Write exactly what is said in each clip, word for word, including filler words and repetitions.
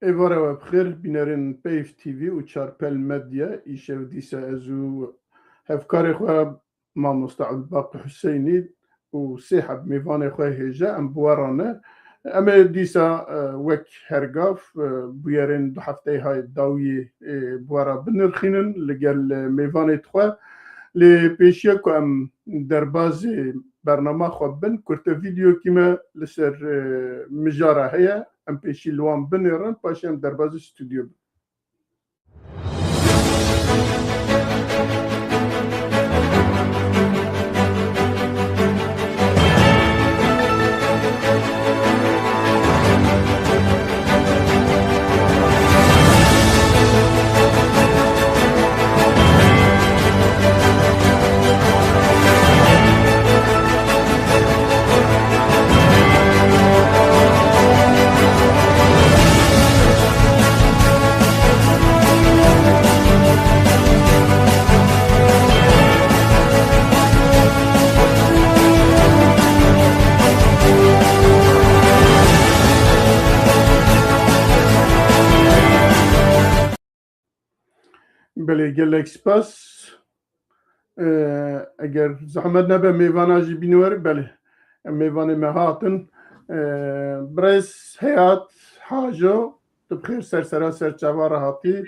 Êvara we bi xêr, bînerên Peyv T V û Çarpel Medya. Îşev dîsa ez û hevkarê xwe Mamoste Ebdulbaqî Huseynî û sê heb mêvanê xwe hêja em bi we re ne. Em ê dîsa, e, wek hergav, e, bûyerên du hefteyê hay dawiyê, e, bi we re binirxînin li gel, e, mêvanê xwe. Lê pêşiya ku em derbazê bernama xwe bin, kurte vîdeokî me li ser, e, mijara heye. Em pêşî li wan binêrin, paşê em derbazî stûdyo bin. Belê, gelek spas. Ee, eger zehmet nebe, mêvana jî bîne were. Belê, em mêvanê me hatin. Ee, birêz Heyat Haco, tu bi xêr ser sera ser çava re hatî.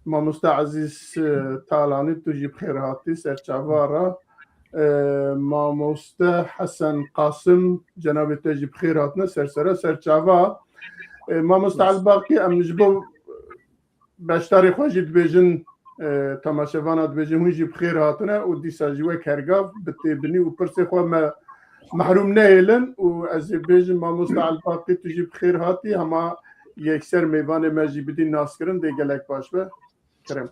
Mamoste Ezîz, e, Talanî, tu jî bi xêr hatî ser çava re. Ee, Mamoste Hesen Qasim, cenabê te jî bi xêr hatine ser sera ser çava. Ee, Mamoste Elbaqî, em ji bo beşdarê xwe jî dibêjin, e, temaşevana dibêjin, hûn jî bi xêr hatine û dîsa jî wek hergav bi têbinî û pirsê xwe me mehrûm nehêlin û ez ê bêjim, Mamoste Elbaqî, tu jî bi xêr hatî, hema yekser mêvanê me jî bidî naskirin, dê gelek baş be. Kerem.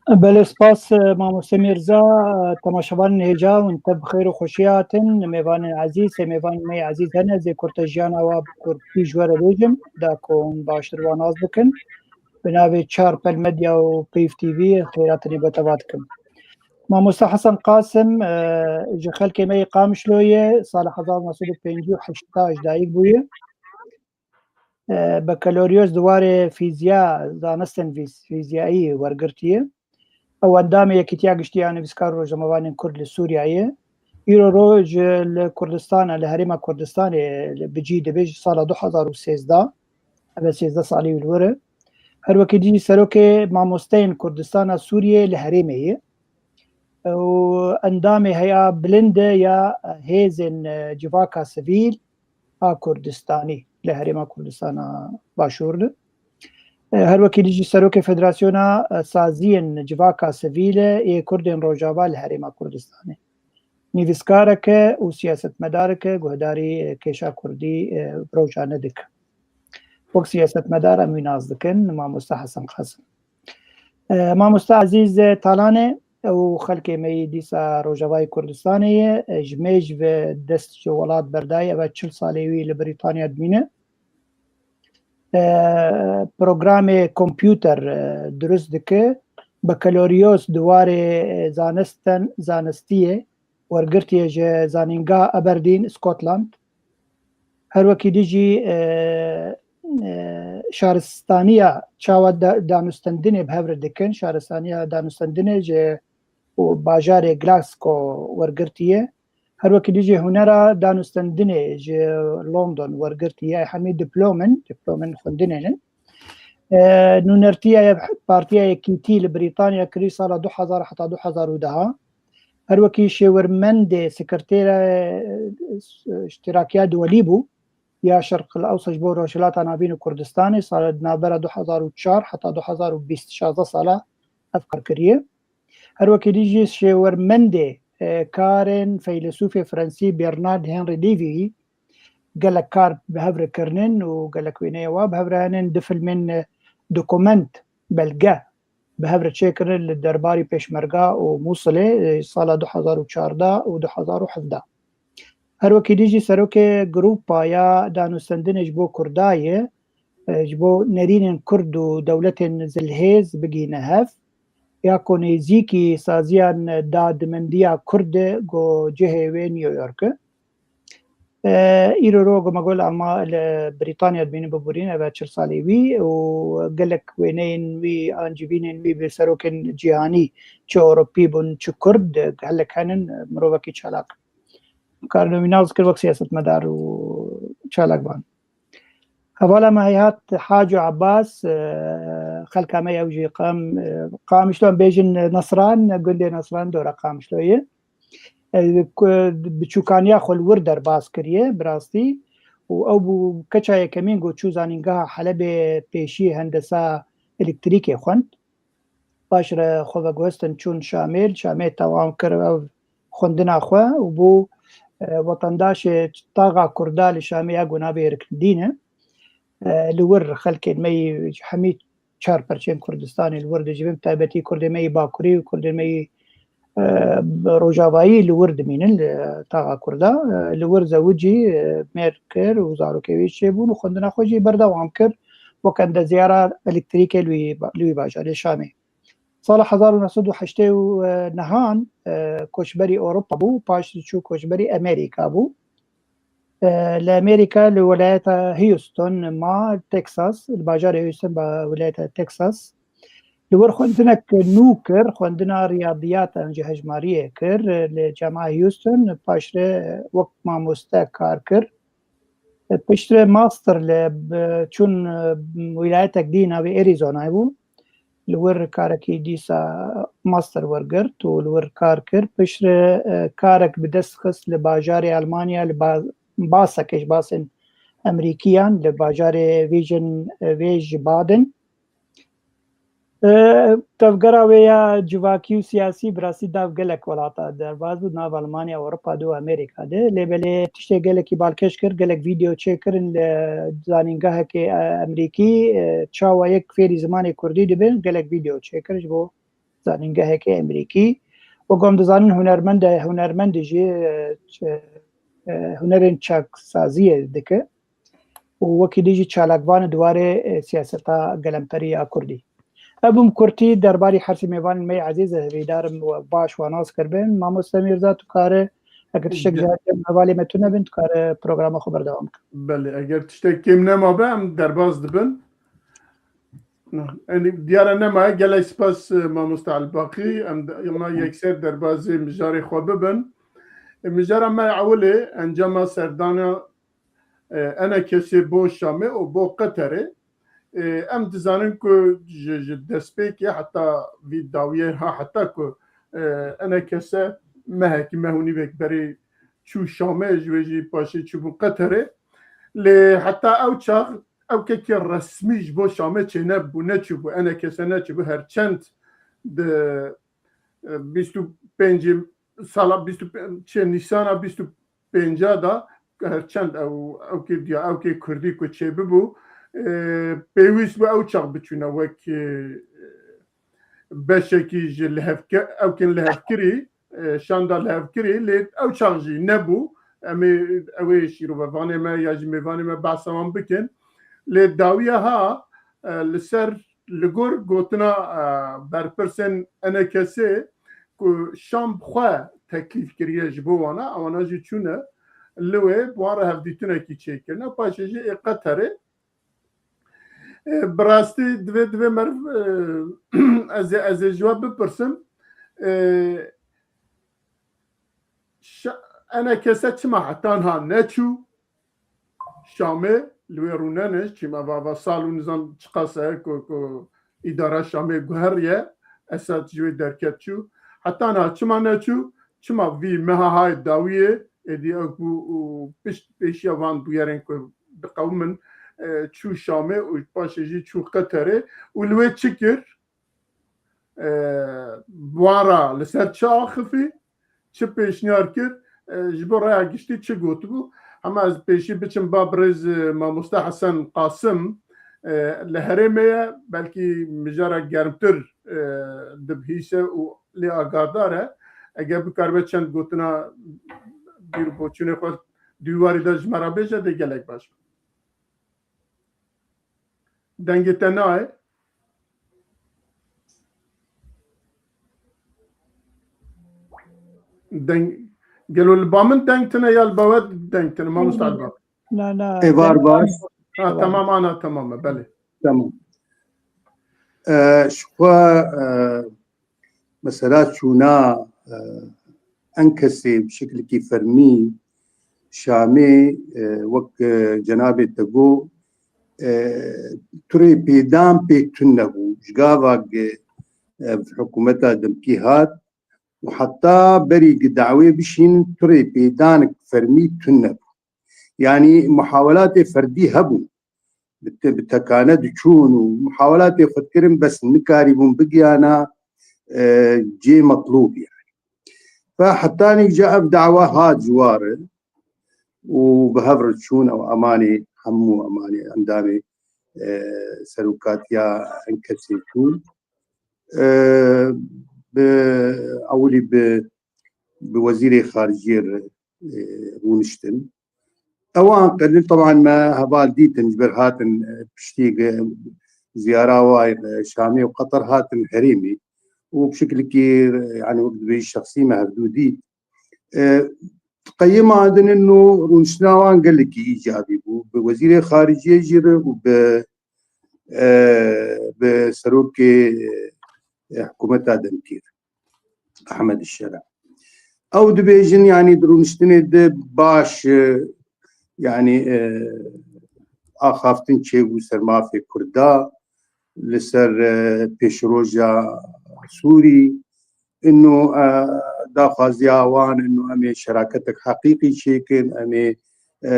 Belê, spas, e, Mamoste Mîrza, e, temaşevanên hêja hûn tev bi xêr û xweşî hatin. Mêvanên ezîz, sê mêvanên me yê ezîz hene, ez ê kurte jiyana wa bi kurtî ji we re bêjim, da ku hûn baştir wan nas bikin. Bi navê Çarpel Medya û Peyv T V xêra tenê bo te va dikim. Mamoste Hesen Qasim, e, ji xelkê me yê Qamişloyê ye, sala hezar û neh sed û pêncî û heşt ji dayik bûye. E, bekaloryoz di warê fîziya, zanistên fîz-, fîziyayî wergirtiye. Ew endamê Yekîtiya Giştî ya Nivîskar û Rojnamevanên Kurd li Sûriyeyê ye. Îro roj li Kurdistana, li Herêma Kurdistanê li bi cî dibe ji sala du hezar û sêzdeh. Ev e sêzdeh salî wî li wir e. Her wekî dî jî serokê mamosteyên Kurdistana Sûriyê li herêmê ye. Û endamê heya bilind e ya hêzên, e, civaka sivîl a Kurdistanî li Herêma Kurdistana Başûr de. E, her wekî dî jî serokê Federasyona, e, Saziyên Civaka Sivîl e yê Kurdên Rojava li Herêma Kurdistanê. Nivîskarek e û siyasetmedarek e, guhdarî, e, kêşa Kurdî, e, bi roja ne dike. Wek siyasetmedar em wî nas dikin, Mamoste Hesen Qasim. E, Mamoste Ezîz Talanê, ew xelkê me yî dîsa Rojavayê Kurdistanê ye. E, ji mêj ve dest ji welat berdayî, ev e çil salê wî li Brîtanya dimîne. E, programê kompûter, e, dirust dike. Bekaloryoz di warê, e, zanisten, zanistiyê wergirtiye ji Zanîngeha Aberdeen, Scotland. Her wekî dî jî, e, e, şaristaniya çawa da-, danûstendinê bi hev re dikin, şaristaniya danûstendinê ji û bajarê Glasgow wergirtiye. Her wekî dî jî hunera danûstendinê ji London wergirtiye. Hemî diplomin, diplomin xwendinê ne. E, nûnertiya ye Partiya Yekîtî li Brîtanya kirî sala du hezar heta du hezar û deh. Her wekî şêwirmendê sekretêra, e, îştirakiya duwelî bû ya Şerq el Ewsat ji bo Rojhilata Navîn û Kurdistanê, sala di navbera du hezar û çar heta du hezar û bîst, şazdeh sala ev kar kiriye. Her wekî dî jî şêwirmendê, e, karên feylesûfê Fransî Bernard Henri Lévy gelek kar bi hev re kirinin û gelek wêneyê wa bi hev re henin, du filmên, e, dokument, belge bi hev re çêkirin li derbarî Pêşmerga û Mûsilê, e, sala du hezar û çardeh û du hezar û hevdeh. Her wekî dî jî serokê grûpa ya danûstendinê ji bo Kurda ye, e, ji bo nerînên Kurd û dewletên zilhêz bigihîne hev, ya ku nêzîkî saziya dademendiya Kurd e, ku cihê wê New York e. E, îro ro gomegol Alma li Brîtanya dibînin biborîn, ev e çil salê wî û gelek wêneyên wî an civînên wî bi serokên cîhanî, çi Ewropî bûn, çi Kurd, gelek henin, mirovekî çalak. Karino wî nas kir wek siyasetmedar û çalakvan. Hevala me Heyhat Haco Abbas, e, xelka me ew jî Qam-, e, Qamişlo em bêjin Nasran, gundê Nasran dora Qamişloyê. E, ku biçûkaniya xwe li wir derbas kiriye, bi rastî. Û ew bû keça yekemîn ku çû zanîngeha Helebê pêşî hendesa elektrîkê xwend. Paşre xwe veguhestin çûn Şamê, li Şamê tewam kir ev xwendina xwe û bû, e, wetendaşê taxa Kurda li Şamê ya ku navê Rikndîn e. E, li wir xelkên me yî hemî çar perçên Kurdistanê li wir dicivin, taybetî Kurdên me yî Bakurî û Kurdên me yî, e, Rojavayî li wir dimînin, li taxa Kurda. E, li wir zewicî, e, mêr kir û zarokê wî çêbûn û xwendina xwe jî berdewam kir wek endeziyara elektrîkê li wî ba-, li wî bajarê Şamê. Sala hezar û neh sed û heştê û nehan, e, koçberî Ewropa bû, paş diçû koçberî Amerîka bû. E, li Amerîka li welayeta Houston ma, Texas, li bajarê Houston ba welayeta Texas. Li wir xwendinek nû kir, xwendina riyadiyat an jî hejmariyê kir, e, li Cama Houston, paşre wek mamoste kar kir. E, piştre master li, bi, çûn, e, wîlayetek dî navê Arizonayê bû. Li wir karekî dîsa master wergirt û li wir kar kir. Piştre, e, karek bi dest xist li bajarê Almanya, li ba-, basekê ji basên Emerîkiyan, li bajarê Wîjin, e, Wêjbaden. E, tevgera wê ya civakî û siyasî bi rastî nav gelek welata derbas bû, nav Almanya, Ewropa de û Amerîka de. Lê belê tiştê gelekî balkêş kir, gelek vîdeo çêkirin li zanîngehekê, e, Emerîkî, e, çawa yek fêrî zimanê Kurdî dibin, gelek vîdeo çêkir ji bo zanîngehekê Emerîkî. Wek em dizanin hunermend e, hunermendî jî, e, ç-, e, hunerên çaksaziyê dike. û wekî dî jî çalakvan di warê, e, siyaseta gelemperî ya Kurdî. Ev bûm kurtî derbarî her sê mêvanên me yê ezîz, e, hêvîdar im we baş û nas kiribin. Mamoste Mîrza, tu kare, eger tiştek Ge- ji her hevalê me tune bin, tu kare programa xwe berdewam kir. Belê, eger tiştek kêm nemabe, em derbas dibin. Yanî, diyar e nemaye, gelek spas, e, mamoste Elbaqî. Em de, ema yekser derbazê mijarê xwe bibin. E, mijara me ewilê, encama serdana e, enekesê bo Şamê û bo Qeterê. E, em dizanin ku ji, ji destpêkê heta vî dawiyê ha, heta ku, e, enekese mehekî, meh û nîvek berê çû Şamê, ji wê jî paşê çûbû Qeterê. Lê heta ew çax ew kekê resmî ji bo Şamê çênebû, neçûbû, enekese neçûbû, her çend di, e, bîst û pêncê sala bîst û pênc, çi, Nîsana bîst û pênca da, her çend ew, ew kê diya, ew kê Kurdî ku çêbibû, e, pêwîst bû ew çax biçûne wek, e, beşekî ji lihevke-, ew kên lihevkirî, e, şanda lihevkirî, lê ew çax jî nebû. Em ê, ew ê şîrovevanê me ya jî mêvanê me behsa wan bikin. Lê dawiya ha, e, li ser, li gor gotina, e, berpirsên enekesê ku Şam bi xwe teklîf kiriye ji bo wana, ewana jî çûne li wê, bi wan re hevdîtinekî çêkirine. Paşê jî ê Qeterê, e, bi rastî divê, divê meriv, e, ez ê, ez ê ji we bipirsim, e, şa-, enekese çima heta niha neçû? Şamê li wê rûnenê, çima va, va sal û nizam çiqas e ku, ku îdara Şamê guheriye, Esad ji wê derket çû. Heta niha çima neçû? Çima vî meha hayê dawiyê, êdî ew bû û pişt pêşiya van bûyerên ku diqewimin, e, çû Şamê û paşê jî çû Qeterê û li wê çi kir? E, bi wan re li ser çi axifî, çi pêşniyar kir, e, ji bo raya giştî çi gotibû? Hema ez pêşî biçim ba birêz, e, mamoste Hesen Qasim, e, li herêmê ye, belkî mijara germtir, e, dibihîse û lê agahdar e. Eger bikaribe çend gotina bîr û boçûnê xwe di wî warî de ji me re bêje, dê gelek baş be. Dengê te nayê. Deng-, Gelo li ba min deng tine ya li ba we deng tine, mamosta Elba? Na, na, Êvar deng baş. Ha, tamam, ana tamam e, belê. Tamam. E, ji xwe, e, mesela çûna, e, Enkesê bi şekilekî fermî Şamê, e, wek, e, cenabê te got, e, turê pêdan pê tune bû. Ji gava ge, e, hikûmeta demkî hat û heta berî ge dawê bişînin turê pêdanek fermî tune bû. Yanî muhawelatê ferdî hebûn. Bi te-, bi tekane diçûn û muhawelatê xwe dikirin, bes nikarîbûn bigiyana, e, cê metlûb yanî. Fe hetanî ca ev dawa hat ji wa re û bi hev re çûn ew emanê hemû emanê endamê, e, serokatiya Enkesê çûn. E, bi ewilî bi, bi wezîrê xariciyê re, e, rûniştin. Ewan qedil, teban me heval dîtin, ji ber hatin, e, piştî ge ziyara wa, e, Şamê û Qeter hatin herêmê û bi şekilekî, e, yanî wek dibêjî şexsî me hevdû dît. E, qeyima din ino rûniştina wan gelekî îcabî bû. Bi wezîrê xariciyê jî re û bi, e, bi serokê, e, hikûmeta demkî re. Ehmed Şera. Ew dibêjin, yanî di rûniştinê de baş, e, yanî, e, axaftin çêbû ser mafê Kurda, li ser, e, pêşroja Sûrî. Ino, e, daxwaziya wan ino em ê şeraketek heqîqî çêkin, em ê, e,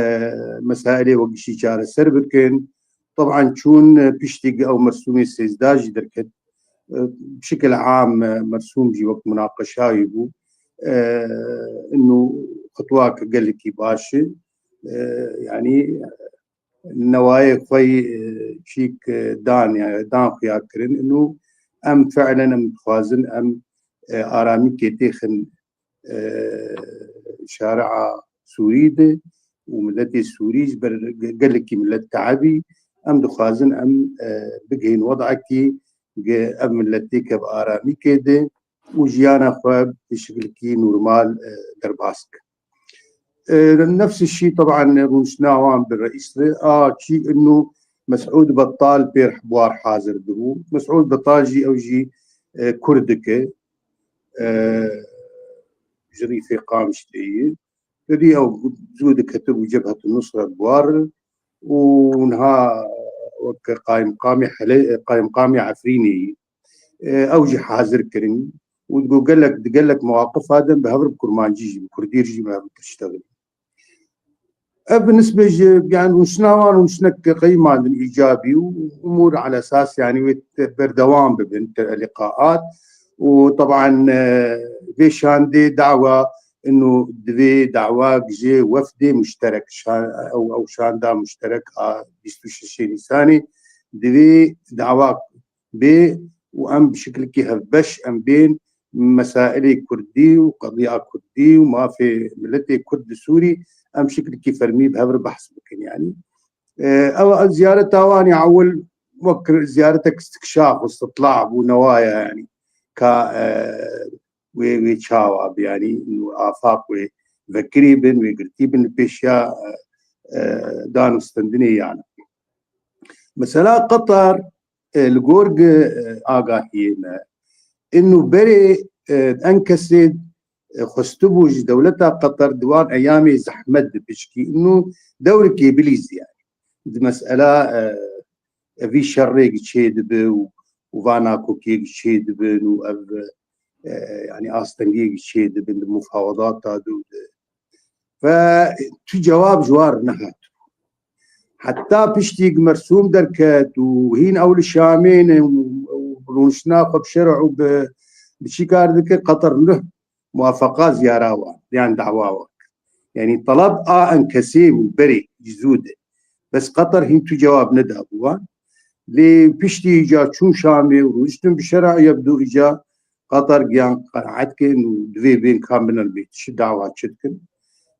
mesailê wekî çareser bikin. Teban çûn, e, piştî ew mersûmê sêzdeh jî derket. E, bi şekil am, e, mersûm jî wek munaqeşayî bû. E, ino xitwak gelekî baş e. E, yanî newayê xwe yî, e, çîk, e, dan, yanî dan xuya kirin. Ino em fiilen em dixwazin em, e, aramîkê têxin, e, şaria Sûrî de û miletê Sûrî ji ber ge-, gelekî milet teibî, em dixwazin em, e, bigihên wedekî ge ev miletê ke bi aramîkê de û jiyana xwe bi şekilekî normal, e, derbas bikin. E, nefs şî teban rûniştina wan bi reîs re a çî ino Mesûd Betal pêr bi war hazir dibû. Mesûd Betal jî ew jî, e, Kurdik e. E, ji Rîfê Qamişlê ye. Tedî ew zû diketibû Cebhet Nusret bi war û niha wek qayimqamê Hele-, qayimqamê Efrînê ye. E, ew jî hazir kirin û digo gelek, di gelek mewaqifa de bi hev re bi kurmancî jî, bi kurdî jî bi hev re tiştexilin. Ev bi nisbê ji, yanî rûniştina wan rûniştinek qeyima din îcabî û umûr ala esas, yanî wê te-, berdewam bibin te-, liqaat û teban, e, vê şandê dawa ino divê dawa ji wefdê muşterek şa-, ew, ew şanda muşterek a bîst û şeşê Nîsanê divê dawa bê û em bi şekilekî hevbeş em bên mesailê kurdî û qediya kurdî û mafê miletê kurd li Sûrî em şekilekî fermî bi hev re behs bikin. Yanî, e, ew, ev ziyareta wan ya ewil wek ziyaretek istikşaf û istitla bû, newaye yanî ka, e, wê, wê çawa bi, yanî afaq wê vekirî bin, wê girtî bin li pêşiya, e, e, dan û stendinê yan. Mesela Qatar, e, li gor gi, e, agahiyê me, ino berê, e, Enkesê, e, xwestibû ji dewleta Qatar di wan eyamê zehmet dipişkî, ino dewrikê bilîzî yanî. Di mesela, e, evî şerrê gi çê dibe û, û va nakokiyê gi çê dibin û ev, e, yanî astengiyê gi çê dibin di mufawedata de û di Ve tu cewab ji wan re nehat. Heta piştî Mersûm derket û hîn ew li Şamê ne û, û rûniştina xwe bi şerh û bi, bi çi kar dike, Qatar nuh muwafeqa ziyara wan, yan dawa wan. Yanî teleb a Enkesê bû berê ji zû de. Bes Qatar hîn tu cewab nedabû wan. Lê piştî îca çûn Şamê û rûniştin bi şerh, yek du îca Qatar giyan qenaet kirin û divê bên ka min re bê çi dawa çi dikin.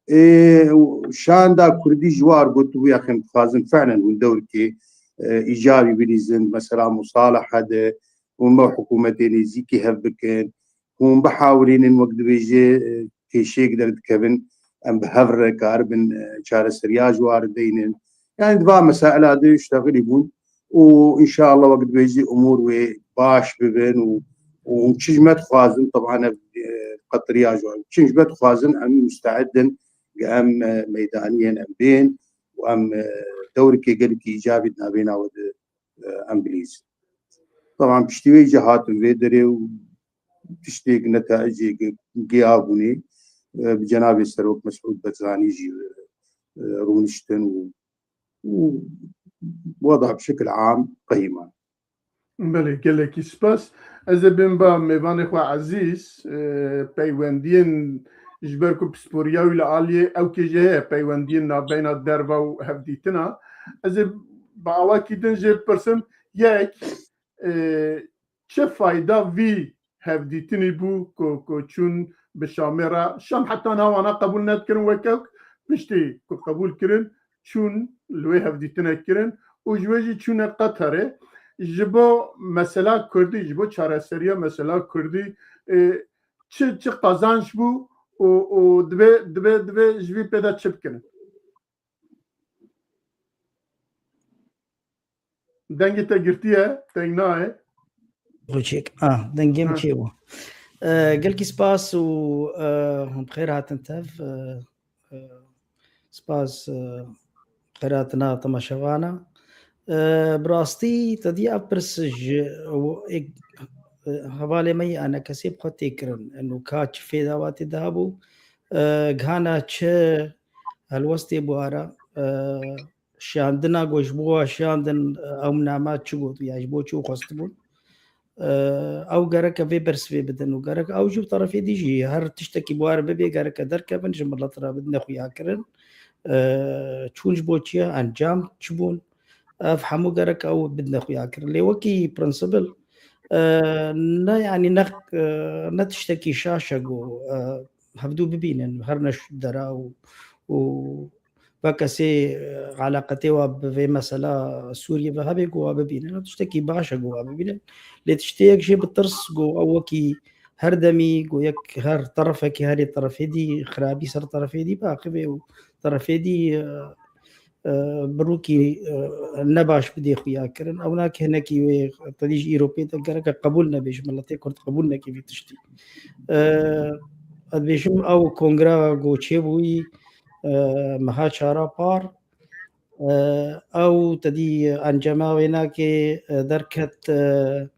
Ê, û şanda Kurdî ji war gotibû, yaxin dixwazin fiilen hûn dewrikê, e, îcabî bilîzin, mesela musalaha de hûn me hikûmetê nêzîkî hev bikin, hûn bihawirînin wek dibêje, e, kêşeyek derdikevin, em bi hev re karibin, e, çareseriya ji wan re deynin. Yani di va mesaila de ştexilî bûn û înşallah wek dibêjî umûr wê baş bibin û, û hûn çi ji me dixwazin, teban ev, e, qetiriya ji wan. Çi ji me dixwazin, em musteid in, em, e, meydaniyên em bên û em, e, dewrikê gelekî îcabî di navêna we de, e, em bilîzin. Teban piştî wê jî hatin vê derê û tiştêk netecê ge-, giya bûnê, e, bi cenabê Serok Mesûd Barzanî jî, e, rûniştin û, û weda bi şekil am qehîman. Belê, gelekî spas. Ez ê bêm ba mêvanê xwe ezîz, e, peywendiyên ji ber ku pisporiya wî li aliyê ewkê jî heye, peywendiyên navbeyna derva û hevdîtina. Ez ê bi awakî din jê bipirsim, yek, e, çi fayda vî hevdîtinî bû ku, ku çûn bi Şamê re? Şam heta niha wana qebûl nedikirin wek ewk, piştî ku qebûl kirin, çûn li wê hevdîtinek kirin û ji wê jî çûne Qeterê. Ji bo mesela Kurdî, ji bo çareseriya mesela Kurdî, e, çi, çi qazanç bû û, û divê, divê, divê ji vî pê de çi bikin? Dengê te girtiye, deng nayê. Rûçek. Ah, dengê min Ha. çêbû. E, gelkî spas û, e, hûn bi xêr hatin tev. E, e, spas, e, xêr hatina temaşevana. E, bi rastî te dî ev pirs ji, e, e, hevalê me yî ENKSê bi xwe tê kirin. Eno ka çi fêda wa tê de hebû? E, gihana çi helwestê bû ara? E, şiyandina ku ji bo wa şiyandin, ew nama çi got ya ji bo çi xwestibûn? E, ew gereke vê bersivê bidin û gerek ew jî bi terefê dî jî her tiştekî bi war bibê gereke derkevin ji milet re bidine xuyakirin. E, çûn ji bo çi ye? Encam çi bûn? Ev hemû gerek ew bidine xuyakirin. Lê wekî prinsibil, e, ne, yanî ne, e, ne tiştekî şaş e ku, e, hevdû bibînin, her ne dera û, û vekesê, e, eleqetê wa bi vê mesela Sûriyê ve hebe ku wa bibînin. Ev tiştekî baş e ku wa bibînin. Lê tiştê yek jê bi tirs ku ew wekî her demî ku yek her terefekî herê terefê dî xirabî ser terefê dî biaxivê û terefê dî, e, e, bi rûkî, e, nebaş bidê xuya kirin. Ew nake hinekî wê te dî ji îro pê de gereke qebûl nebe, ji miletê Kurd qebûl neke vî tiştî. E, ez dibêjim ew kongra ku çêbûyî, e, meha çara par, e, ew te dî encama wê nake, e, derket, e,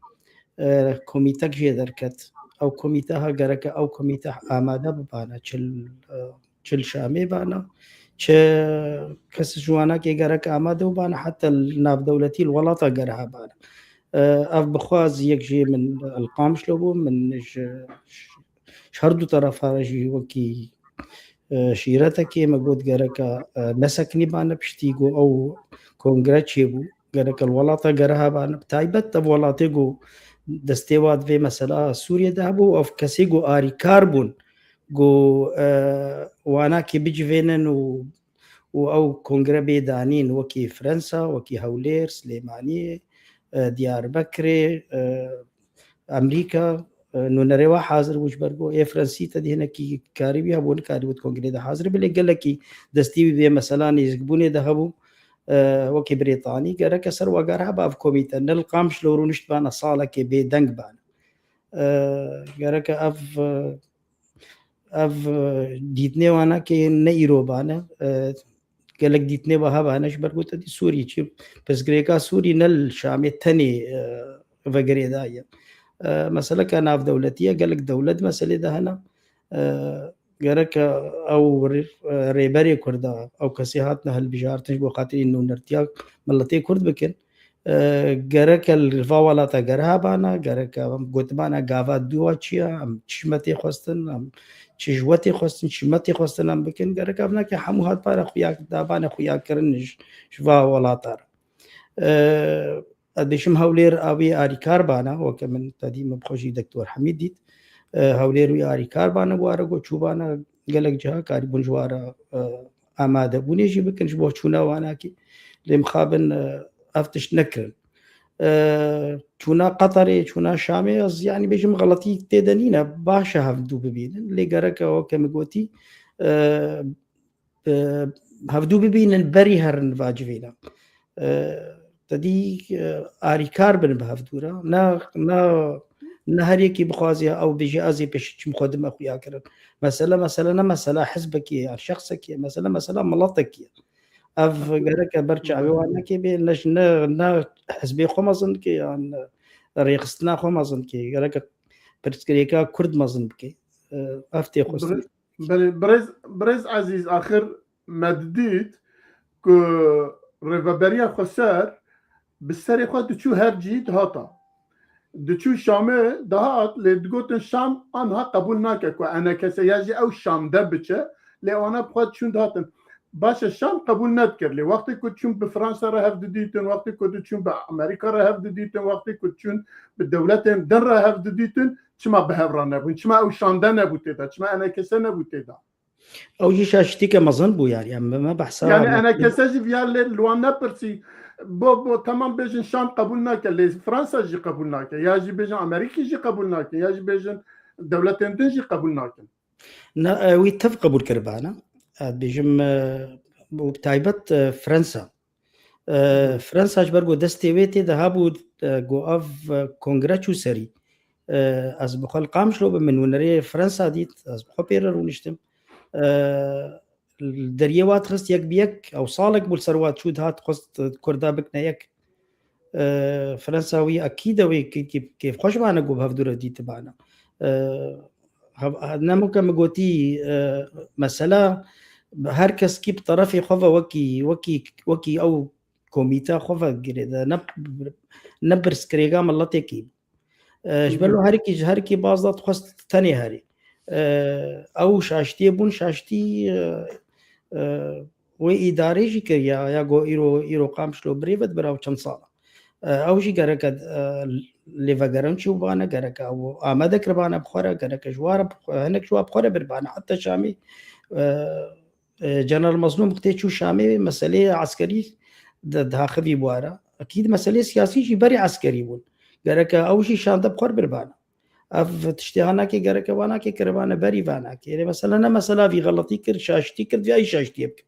e, komîtek jê derket. Ew komîte ha gereke ew komîte amade bibane, çil, e, çi li Şamê bana, çi kes ji wanakê gerek amade û bana, heta li navdewletî li welata gere hebana. E, ev bixwaz yek jê min li Qamişlo bû, min ji, ji her du terefa re jî wekî, e, şîretekê me got gereke, e, nesekinî bane piştî ku ew kongre çêbû. Gereke li welata gere hebane. Bi taybet ev welatê ku destê wa di vê mesela Sûriyê de hebû, ev kesê ku arîkar bûn, ku, e, wanakê bicivênin û, û ew kongre bê danîn, wekî Fransa, wekî Hewlêr, Silêmaniyê, e, Diyarbekirê, e, Amerîka, e, nûnerê wa hazir bû ji ber ku ê Fransî te dî hinekî karî wî hebû, nikarî bû di kongrê de hazir be, lê gelekî destî wî vê mesela nêzîkbûnê de hebû. E, wekî Brîtanî, gereke ser wa gere hebe ev komîte, ne li Qamişlo rûnişt bana salekê bêdeng bana. E, gereke ev, e, ev, e, dîtinê wana ke ne îro bane, e, gelek dîtinê wa hebane ji ber ku te dî Sûrî çi, pirsgirêka Sûrî ne li Şamê tenê, e, ve girêdayî ye. E, meseleke navdewletî ye, gelek dewlet meselê de hene. E, gereke ew rê-, e, rêberê Kurda, ew kesê hatine hilbijartin ji bo xatirî nûnertiya miletê Kurd bikin. E, gereke li va welata gere hebana, gereke em gotimana gava dû wa çi ye, em çi ji me tê xwestin, em çi ji we tê xwestin, çi ji me tê xwestin em bikin, gereke ev nake hemû hat bana xuya, dabane xuyakirin ji, ji va welata re. E, ez dibêjim Hewlêr ew ê arîkar bana, weke min te dî min bi xwe jî Doktor Hemîd dît. E, Hewlêr wî arîkar bana, ware ku çûbana gelek ciha karîbûn ji ware, e, amadebûnê jî bikin ji bo çûna wanakî. Lê mixabin, e, ev tişt nekirin. E, çûna Qeterê, çûna Şamê, ez, yanî, bêjim xeletî tê de nîne, baş e hevdû bibînin. Lê gereke, weke min gotî, e, bi hevdû bibînin, berî herin va civîna. E, te dî, e, arîkar bin bi hevdû re. Ne, ne, ne her yekî bixwaze ew bêje, ez ê pêşî çim xwe dime xuya kirin. Mesele, mesele ne mesela hizbekî ye, ya şexsekî ye. Mesele, mesela miletekî ye. Ev gereke ber çavê wan nekê bê, ne ji, ne, ne hizbê xwe mezin dike, yan rêxistina xwe mezin dike. Gereke pirsgirêka Kurd mezin bike. E, ev tê xwestin. Belê, birêz, birêz Ezîz, axir me didît ku Rêveberiya Xweser bi serê xwe diçû her cî dihata. Diçû Şamê dihat, lê digotin Şam anha qebûl nake ku enekese ya jî ew Şam de biçe, lê wana bi xwe diçûn dihatin. Baş e, Şam qebûl nedikir, lê wextê ku diçûn bi Fransa re hev didîtin, wextê ku diçûn bi Amerîka re hev didîtin, wextê ku diçûn bi dewletên din re hev didîtin, çima bi hev re nebûn? Çima ew Şam de nebû tê de? Çima enekese nebû tê de? Ew jî şaşitîke mezin bû, yani, em, me behsa Yani me- enekese jî viya lê li wan nepirsî. Bo, bo, temam bêjin Şam qebûl nake, lê Fransa jî qebûl nake. Ya jî bêjin Amerîkî jî qebûl nake. Ya jî bêjin dewletên din jî qebûl nakin. Na, e, wî tev qebûl kiribana. Ez dibêjim, e, û bi taybet, e, Fransa. E, Fransa ji ber ku destê wê tê de hebû, e, ku ev, e, kongre çû serî. E, ez bi xwe li Qamişlo bim, min hunerê Fransa dît, ez bi xwe pê re rûniştim. E, li deriyê wa dixist yek bi yek, ew salek bû li ser wa diçû dihat, dixwest, e, Kurda bikine yek. E, Fransa wî ekîd e, wê kê-, kê-, kêfxweş bane ku bi hevdû re dîtibana. E, hev-, he-, ne weke min gotî, e, mesela her kes kî bi terefê xwe ve wekî, wekî, wekî ew komîte xwe ve girêde, ne, ne pirsgirêka miletekî. E, ji ber Hı hı. Lo herkî, ji herkî baz da dixwest tenê herî. E, ew şaştiyê bûn, şaştî, e, e, wê îdarê jî kir ya, ya go îro, îro Qamişlo birêve dibira ew çend sala. E, ew jî gereke, e, lêvegerin çûbane, gereke ew amade kiribane bi xwe re, gereke ji wa re bi xwe, hinek ji wa bi xwe re biribane. Heta Şamî, e, e, General Mazlûm wextê çû Şamê, meseleyê eskerî di, diaxivî bi wa re. Ekîd meseleyê siyasî jî berî eskerî bûn. Gereke ew jî şande bi xwe re biribane. Ev tiştê hanakê gereke vanakê kiribane berî vanakê. Erê mesela ne mesela vî xeletî kir, şaştî kir, viya yî şaştiyê bike.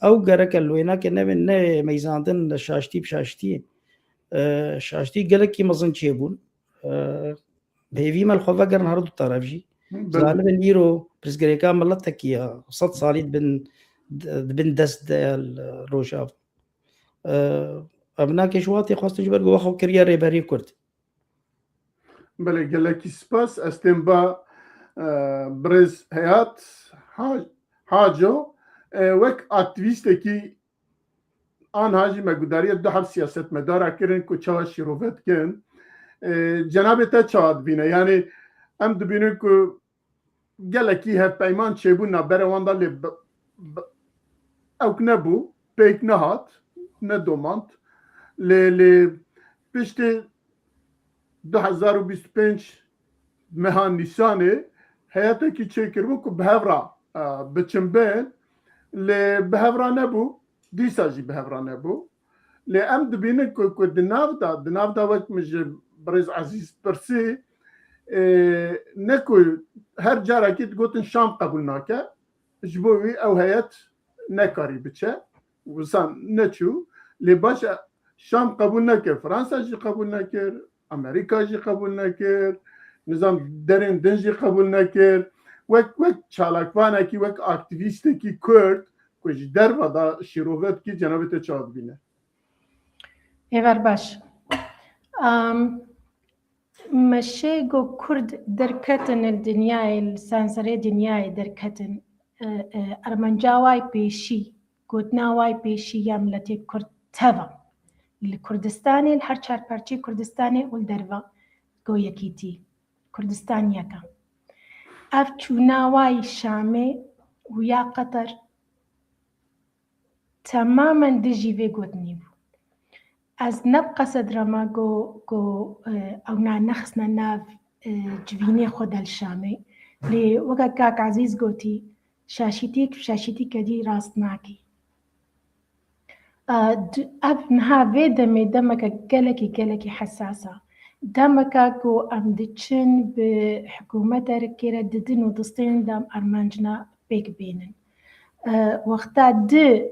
Ew gereke li wênakê nebe, ne meyzandin li şaştî bi şaştiyê. E, şaştî gelekî mezin çêbûn. E, bi hêvî me li xwe vegerin her du teref jî. Belê. Zanibin îro pirsgirêka miletekî ya sed salî dibin, dibin dest de ya li Rojava. E, ev nakê ji wa tê xwestin ji ber ku we xwe kiriye rêberî Kurd. Belê, gelekî spas. Ez tên ba, e, birêz Heyat Ha-, Haco, e, wek aktîvîstekî anha jî me gudariyê du heb siyasetmedara kirin ku çawa şîrove dikin. E, cenabê te çawa dibîne? Yanî em dibînin ku gelekî hevpeyman çêbûn navbera wan de lê bi, bi, ewk nebû, pêk nehat, nedomand. Lê, lê piştî du hezar û bîst û pênc meha Nîsanê heyetekî çêkiribû ku bi hev re, e, biçin bên, lê bi hev re nebû, dîsa jî bi hev re nebû. Lê em dibînin ku, ku di nav de, di nav de wek min ji birêz Ezîz pirsî, e, ne ku her carekî digotin Şam qebûl nake, ji bo wî ew heyet nekarî biçe, wisan neçû. Lê baş e, Şam qebûl nekir, Fransa jî qebûl nekir, Amerîka jî qebûl nekir, nizam derên din jî qebûl nekir. Wek, wek çalakvanekî, wek aktîvîstekî Kurd ku ji derve de şîrove dikî, cenabê te çawa dibîne? Êvar baş. Am, meşê ku Kurd derketin li dinyayê, li sanserê dinyayê derketin, e, e, armanca way pêşî, gotina way pêşî ya miletê Kurd teva. Li Kurdistanê, li her çar parçeyê Kurdistanê û li derve go yekîtî. Kurdistan yek e. Ev çûna way Şamê û ya Qeter temamen dijî vê gotinî bû. Ez ne bi qesed re me got, got, e, ewna nexistine nav, e, civînê xwe de li Şamê. Lê weke kak Ezîz gotî, şaşîtîk, şaşîtî kedî rast nakî. Ev niha vê demê demeke gelekî gelekî hesas e. Demeke ku em diçin bi hikûmet derikê re didin û distên dem armancina pêk bînin. Wexta di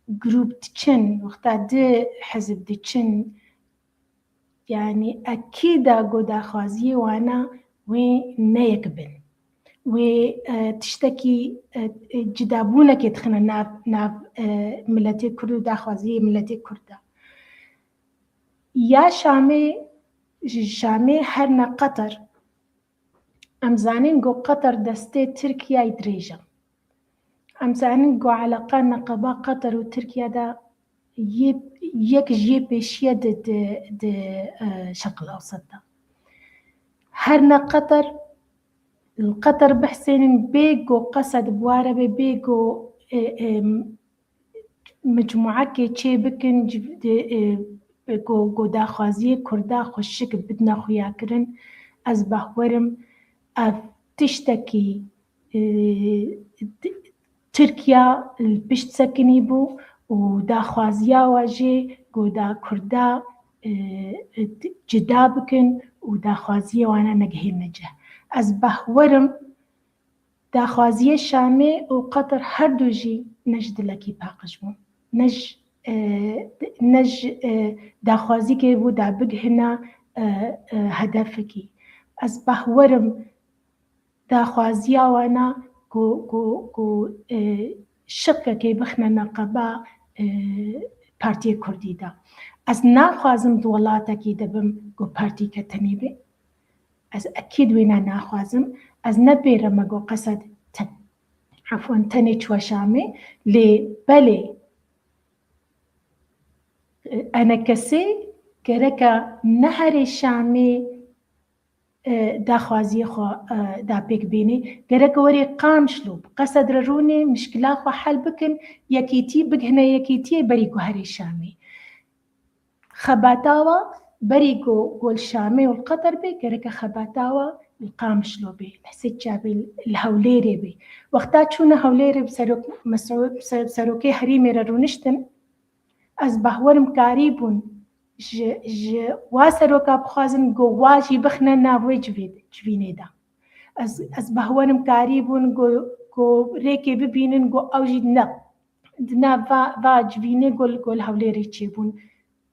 grûp diçin, wexta di hizb diçin, yanî ekîd e ku daxwaziyê wana wê ne yek bin. Wê tiştekî cidabûnekê dixine nav, nav miletê Kurd û daxwaziyê miletê Kurd de. Ya Şamê, ji Şamê her ne Qeter, em zanîn ku Qeter destê Tirkiyeyê dirêj e. Em zanîn ku eleqa neqeba Qeter û Tirkiye de yê, yek ji yê pêşiye di, di, di Şerqil Ewsat de. Her ne Qeter, li Qeter bihsênin bê ku qesed bi ware be, bê ku mecmuekê çê bikin, ku, ku daxwaziyê Kurda xweşik bidine xuyakirin, ez behwerim ev tiştekî Tirkiya li pişt sekinî bû û daxwaziya we jî ku da Kurda cida bikin û daxwaziyê wana negihîne cih. Ez behwerim daxwaziyê Şamê û Qeter her du jî ne ji dilekî paqij bû. Ne ji, ne ji daxwazîkê bû da bigihina hedefekî. Ez behwerim daxwaziya wana ku, ku, ku şiqekê bixine neqeba Partiyê Kurdî de. Ez naxwazim di welatekî de bim ku partîke tenê be. Ez ekîd wîna naxwazim. Ez ne pêre me got qesed te-, efwan, tenê çûye Şamê, lê belê, enekesê gereke neherê Şamê, e, daxwaziyê xwe, e, da pêk bînê. Gereke werê Qamişlo, bi qesed re rûnê, mişkila xwe hel bikin, yekîtî, bigihine yekîtiyê berî ku herê Şamê. Xebata wa berî ku li Şamê û li Qeter bê, gereke xebata wa li Qamişlo bê, li Hesê Çabê, li Hewlêrê bê. Wexta çûne Hewlêrê bi serok-, mesû-, bi se-, bi serokê herêmê re rûniştin, ez behwerim karîbûn ji, ji wa seroka bixwazin ku wa jî bixine nav wê civê-, civînê de. Ez, ez behwerim karîbûn ku, ku rêkê bibînin ku ew jî ne. Di nav va, va civînê ku li, ku li Hewlêrê çêbûn,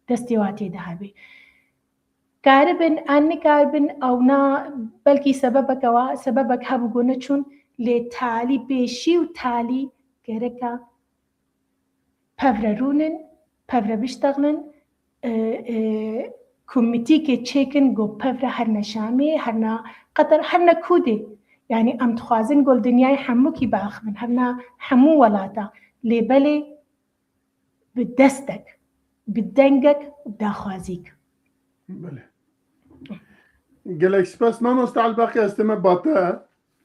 destê wa tê de hebê. Karibin an nikaribin, ew na belkî sebebeke wa, sebebek hebû ku neçûn, lê talî pêşî û talî gereka pevre rûnin, pevre biştexlin, e, e, komîtîkê çêkin ku pevre herne Şamê, herne Qeter, herne kûdê. Yanî em dixwazin ku li dinyayê hemûkî biaxivin, herne hemû welata. Lê belê bi destek, bi dengek û daxwazîk. Belê. Gelek spas mamoste Elbaqî, ez teme bate.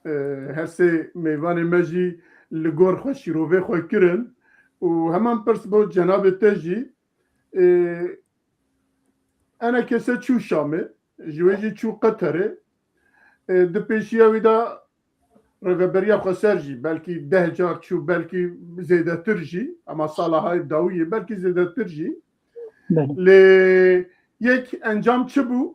E, her sê mêvanê me jî li gor xwe şîrovê xwe kirin û heman pirs bo cenabê te jî. E, enekese çû Şamê, ji wê jî çû Qeterê. E, di pêşiya wî de Rêveberiya Xweser jî belkî deh car çû, belkî zêdetir jî, ama sala hay dawiyê belkî zêdetir jî. Belê. Lê yek encam çi bû?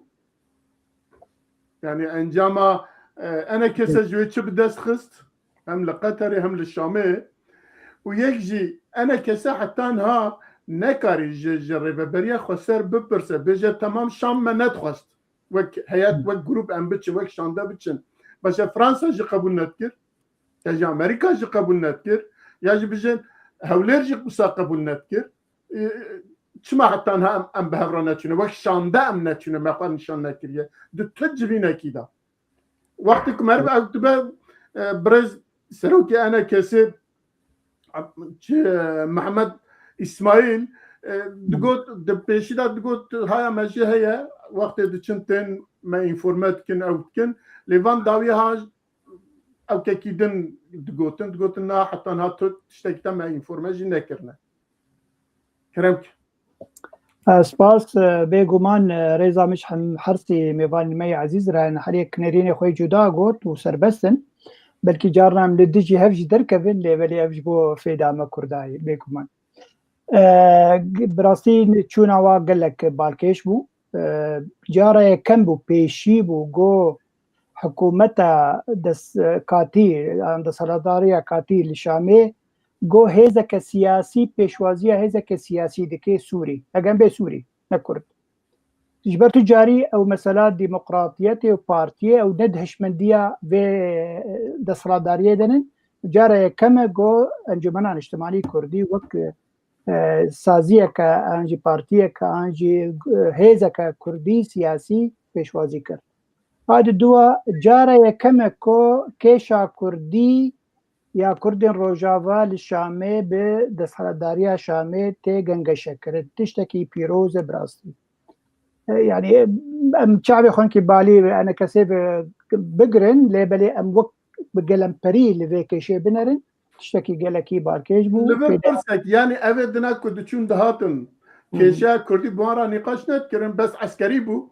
Yani encama, e, enekese ji wê çi bi dest xist? Hem li Qeterê hem li Şamê. Û yek jî enekese heta niha nekarî ji, ji Rêveberiya Xweser bipirse, bêje temam Şam me nedixwest. Wek heyet, wek grûp em biçin, wek şande biçin. Baş e, Fransa jî qebûl nedikir. Ya jî Amerîka jî qebûl nedikir. Ya jî bijin Hewlêr jî wisa qebûl nedikir. E, çima heta niha em, em bi hev re neçûne? Wek şande em neçûne, me xwe nîşan nekiriye. Di tu civînekî de. Wextê ku meriv ew dibe, e, birêz serokê enekesê, çi, Mehmet Îsmaîl, e, digot, di pêşî de digot, haya me jî heye, wextê diçin tên me înforme dikin, ew dikin. Lê van dawiyê ha ew kekî din digotin, digotin na heta niha tu tiştekî te me înforme jî nekirine. Kerem ke. E, spas, e, bêguman, e, rêza min ji hem her sê mêvanên me yê ezîz re, her yek nerînê xwe yê cuda got û serbest in. Belkî carna em li dijî hev jî derkevin, lê belê ev ji bo fêda me Kurda ye, bêguman. E, bi rastî çûna wa gelek balkêş bû. E, cara yekem bû, pêşî bû, got hikûmeta destkatî, yan desthilatdariya katî li Şamê, got hêzeke siyasî pêşwaziya hêzeke siyasî dike Sûrî, hegem bê Sûrî, ne Kurd. Ji ber tu carî ew mesela demokratiyetê û partiyê ew ne di hişmendiya vê desthilatdariyê de nin. Cara yekem e got Encûmena Niştimanî Kurdî wek, e, saziyeke an jî partiyeke an jî, e, hêzeke kurdî siyasî pêşwazî kir. A di dua cara yekem e ku kêşa kurdî ya Kurdên Rojava li Şamê bi desthilatdariya Şamê tê gengeşekirin. Tiştekî pîroz e bi rastî. E, yani, em çavê xwe hinkî balî ve enekesê ve bigirin, lê belê em wek bi gelemperî li vê kêşê binerin. Tiştekî gelekî balkêş bû. Li vir Pêde- pirsek, yani ev ê dina ku diçûn dihatin, Hı hı. kêşeya Kurdî bi wan re nîqaş nedikirin, bes eskerî bû.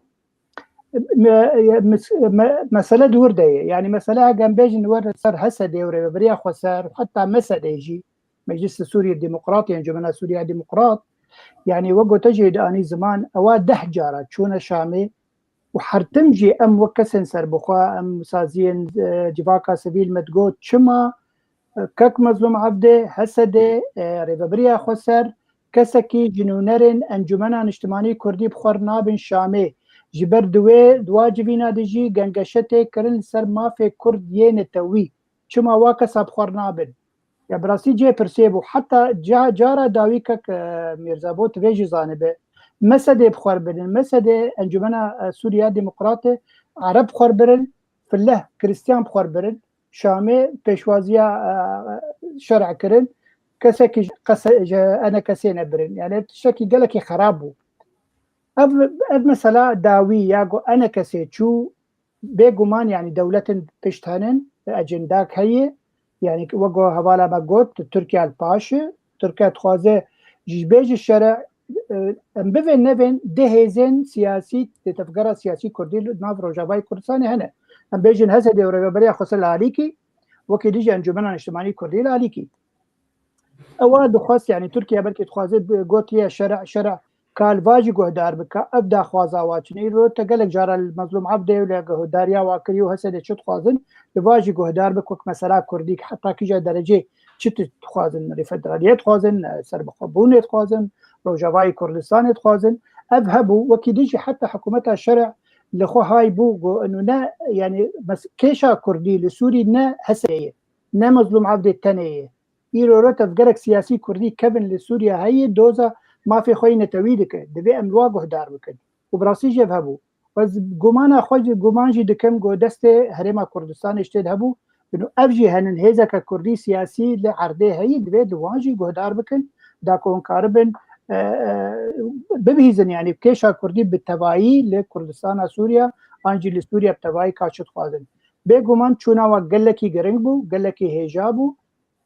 Me-, mes-, me-, mesele di wir de ye. Yani mesele hegem bêjin wir ser H S D û Rêveberiya Xweser, heta M S D jî, Meclisa Sûriye Demokrat, yan Cumhuriyeta Sûriye Demokrat, yani wek gote jî de anî ziman, ewa deh cara çûne Şamê û her tim jî em wek kesên serbixwe, em saziyên, e, civaka sivîl me digot, çima, e, kek Mezlûm Evdê, H S D, e, Rêveberiya Xweser, kesekî ji nûnerên Encûmena Niştimanî Kurdî bi xwe re nabin Şamê. Ji ber di wê, di wa civîna de jî gengeşe tê kirin li ser mafê Kurd yê netewî. Çima wa kesa bi xwe re nabin? Ya bi rastî cê pirsê bû. Heta ca-, cara dawî kek, e, Mîrza Bo, tu vê jî zanibe. M S D bi xwe re birin. M S D Encûmena, e, Sûriya Demokratê, Ereb bi xwe re birin. Fileh, Krîstiyan bi xwe re birin. Şamê pêşwaziya, e, şer'e kirin. Kesekî ji qese-, ji enekesê nebirin. Yani ev tiştekî gelekî xerab bû. Ev, ev mesela dawî ya ku enekesê çû, bêguman, yani dewletin pişt henin, ecendak heye. Yani wek ku hevala me got, Tirkiye li paş e. Tirkiye dixwaze ji bê jî şer'e, e, em bivên nevên dê hêzên siyasî, dê tevgera siyasî Kurdî li nav Rojavayê Kurdistanê hene. Em bêjin H S D û Rêveberiya Xweser li alîkî, wekî dijî Encûmena Niştimanî Kurdî li alîkî. Ewa dixwest, yani Tirkiye belkî dixwaze bi-, gotiye şer'e, şer'e ka li va jî guhdar bike. Ev daxwaza wa çin e. Îro te gelek cara li Mezlûm Evdê û li guhdariya wa kiriye û H S D çi dixwazin, li va jî guhdar bike wek mesela Kurdî, heta kîja derecê çi tu dixwazin, federaliyet dixwazin, serbixwebûnê dixwazin, Rojavayê Kurdistanê dixwazin. Ev hebû, wekî din jî heta hikûmeta şer'e li xwe hay bû, got, inu ne, yani mes-, kêşa Kurdî li Sûrî ne H S D'ê ye, ne Mezlûm Evdê tenê ye. Îro re tevgerek siyasî Kurdî kevin li Sûriye heye, doza mafê xwe yê netewî dike. Divê em li wa guhdar bikin. Û bi rastî jî ev hebû. Ez gumana xwe jî, guman jî dikim ku destê Herêma Kurdistanê ji tê de hebû. Bino ev jî henin hêzeke Kurdî siyasî li erdê heye, divê li wan jî guhdar bikin. Da ku hûn karibin, e, e, bibihîzin, yani kêşa Kurdî bi tevayî li Kurdistana Sûriye, an jî li Sûriye bi tevayî ka çi dixwazin. Bêguman çûna we gelekî giring bû, gelekî hêja bû.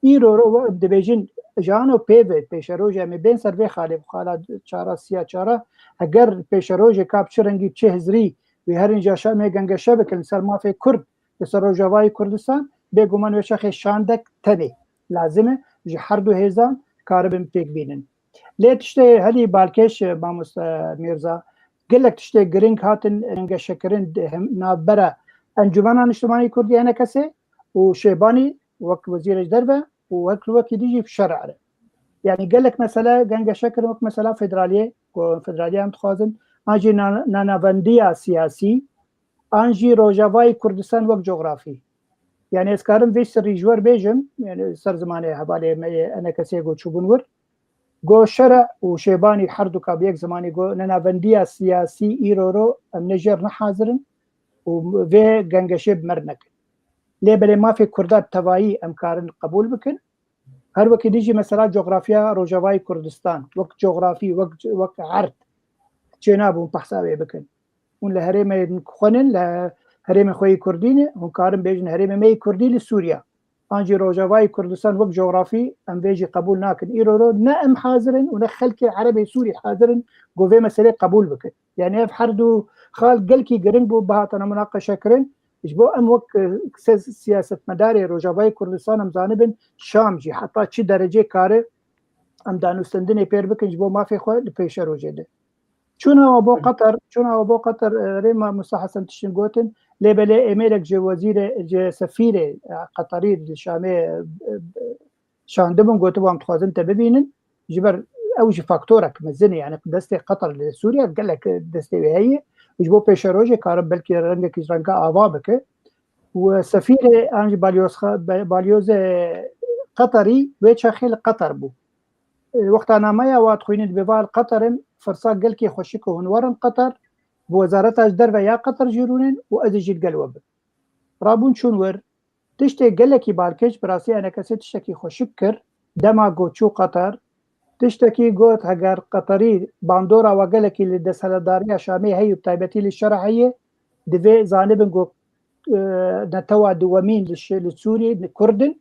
Îro ro dibêjin, ji ano pê ve pêşerojê em ê bên ser vê xalê, xala çara, siya çara, heger pêşerojê ka bi çi rengî, bi çi hizrî, wî herin ja Şamê gengeşe bikin li ser mafê Kurd, li ser Rojavayê Kurdistan, bêguman wê çaxê şandek tenê lazim e, ji her du hêzan karibin pêk bînin. Lê tiştê herî balkêş, mamoste Mîrza, gelek tiştê giring hatin gengeşekirin di hem-, navbera Encûmena Niştimanî Kurdî, enekesê, û Şêbanî wek wezîrê ji derve û wek li wekî dî jî şer'e re. Yani gelek mesele gengeşe kirin, wek mesela federaliyê, ku federaliya em dixwazin, an jî na-, nanavendiya siyasî, an jî Rojavayê Kurdistan wek cografî. Yani ez karim vê sirrî ji we re bêjim, yani ser zimanê hevalê me yê enekesê ku çûbûn wir. Go şer'e û Şêbanî herduka bi yek zimanî go nenavendiya siyasî îro ro em ne jêr ne hazir in û vê gengeşê bi me re nekin. Lê belê mafê Kurda bi tevayî em karin qebûl bikin. Her wekî dî jî mesela cografiya Rojavayê Kurdistan, wek cografî, wek, wek erd çênabûn behsa wê bikin. Hûn li herêmên xwe nin, li herêmên xwe yê Kurdî ne, hûn karin bêjin herêmê me yê Kurdî li Sûriye. An jî Rojavayê Kurdistan wek cografî em vê jî qebûl nakin. Îro ro ne em hazir in û ne xelkê Erebê Sûrî hazir in ku vê meselê qebûl bikin. Yani ev her du xal gelkî giring bû, bihatana munaqeşe kirin. Ji bo em wek, e, se-, siyasetmedarê Rojavayê Kurdistan em zanibin, Şam jî heta çi derecê kare em danûstendinê pêr bikin ji bo mafê xwe li pêşerojê de. Çûna we bo Qeter, çûna we bo Qeter, e, rê mamosta Hesen tiştin gotin, lê belê êmêlek ji wezîrê, ji sefîrê, e, Qeterî li Şamê, e, e, şandibûn, gotibû, em dixwazin te bibînin. Ji ber ew jî faktorek mezin e, yani destê Qeter li Sûriye gelek destê wê heye. Ji bo pêşerojê karin belkî rengekî ji renga ava bike. Û sefîrê an jî balyoz-, be-, balyozê Qeterî wê çaxê li Qeter bû. E, wexta nameya wa dixwînin, dibê va li Qeter im, firsa gelkî xweşik e, hûn werin Qeter, bi wezareta ji derve ya Qeter jî rûnin û ez ê jî li gel we bim. Rabûn çûn wir. Tiştê gelekî balkêş, bi rastî enekesê tiştekî xweşik kir. Dema ku çû Qeter, tiştekî got, heger Qeterî bandora we gelekî li desthilatdariya Şamê heye û bi taybetî li şer heye, divê zanibin ku, e, netewa duwemîn li şi-, li Sûriyê li Kurd in.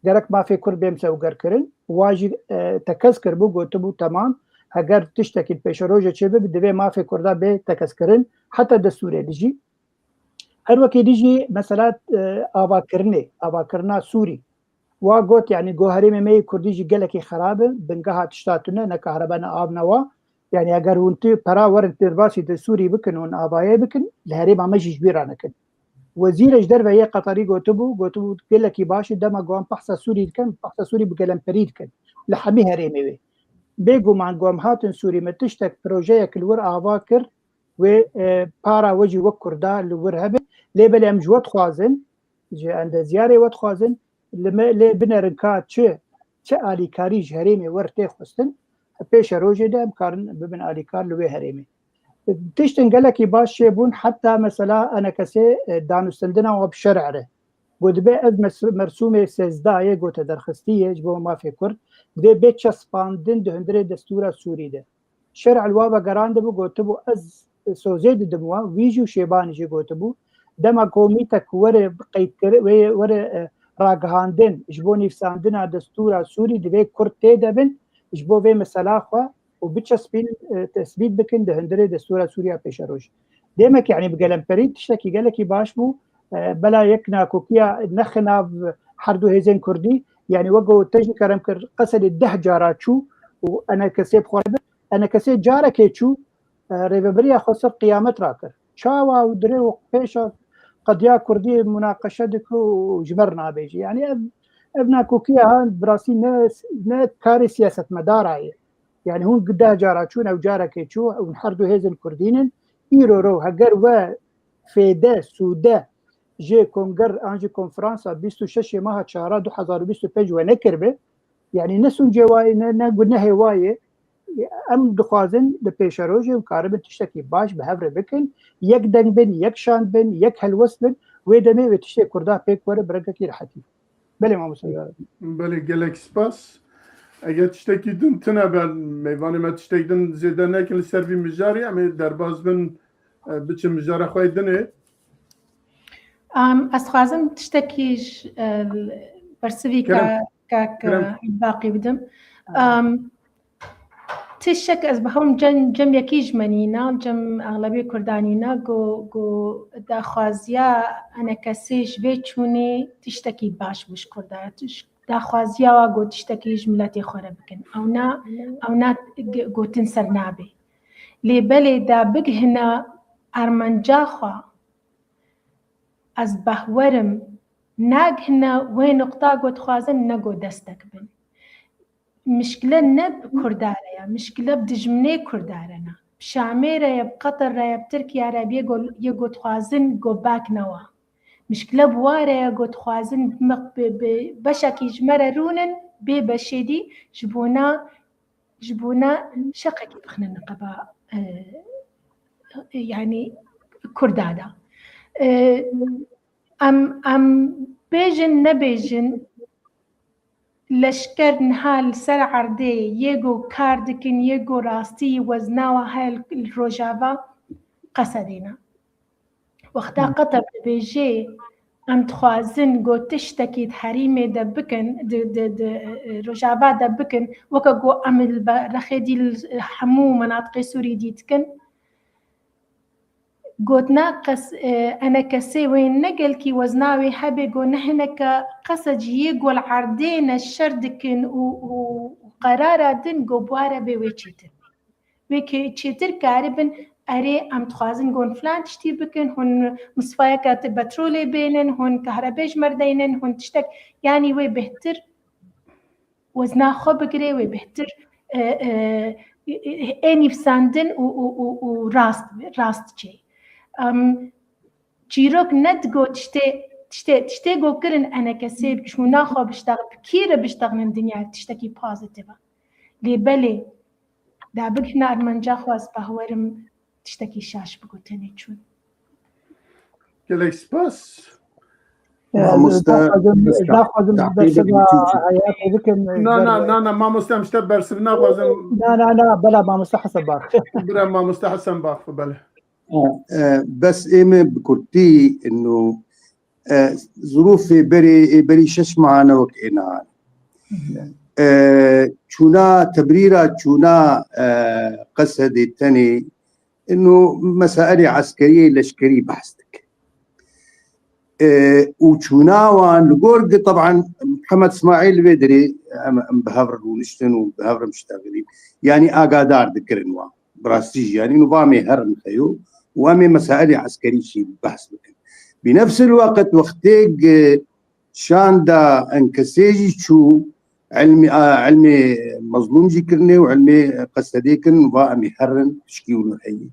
Gerek mafê Kurd bê misewgerkirin. Wa jî, e, tekez kiribû, gotibû, temam, heger tiştekî li pêşerojê çêbibe, divê mafê Kurda bê tekez kirin, heta destûrê dijî. Her wekî dijî mesela, e, avakirinê, avakirina Sûrî. Wa got, yani, got, herêmê me yê Kurdî jî gelekî xerab e, bingeha tişta tune, ne kahrebe, ne av, ne wa. Yani, eger hûn tu pera werin derbasî de Sûrî bikin, hûn avayê bikin, li herêma me jî ji bîr nekin. Wezîrê ji derve yê Qeterî gotibû, gotibû, gelekî baş e, dema ku em behsa Sûrî dikin, behsa Sûrî bi gelemperî dikin. Li hemî herêmê wê. Bêguman ku em hatin Sûrî, me tiştek, projeyek li wir ava kir, wê, e, para we jî wek Kurda li wir hebe. Lê belê em ji we dixwazin, ji endezyarê we dixwazin, li me, lê binerin ka çi, çi alîkarî ji herêmê wer tê xwestin, pêşerojê de em karin bibin alîkar li wê herêmê. Tiştin gelekî baş çêbûn, heta mesela enekesê, e, danûstendina we bi şer'e re. Got, dibê ev mes-, mersûmê sêzdeh yê gote derxistî ye ji bo mafê Kurd, divê bê çespandin di hundirê destûra Sûrî de. Şer'e li wa vegerandibû, gotibû, ez sozê didim we, wî jî û Şêbanî jî gotibû, dema ku mîtek were qeydkir-, wê were, e, ragihandin ji bo nivîsandina destûra Sûrî, divê Kurd tê de bin, ji bo vê mesela xwe û biçespînin, e, tesbît bikin di hundirê destûra Sûriya pêşerojê. Demek, yani, bi gelemperî tiştekî gelekî baş bû. E, bela yek nakokiya nexin nav her du hêzên Kurdî, yani, wek ku te jî kerem kir, Qesedê deh cara çû û enekesê bi xwe re bir. Enekesê carekê çû, e, rêveberiya xwe ser qiyamet rakir. Çawa û dirê û pêşa qediya Kurdî munaqeşe dike û ji me re nabêje. Yani, ev, ev nakokiya ha, bi rastî ne, ne karê siyasetmedara ye. Yani, hûn deh cara çûn, ew carekê çû, hûn her du hêzên Kurdî nin. Îro ro, heger we fêde, sûde ji konger an jî konferansa bîst û şeş meha çara du hezar û bîst û pênc we nekiribe, yani ne sûncê wayê, ne, ne gunehê wayê, em dixwazin li pêşerojê em karibin tiştekî baş bi hev re bikin, yek deng bin, yek şand bin, yek helwest bin, wê demê wê tiştê Kurda pêk were bi rengekî rehetî. Belê mamoste. Belê, gelek spas. Eger tiştekî din tune be, mêvanê me tiştek din zêde nekin li ser vî mijarê, em ê derbas bin, e, biçin mijara xwe yê dinê. Em, ez dixwazim tiştekî ji, e, bersivî Kerem. ka, kak, Kerem. e, Baqî bidim. Em, Tiştek ez bi hewn cem, cem yekî ji me nîna, cem exlebê Kurda nîna, ku, ku daxwaziya enekesê ji vê çûnê tiştekî baş bû ji Kurda. Tiş-, daxwaziya wa ku tiştekî ji miletê xwe re bikin. Ew na, ew na g-, gotin ser nabê. Lê belê da bigihina armanca xwe, ez behwerim, nagihine wê nuqta ku dixwazin, ne ku destek bin. Mişkile ne bi Kurda re ye, mişkile bi dijminê Kurda re ne. Bi Şamê re ye, bi Qeter re ye, bi Tirkiye re, bi yê go-, yê ku dixwazin go back newa. Mişkile bi wa re ye ku dixwazin bi, bi, bi beşekî ji me re rûnin, bê beşê dî ji bona, ji bona şeqekî bixinin qeba, e, yani Kurda de. E, em, em bêjin nebêjin, leşker niha li ser erdê yê ku kar dikin, yê ku rastî wezna wa heye li Rojava, Qesedê ne. Wexta Qeter dibêje, em dixwazin ku tiştekî di herîmê de bikin, di, di, di, e, Rojava de bikin, weke ku em li be-, rexê dî li hemû menatiqê Sûrî dî dikin. Gotina qes-, e, enekesê wê ne gelkî wezna wê hebe, go ne hineke qesediyê gol erdê ne şer dikin û, û, û qerara din go buware bê wê çêtir. Wê ke-, çêtir karibin, erê, em dixwazin gon filan tiştî bikin, hûn misfayeka te petrolê bênin, hûn kahrebê ji me re deynin, hûn tiştek, yanî wê bêhtir wezna xwe bigire, wê bêhtir, e, e, ê nivîsandin û, û, û, û rast, rast çê. Em, çîrok ne digo tiştê, tiştê, tiştê go kirin enekesê çûna xwe biştex-, bi kî re biştexnin dinya tiştekî pozîtîf e. Lê belê, da bigihna armanca xwe, ez bawerim tiştekî şaş bigo tenê çûn. Gelek spas. Mamoste, naxwazim, ez naxwazim bersiva heyetê bikim. Na, na, na, na, mamoste, em ji te bersiv naxwazim. Na, na, na, bela mamoste Hesen bax. Bira mamoste Hesen bax, bele. E, bes ê me bi kurtî, ino, e, zirûfê berê, ê berî şeş meha ne wek ê niha. E, çûna, tebrîra çûna, e, Qesedê tenê, ino mesailê eskeriyê, leşkerî behs dike. E, û çûna wan li gor gi, teban, Mihemed Îsmaîl vê derê em, em bi hev re rûniştin û bi hev re miştexilîn. Yanî agadar dikirin wan. Bi rastî jî, yanî, û va em ê herin xeyo û em ê mesailê eskerî jî behs bikin. Bi nefsil weqt wextê gi şanda enkesê jî çû, ilmê, a, ilmê mezlûm jî kirinê û ilmê Qesedê kirin, va em ê herin, tişkî wilo heye.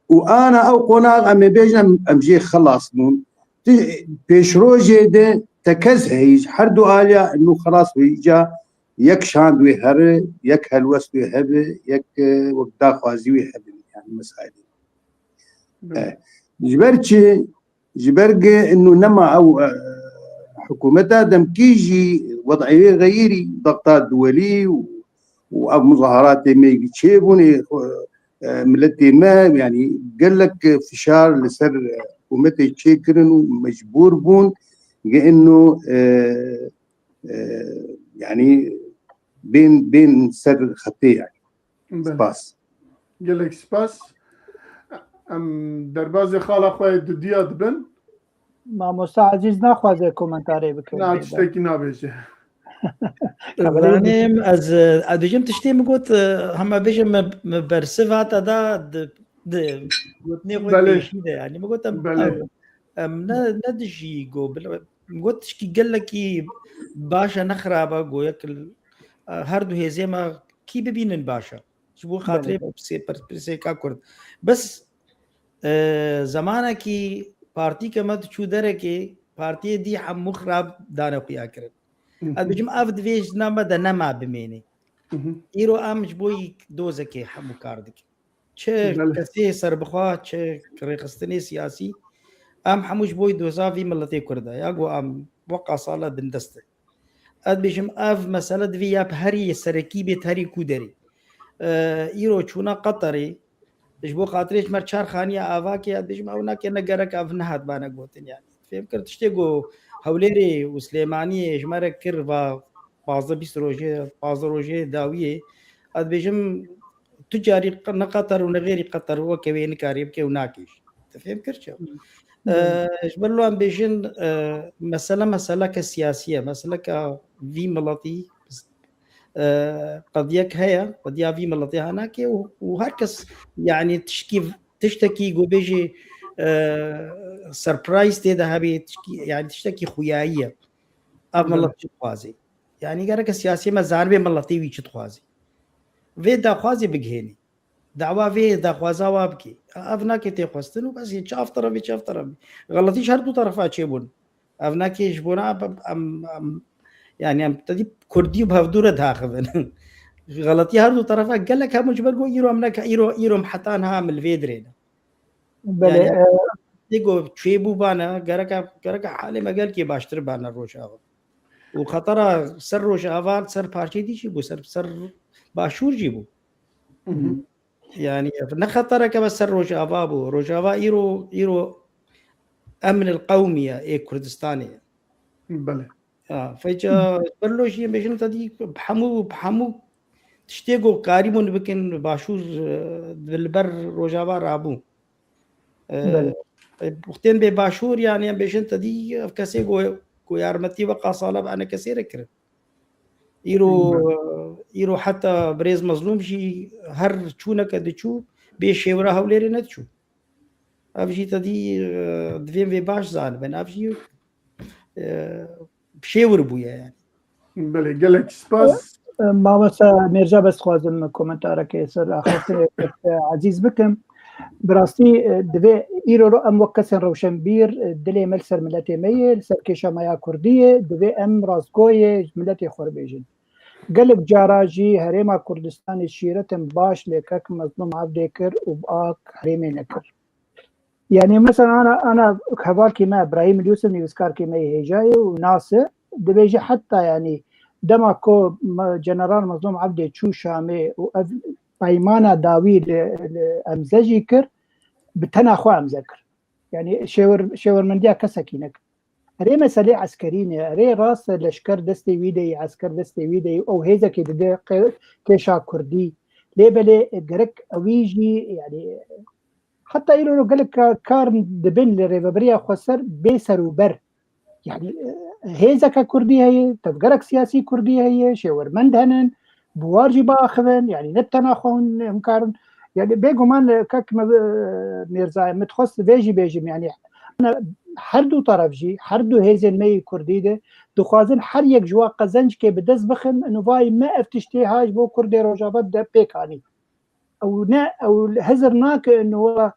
Û ana ew qonax em ê bêjin, em, em jê xelas bûn. Ti-, pêşrojê de tekez heye ji her du aliya, ino xelas bû, îca yek şand wê here, yek helwest wê hebe, yek, e, wek daxwazî wê hebe, yani mesailê. Belê. E, ji ber çi? Ji ber ge ino nema ew, e, hikûmeta demkî jî wed'ê wê xeyirî, dexta duwelî û, û ev muzaharatê me çêbûn, ê, e, miletê me, yani gelek fişar li ser, e, hikûmetê çêkirin û mecbûr bûn ge ino, e, e, yani bên, bên ser xetê yani. Belê. Spas. Gelek spas. Em derbazê xala xwe yê dudiya dibin. Mamosta Ezîz naxwaze komentarê bike. Na, tiştekî nabêje. Zanim ez, ez dibêjim tiştê min got, e, hema bêjim min, min bersiv hate da di, di gotinê xwe Belê. pêşî de, yani min got em, Belê. em, em ne, ne dijî go, bil-, min got tişkî gelekî baş e, ne xirab e, go yek, e, her du hêzê me kî bibînin baş e. Ji bo xatirê Belê. pirsê-, pir-, pirsêka Kurd. Bes, e, zemanekî partîke me diçû derekê, partiyê dî hemû xirab dane xuya kirin. Hı hı. Ez dibêjim, ev di vê jina me de nema bimênê. Hı hı. Îro em ji bo yî dozekê hemû kar dikin. Çi Belê. kesê serbixwe, çi rêxistinê siyasî, em hemû ji bo yî doza vî miletê Kurd e. Ya ku em weqa sala bindest e. Ez dibêjim, ev mesele divê ya bi herî serekî bê, herî ku derê. E, îro çûna Qeterê, ji bo xatirê ji me çar xaniya avakê, ez dibêjim, ew nake, ne gerek ev nehatbane gotin yani. Fêm kir, tiştê ku Hewlêrê û Silêmaniyê ji me re kir, va pazdeh bîst rojê, pazdeh rojê dawiyê, ez dibêjim, tu carî ne Qeter û ne xêrî Qeter weke wê nikarî bike û nakê jî. Te fêm kir çi? Hmm. E, ji ber lo em bêjin, e, mesele meseleke siyasî ye, meseleke vî miletî, e, qediyek heye, qediya vî miletê hanakê û, û her kes, yani tişkî, tiştekî ku bêjî, e, surprise tê de hebê, tişkî, yani tiştekî xuyayî ye. Ev Belê. milet çi dixwazê? Yani gereke siyasî me zanibê miletê wî çi dixwazê. Vê daxwazê bigihênê. Dawa vê daxwaza wa bikê. Ev nake tê xwestin û bes, çi ev terefê, çi ev terefê. Xeletî ji her du terefa çêbûn. Ev nake ji bona em, em, em, yani em tedî Kurdî û bi hevdû re diaxivin. Xeletî her du terefa gelek hebûn, ji ber ku îro em neke, îro, îro em heta niha em li vê dirê ne. Belê, Yani, e, tê ku çêbû bane, gereke, gereke halê me gelkê baştir bane Rojava. Û xetera ser Rojava, ser parçeyê dî jî bû, ser, ser Başûr jî bû. Hı hı. Yani, ne xetereke bes ser Rojava bû. Rojava îro, îro emn el qewmî ye, ê Kurdistanê ye. Belê. Ya, feyca, ber lo jî em bêjin te dî, bi hemû, bi hemû tiştê ku karîbûn bikin, Başûr, e, li ber Rojava rabû. Belê. Wextên bê başûr, yani, em bêjin te dî ev kesê ku, ku yarmetî weka sala bi enekesê re kirin. Îro, îro heta birêz Mezlûm jî her çûneke diçû, bê şêwira Hewlêrê nediçû. Ev jî te dî, e, divên vê baş zanibin. Ev jî, e, şêwir bûye yani. Belê, gelek spas. E, e, Mamosta Mêrca, bes dixwazim komentarekê ser axaftinê ezîz bikim. Bi rastî, e, divê îro ro em wek kesên rewşenbîr, e, dilê me li ser miletê me yê, li ser kêşa me ya kurdî yê, divê em rastgoyê miletê xwe bêjin. Gelek cara jî Herêma Kurdistanê şîretin baş lê kek Mezlûm Evdê kir û bi ak herêmê nekir. Yani mesela ana, ana hevalkî me Brahîm Yûsif nivîskarkî me yê hêja ye û nas e. Dibêje heta yani dema ku me-, General Mezlûm Evdê çû Şamê û ev peymana dawî li, li Emze jî kir, bi tena xwe Emze kir. Yani şêwir-, şêwirmendiya kesekî nekir. Erê meselê eskerî ne, erê rast e leşker destê wî de yî, esker destê wî de yî, ew hêzekê dide qe-, kêşa kurdî. Lê belê gerek ewî jî, yani, heta îro gelek ka-, kar dibin li rêveberiya xweser bê ser û ber. Yani, e, hêzeke kurdî heye, tevgerek siyasî kurdî heye, şêwirmend henin, bi war jî biaxivin, yani ne tena xwe hûn him karin. Yani bêguman, e, kek me, e, Mêrza, min dixwest vê jî bêjim, yani her du teref jî, her du hêzên me yê kurdî de dixwazin her yek ji wa qezencekê bi dest bixin, û vay me ev tiştê ha ji bo kurdê Rojava de pêk anî. Ew ne, ew hizir nake û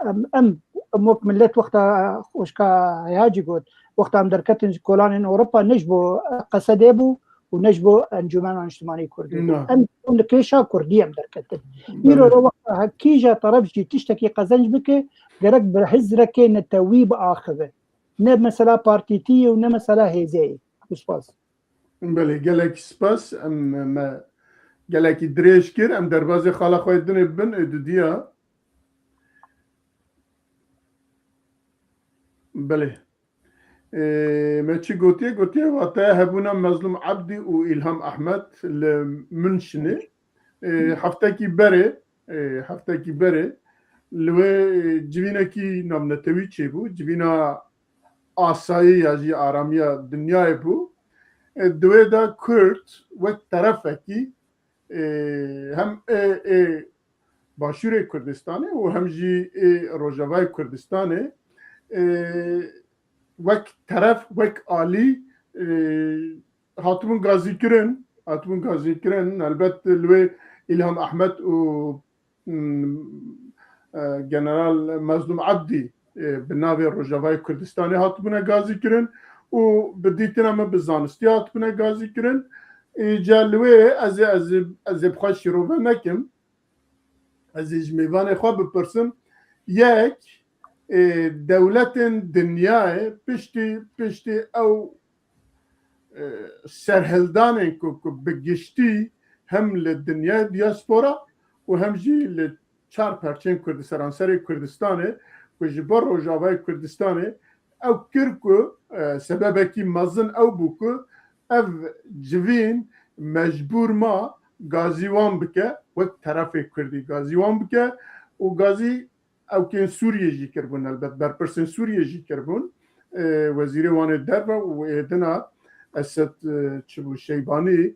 em, em, em wek millet wexta xwişka heya jî got, wexta em derketin ji kolanên Ewropa ne ji bo Qesedê bû û ne ji bo Encûmena Niştimanî Kurdî bû. Na. Em li kêşa Kurdî em derketin. Îro Belê. re wexta he-, kîja teref jî tiştekî qezenc bike, gerek bi hizrekê netewî biaxive. Ne mesela partîtî ye û ne mesela hêzê ye. Spas. Belê, gelekî spas. Em, me gelekî dirêj kir. Em derbazê xala xwe yê dinê bibin, ê dudiya. Belê. Ê, me çi gotiye? Gotiye wateya hebûna Mezlûm Ebdî û Îlham Ehmed li Münşinê. Ê, heftekî berê, ê, heftekî berê li wê, ê, civînekî navnetewî çêbû. Civîna asayî ya jî aramiya dinyayê bû. E, di wê de Kurd wek terefekî, e, hem ê, ê Başûrê Kurdistanê û hem jî ê Rojavayê Kurdistanê, e, wek teref, wek alî, e, hatibûn gazîkirin, hatibûn gazîkirin. Helbet li wê Îlham Ehmed û, mm, e, General Mezlûm Ebdî, e, bi navê Rojavayê Kurdistanê hatibûne gazîkirin û bi dîtina min bi zanistiya hatibûne gazîkirin. Îca li wê ez ê, ez ê, ez ê bi xwe şîrove nekim. Ez ê ji mêvanê xwe bipirsim. Yek, e, dewletên dinyayê piştî, piştî ew, e, serhildanên ku, ku bi giştî hem li dinyayê diaspora û hem jî li çar perçên Kurdi-, seranserê Kurdistanê ku ji bo Rojavayê Kurdistanê ew kir ku, e, sebebekî mezin ew bû ku ev civîn mecbûr ma gazî wan bike, wek terefê Kurdî gazî wan bike û gazî ewkên Sûriyê jî kiribûn, helbet berpirsên Sûriyê jî kiribûn. E, Wezîrê Wanê Derve û êdina Esed, e, çi bû, Şeybanî,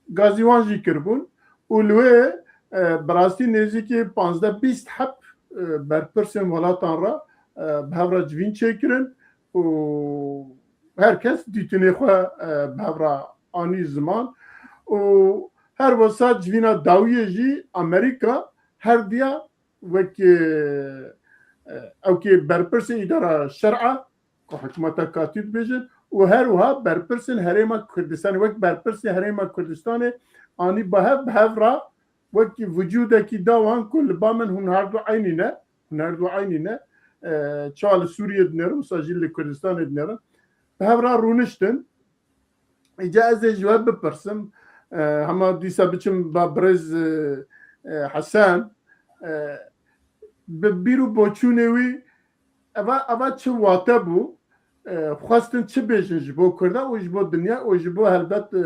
gazî wan jî kiribûn. Û li wê, e, bi rastî nêzîkî panzdeh bîst heb, e, berpirsên welatan re, e, bi hev re civîn çêkirin û her kes dîtinê xwe, e, bi hev re anî ziman. Û her wisa civîna dawiyê jî Amerîka her diya wek, e, e, ewkê berpirsên îdara şer'a ku hikûmeta katî dibêjin û her wiha berpirsên Herêma Kurdistanê wek berpirsên Herêma Kurdistanê anî bi hev, bi hev re wekî vücudekî da wan ku li ba min hûn her du eynî ne, hûn her du eynî ne, e, ça li Sûriyê dinêrin, wisa jî li Kurdistanê dinêrin, bi hev re rûniştin. Îca ez ê ji we bipirsim, e, hema dîsa biçim ba birêz, e, e, Hesen, e, bi bîr û boçûnê wî, eva, eva çi wate bû? E, xwestin çi bêjin ji bo Kurda û ji bo dinya û ji bo helbet, e,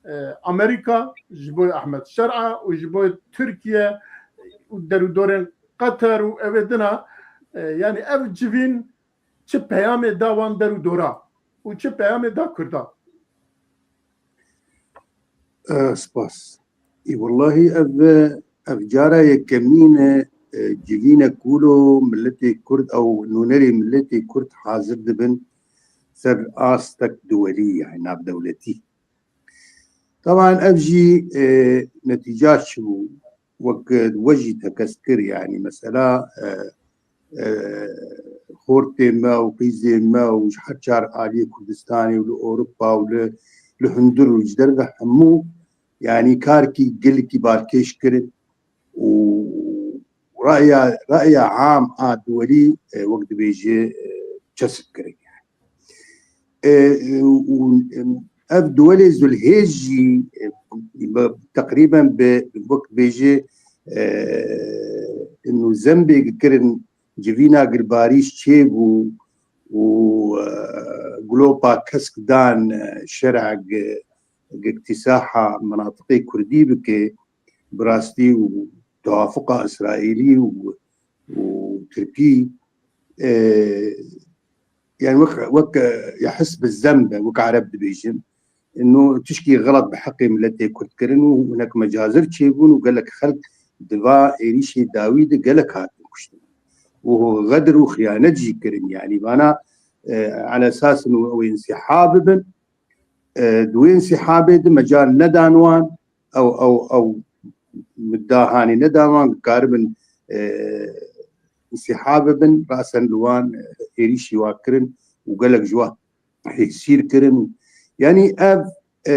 e, Amerîka, ji bo Ehmed Şer'a û ji bo Tirkiye û derûdorên Qeter û ev ê dina E, yani ev civîn çi peyamê da wan der û dora û çi peyamê da Kurda? E, spas. Î wellahî ev, ev cara yekemîn e, e, civîne kûlo milletê Kurd ew nûnerê milletê Kurd hazir dibin ser astek duwelî, yani navdewletî. Taban ev jî, e, netîca çi bû? Wek we jî tekez kir, yani mesela, e, e, xortê me û qîzê me û ji her çar aliyê Kurdistanê û li Ewropa û li, li hundir û ji derve hemû, yani karkî gelekî balkêş kirin û raya, raya am a duwelî, e, wek dibêje, e, çesp kirin. E, û, em, ev duwelê Zulhêz jî, e, bi, teqrîben bi, wek dibêje, e, û zembê kirin civîna gilbarîş çêbû û, e, glopa kesk dan, e, şera gi, gi îktîsaha menatiqê kurdî bike, bi rastî û tewafuqa Îsraîlî û, û Tirkî, e, yani wek, wek, e, ya his bi zem be, wek Ereb dibêjin. Ino tişkî xelet bi heqê miletê Kurd kirin û hinek mecazir çêbûn û gelek xelk di va êrîşê dawî de gelek hatin kuştin. Û xedir û xiyanet jî kirin. Yani vana, e, ala esas ino ew ê însîha bibin. E, di wê însîhabê de mecal nedan wan, ew, ew, ew midda hanê nedan wan, karibin, e, însîha bibin, rasen li wan, e, êrîşî wa kirin û gelek ji wan hêsîr kirin. Yani ev, e,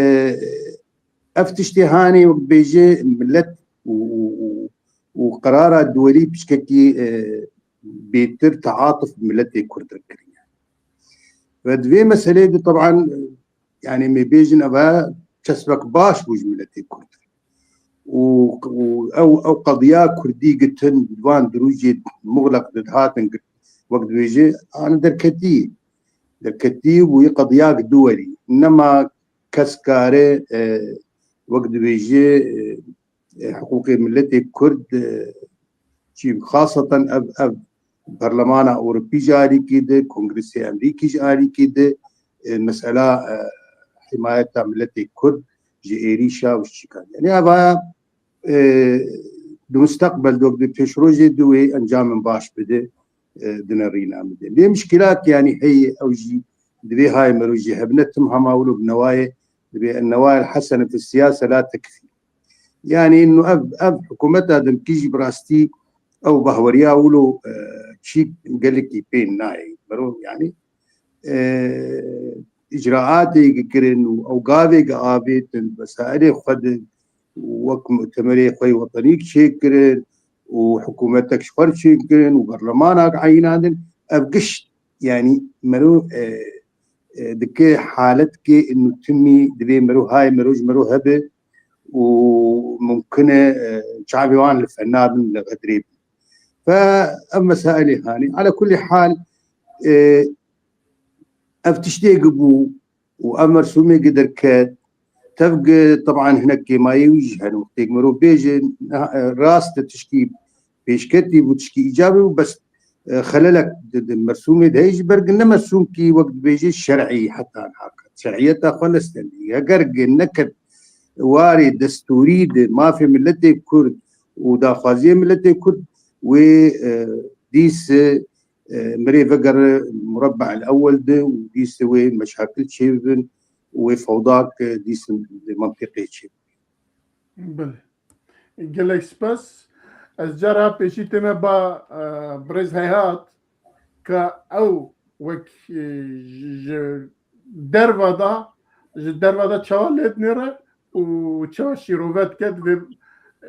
ev tiştê hanê wek bêje milet û, û, û, û qerara duwelî piçkekî, e, bêtir teatuf miletê Kurd re kiriye. Ve di vê meseleyê de taban, yani me bêjin eve çesbek baş bû ji miletê Kurd. Û, û ew, ew qediya Kurdî gitin, van dirûjê muxleq dihatin gir-, wek dibêje, an derketî. Derketî bûyî qediyak duwelî. Nema kes kare, e, wek dibêje, e, e, hiqûqê miletê Kurd, e, çî xaseten ev, ev Berlemana Ewropî ji alîkî de, Kongresê Emerîkî ji alîkî de, e, mesela, e, himayeta miletê Kurd ji êrîşa û ji çîkan. Yani eva, e, di mustaqbel de, di pêşrojê de wê encamên baş bide, e, dinerîna min de. Lê mişkîlat yani heye ew jî divê hay mero jî hebne tim hema wilo bi newayê, divê ennewayel hesene fi siyase la tekfî. Yani ino ev, ev hikûmeta demkî jî bi rastî ew bahweriya wilo, e, çîk gelekî pê nayê. Mero yani, e, îcraatê kirin û ew gavê avêtin, wesailê xwe de wek mutemerê xwe yê wetenî çêkirin û hikûmetek ji xwe re çêkirin û berlemanak eyînandin. Ev gişt yani mero, e, e, dike haletkê ino timî divê mero hay mero ji mero hebe û mumkin e, e, çavê wan li fena bin, li xetirê bin. Fe ev mesailê hanê. Ala kulî hal, e, ev tiştê gi bû û ev mersûmê gi derket, tev gi, teban hinek kêmayê wî jî hene. Wextêk mirov bêje, rast e, tişkî pêşketî bû, tişkî îcabî bû, bes, e, xelelek di, di mersûmê de heye, ji ber gi ne mersûmkî wek dibêje şer'î heta niha ket. Şer'iyeta xwe nestendî. Heger gi neket warê destûrî de mafê miletê Kurd û daxwaziyê miletê Kurd, wê, e, dîs, e, mirê vegere murabbe'el ewwel de û dîs wê meşakil çêbibin û wê fewdak, e, dîs di mentiqê çêbibin. Belê. Gelek spas. Ez cara pêşî tême ba, e, birêz Heyhat, ka ew wek, e, ji, ji derva da, ji derva da çawa lê dinêre û çawa şîrove dike, divê, e,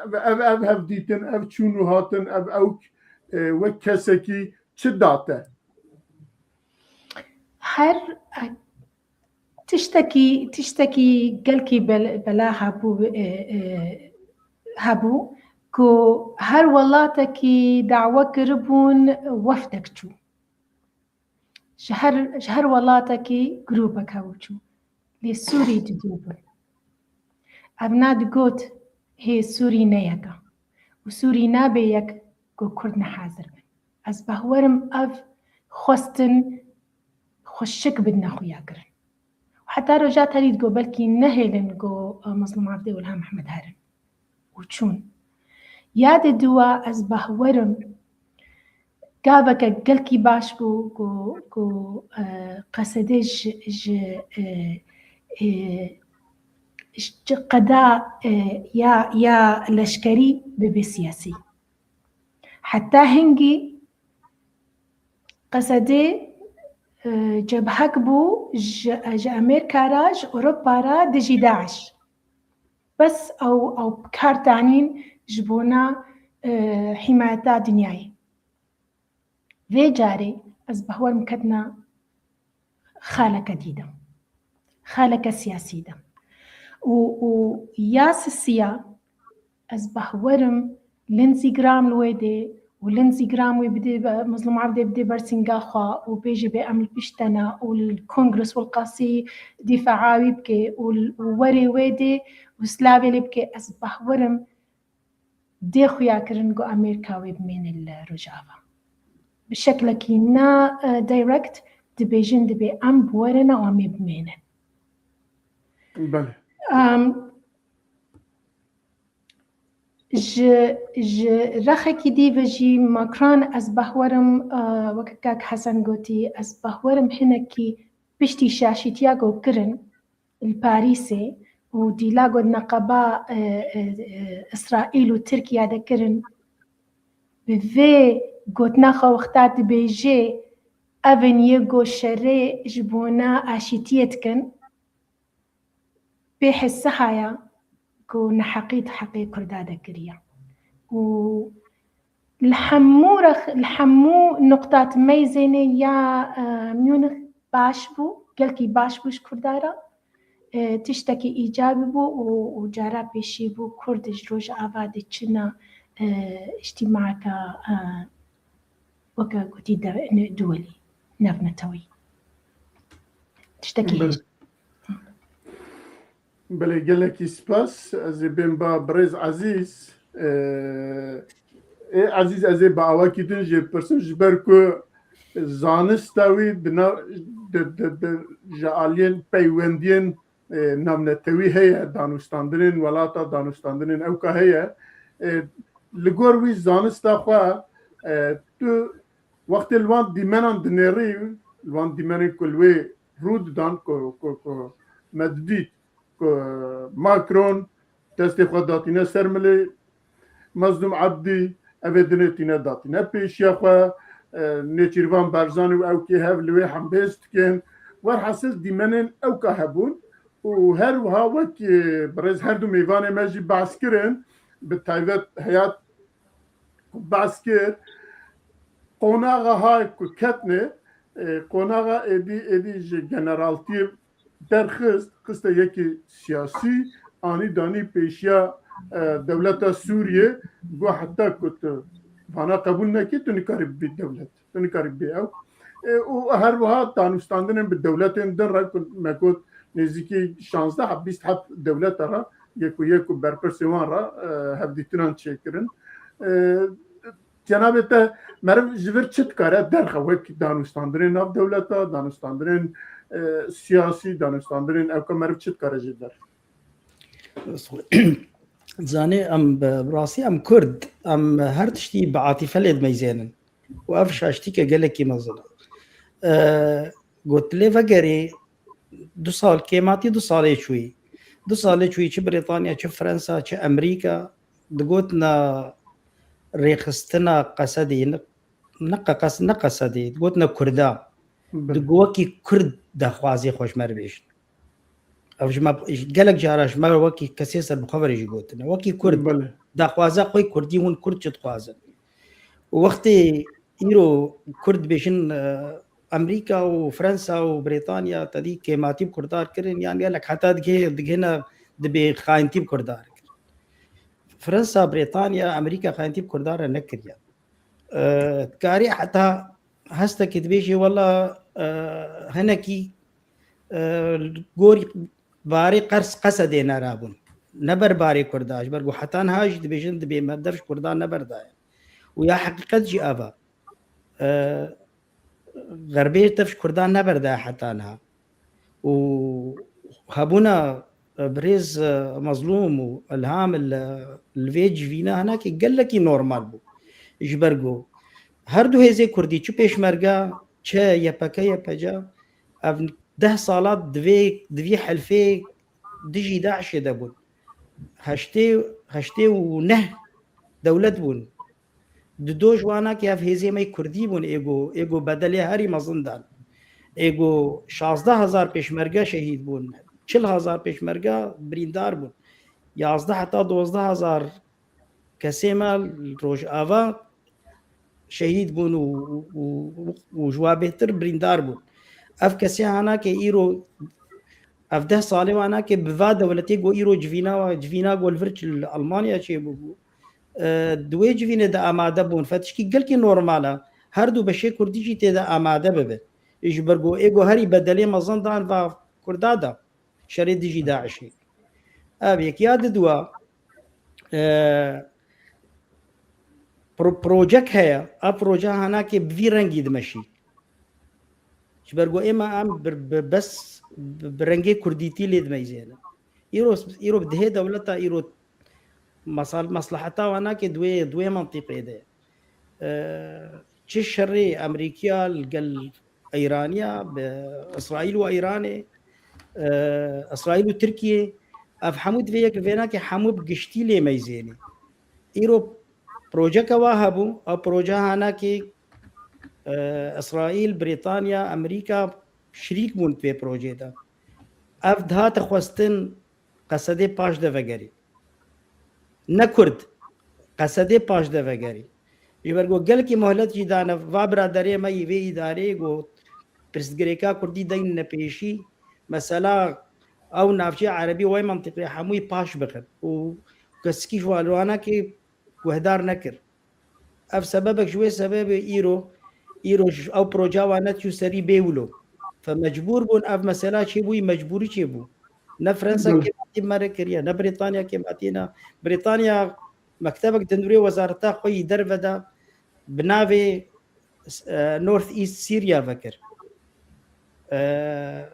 ev, ev, ev hevdîtin, ev çûn û hatin, ev ewk, e, wek kesekî çi date? Her, e, tiştekî, tiştekî gelkî bel-, bela hebû, e, e, hebû ku her welatekî dawe kiribûn wefdek çû. Ji her, ji her welatekî grûpek hebû çû. Lê Sûrî cuda bûn. Evna digot, hê Sûrî ne yek e. Û Sûrî nabe yek ku Kurd ne hazir bin. Ez behwerim ev xwestin xweşik bidine xuya kirin. Heta roja terî digo belkî nehêlin go, e, Mezlûm Abdê û Ilham Ehmed herin. Û çûn. Ya de diwa ez behwerim gaveke gelkî baş bû ku, ku, e, Qesedê ji, ji, e, e, ji qeda, e, ya, ya leşkerî bibe siyasî. Heta hingî Qesedê, e, cebhek bû ji, ji Amerîka re, ji Ewropa re dijî DAIŞ. Bes ew, ew bi kar tanîn ji bona, e, hîmayeta dinyayê. Vê carê ez behwerim ketna xaleke dî de. Xaleke siyasî de. Û, û ya sisiya ez behwerim Lindsey Graham li wê dê û Lindsey Graham wê bidê be-, Mezlûm Abdê bidê ber singa xwe û bêjê bê em li pişt te ne û li Kongres Welqasî dîfaa wî bike û l-, û werê wê dê û silavê lê bike. Ez behwerim dê xuya kirin ku Amerîka wê bimêne li Rojava. Bi şeklekî ne, e, direct dibêjin dibê em bi were ne û em ê bimênin. Belê. Em, ji, ji rexekî dî ve jî Macron ez behwerim, e, weke kak Hesen gotî, ez behwerim hinekî piştî şaşîtiya ku kirin, li Parîsê û dîla got neqeba, e, e, e, Îsraîl û Tirkiye de kirin, bi vê gotina xwe wexta dibêjê, ev in yê go şerê ji bona aşîtiyê dikin, pê hesiha ya ku neheqî di heqê Kurda de kiriye. Û li hemû rex-, li hemû nuqtat meyzênê ya, e, Munich baş bû, gelkî baş bû ji Kurda re. E, tiştekî îcabî bû û, û cara pêşî bû Kurd ji Rojava diçine, e, îctîmaeka, e, weke gotî de-, ne-, duwelî, navnetewî. Tiştekî Belê. hêj. Belê, gelekî spas. Ez ê bêm ba birêz Ezîz. Ee, ê Ezîz, ez ê bi awakî din jê pirsim, ji ber ku zanista wî di na-, di, di, di, ji aliyên peywendiyên, e, navnetewî heye, danûstandinên welata, danûstandinên ewka heye. E, li gor wî zanista xwe, e, tu wextê li wan dîmenan dinêrî, li wan dîmenên ku li wê rû didan, ku, ku, ku me didît, ku Macron destê xwe datîne ser milê Mezlûm Ebdî, ev ê dinê tîne datîne pêşiya xwe, e, Nêçîrvan Barzanî û ewkê hev li wê hembêz dikin. Werhasil dîmenên ewka hebûn û her wiha wek, e, birêz her du mêvanê me jî behs kirin, bi taybet Heyat ku behs kir, qonaxa ha ku ketne, e, qonaxa êdî, êdî ji generaltiyê derxist, xiste yekî siyasî, anî danî pêşiya, e, dewleta Sûriyê, got heta ku tu vana qebûl nekî, tu nikarî bibî dewlet. Tu nikarî bibî ew. E, û her wiha danûstandinên bi dewletên din re ku me got nêzîkî şazdeh heb, bîst heb dewleta re, yek û yek û berpirsê wan re, e, hevdîtinan çêkirin. E, Cenabê te meriv ji vir çi dikare derxe wek danûstandinên nav dewleta, danûstandinên, e, siyasî, danûstandinên ewka meriv çi dikare jê derxe? Zanê em bi, bi rastî em Kurd, em her tiştî bi atîfe lê dimeyzênin. Û ev şaştîke gelekî mezin e. E, got lê vegerê du sal, kêmatî du salê çûyî. Du salê çûyî çi Brîtanya, çi Fransa, çi Amerîka digotina rêxistina Qesedê, ne, ne qe-, qes-, ne Qesedê, digotina Kurda. Belê. Di wekî Kurd daxwazê xwe ji me re bêjin. Ev ji me, gelek cara ji me re wekî kesê serbixwe verê jî gotine. Wekî Kurd, Belê. daxwaza xwe Kurdî, hûn Kurd çi dixwazin? Û wextê îro Kurd dibêjin, e, Amerîka û Fransa û Brîtanya tedî kêmatî bi Kurda re kirin, yan gelek heta digê-, digihine dibê xayintî bi Kurda re kirin. Fransa, Brîtanya, Amerîka xayintî bi Kurda re nekiriye. E, dikarî heta hestekî dibêjê, wela, e, hinekî, e, gorî barê qers Qesedê nerabûn. Ne ber barê Kurda, ji ber ku heta niha jî dibêjin dibê me dev ji Kurdan neberdaye. Û ya heqîqet jî ev e. e, Xerbê tev ji Kurdan neberde heta niha. Û hebûna, e, birêz, e, Mezlûm û Ilham li, li vê civîna hinekî gelekî normal bû. Ji ber ku her du hêzê Kurdî, çi Pêşmerge, çi Y P G, Y P G, ev deh sala di vê, di vî helfê dijî DAIŞê de bûn. Heştê, heştê û neh dewlet bûn. Di do ji wana ke ev hêzê me yê Kurdî bûn, ê ku, ê ku bedelê herî mezin dan. Ê ku şazdeh hezar pêşmerge şehîd bûn, çil hezar pêşmerge birîndar bûn. Yazdeh heta dozdeh hezar kesê me li Rojava şehîd bûn û, û, û, û ji wa bêhtir birîndar bûn. Ev kesê hana ke îro, ev deh salê wana ke bi va dewletê ku îro civîna, civîna ku li vir li Almanya çêbûbû, e, di wê civînê de amade bûn. Fe tişkî gelkî normal e. Her du beşê Kurdî jî tê de amade bibe. Ji ber ku ê ku herî bedelê mezin dan va Kurda da. Şerê dijî DAIŞê. Ev yek. Ya didwa, e, pro-, projek heye. A proje hanakê bi vî rengî dimeşî. Ji ber ku êma em bi, bi, bes bi, bi rengê kurdîtî lê dimeyzêne. Îro, îro bi dihê dewleta îro masal-, maslaheta wana ke duê, duê mantîqê de. E, çi şerê Amerîkiya li gel Îraniya, bi Îsraîl û Îranê, e, Îsraîl û Tirkiyê, ev hemû divê yek vêna ke hemû bi giştî lê meyzênê. Îro projeke wa hebû, ew proje hanakê, e, Îsraîl, Brîtanya, Amerîka şirîk bûn di vê projê de. Ev dihate xwestin Qesedê paş de vegerî. Ne Kurd, Qesedê paş de vegerî. Ji ber ku gelkî muhlet jî dane va biraderê me yî vê îdareyê ku pirsgirêka Kurdî deyne pêşî, mesela ew navçeya Erebî wey mentiqê hemûyî paş bixin û kesikî ji wan wanekê guhdar nekir. Ev sebebek ji wê sebebê îro, îro ji ew proja wan neçû serî bê wilo. Fe mecbûr bûn, ev mesela çêbûyî, mecbûrî çêbû. Ne Fransa Belê. kêmatî me re kiriye, ne Brîtanya kêmatî ne. Brîtanya mektebek di nûrê wezareta xwe yî derve de bi navê, e, North East Syria vekir. E,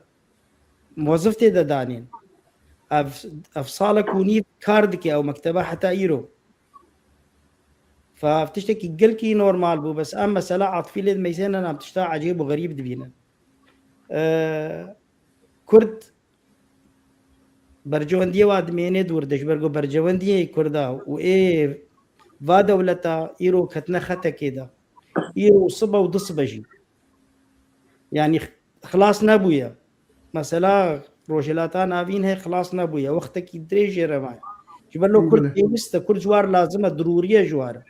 mozif tê de danîn. Ev, ev salek û nîv kar dike ew mekteba heta îro. Fa ev tiştekî gelkî normal bû, bes em mesela atifî lê dimeyzênin, em tişta ecêb û xerîb dibînin. Ee, Kurd bercewendiyê wa dimênê dûr de, ji ber ku bercewendiyê Kurda û ê va dewleta îro ketine xetekê de. Îro û sibe û du sibe jî. Yanî xilas nebûye. Mesela Rojhilata Navîn hê xilas nebûye. Wextekî dirêj jê re maye. Ji ber lo Kurd Belê. pêwist e, Kurd ji war lazim e, dirûrî ye ji war e.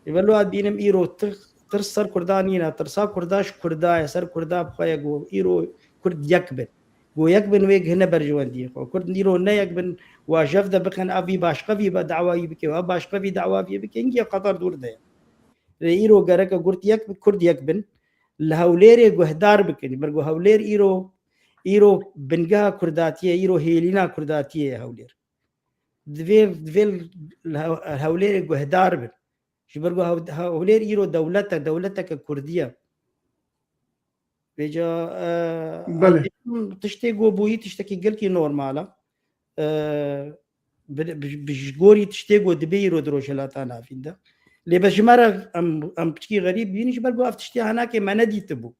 Ji ber lo ez dibînim îro tir-, tirs ser Kurda nîne. Tirsa Kurda ji Kurda ye, ser Kurda bi xwe ye ku îro Kurd yek bin. Ku yek bin wê gihine berjewendiyê xwe. Kurd îro ne yek bin, wa jev de bixin, ev vî başqe vî be dawayî bike, ev başqe vî dawayî bike, hingê xeter dûr de ye. Lê îro gereke Kurd yek, Kurd yek bin, li Hewlêrê guhdar bikin. Ber ku Hewlêr îro, îro bingeha Kurdatiyê, îro hêlîna Kurdatiyê ye Hewlêr. Divê, divê li Hew-, Hewlêrê guhdar bin. Ji ber ku Hew-, Hewlêr îro dewlet e, dewleteke Kurdî ye. Vêca, e, Belê. tiştê ku bûyî tiştekî gelkî normal e. E, bi, bi, bi ji gorî tiştê ku dibê îro di Rojhilata Navîn de. Lê be ji me re em, em piçkî xerîb bînin, ji ber ku ev tiştê henakê me nedîtibû.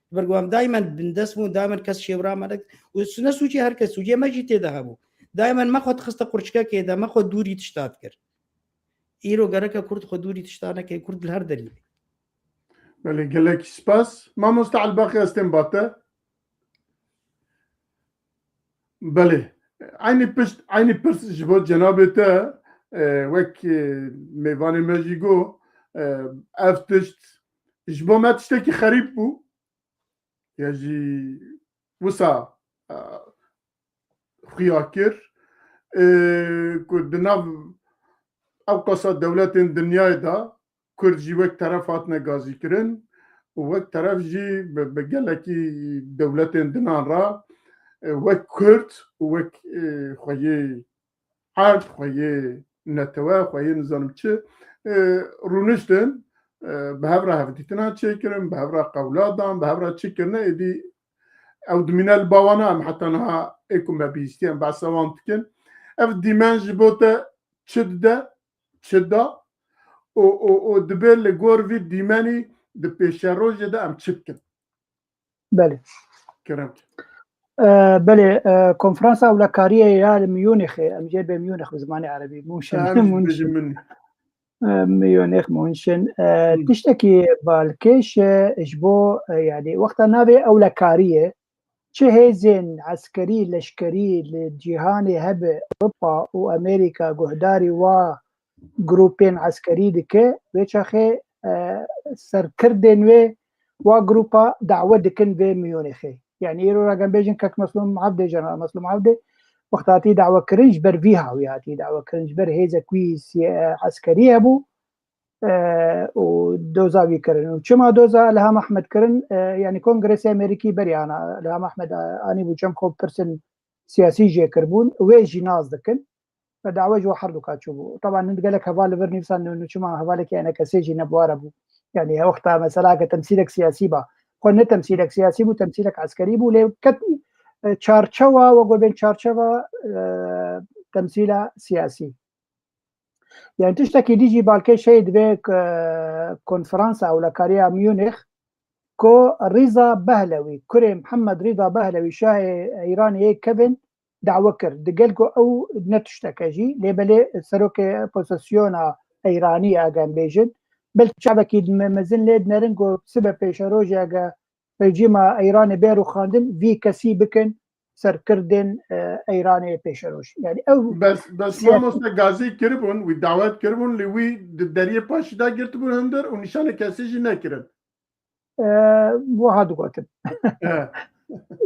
Ji ber ku em daymen bindest bûn, daymen kes şêwra me ne, û su-, ne sûcê her kes, sûcê me jî tê de hebû. Daymen me xwe dixiste qurçikekê de, me xwe dûrî tişta dikir. Îro gereke Kurd xwe dûrî tişta neke, Kurd li her derî be. Belê, gelekî spas. Mamoste Elbaqî, ez têm ba te. Belê. Eynî pişt, eynî pirs ji bo cenabê te, e, wek, e, mêvanê me jî got, e, ev tişt ji bo me tiştekî xerîb bû. Ya jî wisa, e, xuya kir, e, ku di nav ew qasa dewletên dinyayê de Kurd jî wek teref hatine gazîkirin û wek teref jî bi, bi gelekî dewletên dinan re, e, wek Kurd û wek, e, xweyê erd, xweyê netewe, xweyê nizanim çi, e, rûniştin. e, bi hev re hevdîtina çêkirin, bi hev re qewla dan, bi hev re çi kirine, êdî ew dimîne li ba wan, em heta niha ê ku me bihîstiye em behsa wan dikin. Ev dîmen ji bo te çi dide, çi da û, û, û dibê li gor vî dîmenî di pêşerojê de em çi bikin? Belê. Kerem. E, belê, e, konferansa ewlekariyê ya li Munîxê, em jê bê Munîx bi zimanê erebî, München, Em München. bêjin min. E, Munîx, München. E, Hı. Tiştekî balkêş e ji bo, e, yanî wexta navê ewlekariyê, çi hêzên eskerî, leşkerî li cîhanê hebe, Ewropa û Amerîka guhdarî wa grûpên eskerî dike, wê çaxê, e, serkirdên wê wa grûpa dawe dikin vê Munîxê. Yanî îro ra em bêjin kek Meslûm Evdê, Jeneral Meslûm Evdê, wexta hatî dawekirin ji ber vî hawî hatî dawekirin, ji ber hêzek wî siye-, eskerî hebû, e, û doza wî kirin. Û çima doza Ilham Ahmed kirin? E, yanî Kongresê Amerîkî berî ana Ilham Ahmed a-, anîbû cem xwe, pirsên siyasî jê kiribûn, wê jî nas dikin. Ve dawe ji we herduka çûbû. Taban hin gelek heval li vir nivîsan, nû çima hevalekî enekesê jî ne bi ware bû. Yanî wexta meselake temsîlek siyasî ba. Xwe ne temsîlek siyasî bû, temsîlek eskerî bû, lê ket, e, çarçewa, we got bên çarçewa, e, temsîla siyasî. Yani tiştekî dî jî balkêş heye divê, e, konferansa ewlekariya Munîx ku Rîza Behlewî, kurê Mihemed Rîza Behlewî, şahê Îranê yê kevin, dawe kir. Digel ku ew ne tişteke jî, lê belê serokê opozisyona Îranî, ege em bêjin, belkî çavekî me-, mezin lê dinerin ku sibe pêşerojê ege rejîma Îranê bê rûxandin, vî kesî bikin serkirdên, e, Îranê pêşeroj. Yani ew Bes, bes siyasî mamoste Gazî kiribûn, wî dawet kiribûn, lê wî di deriyê paşî de girtibûn hundir û nîşanê kesî jî nekirin. E, wiha digotin. E,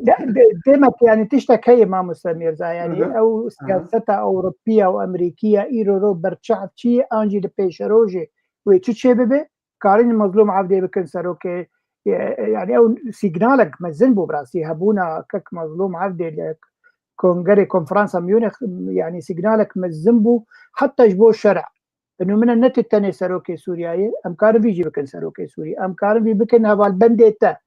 De, de, demek yani tiştek heye mamoste Mîrza, yani Hı hı. ew siyaseta Ewropiya û Amerîkiya îro ro berçav çi ye, an jî li pêşerojê wê çi çê bibe, karin Mezlûm Evdê bikin serokê, e, yani ew sîgnalek mezin bû bi rastî, hebûna kek Mezlûm Evdê li kongerê konferansa Munîx, yani sîgnalek mezin bû, heta ji bo şerê. Nûmine ne ti tenê serokê Sûriyeyê, em karin vî jî bikin serokê Sûriyê. Em karin vî bikin hevalbendê te.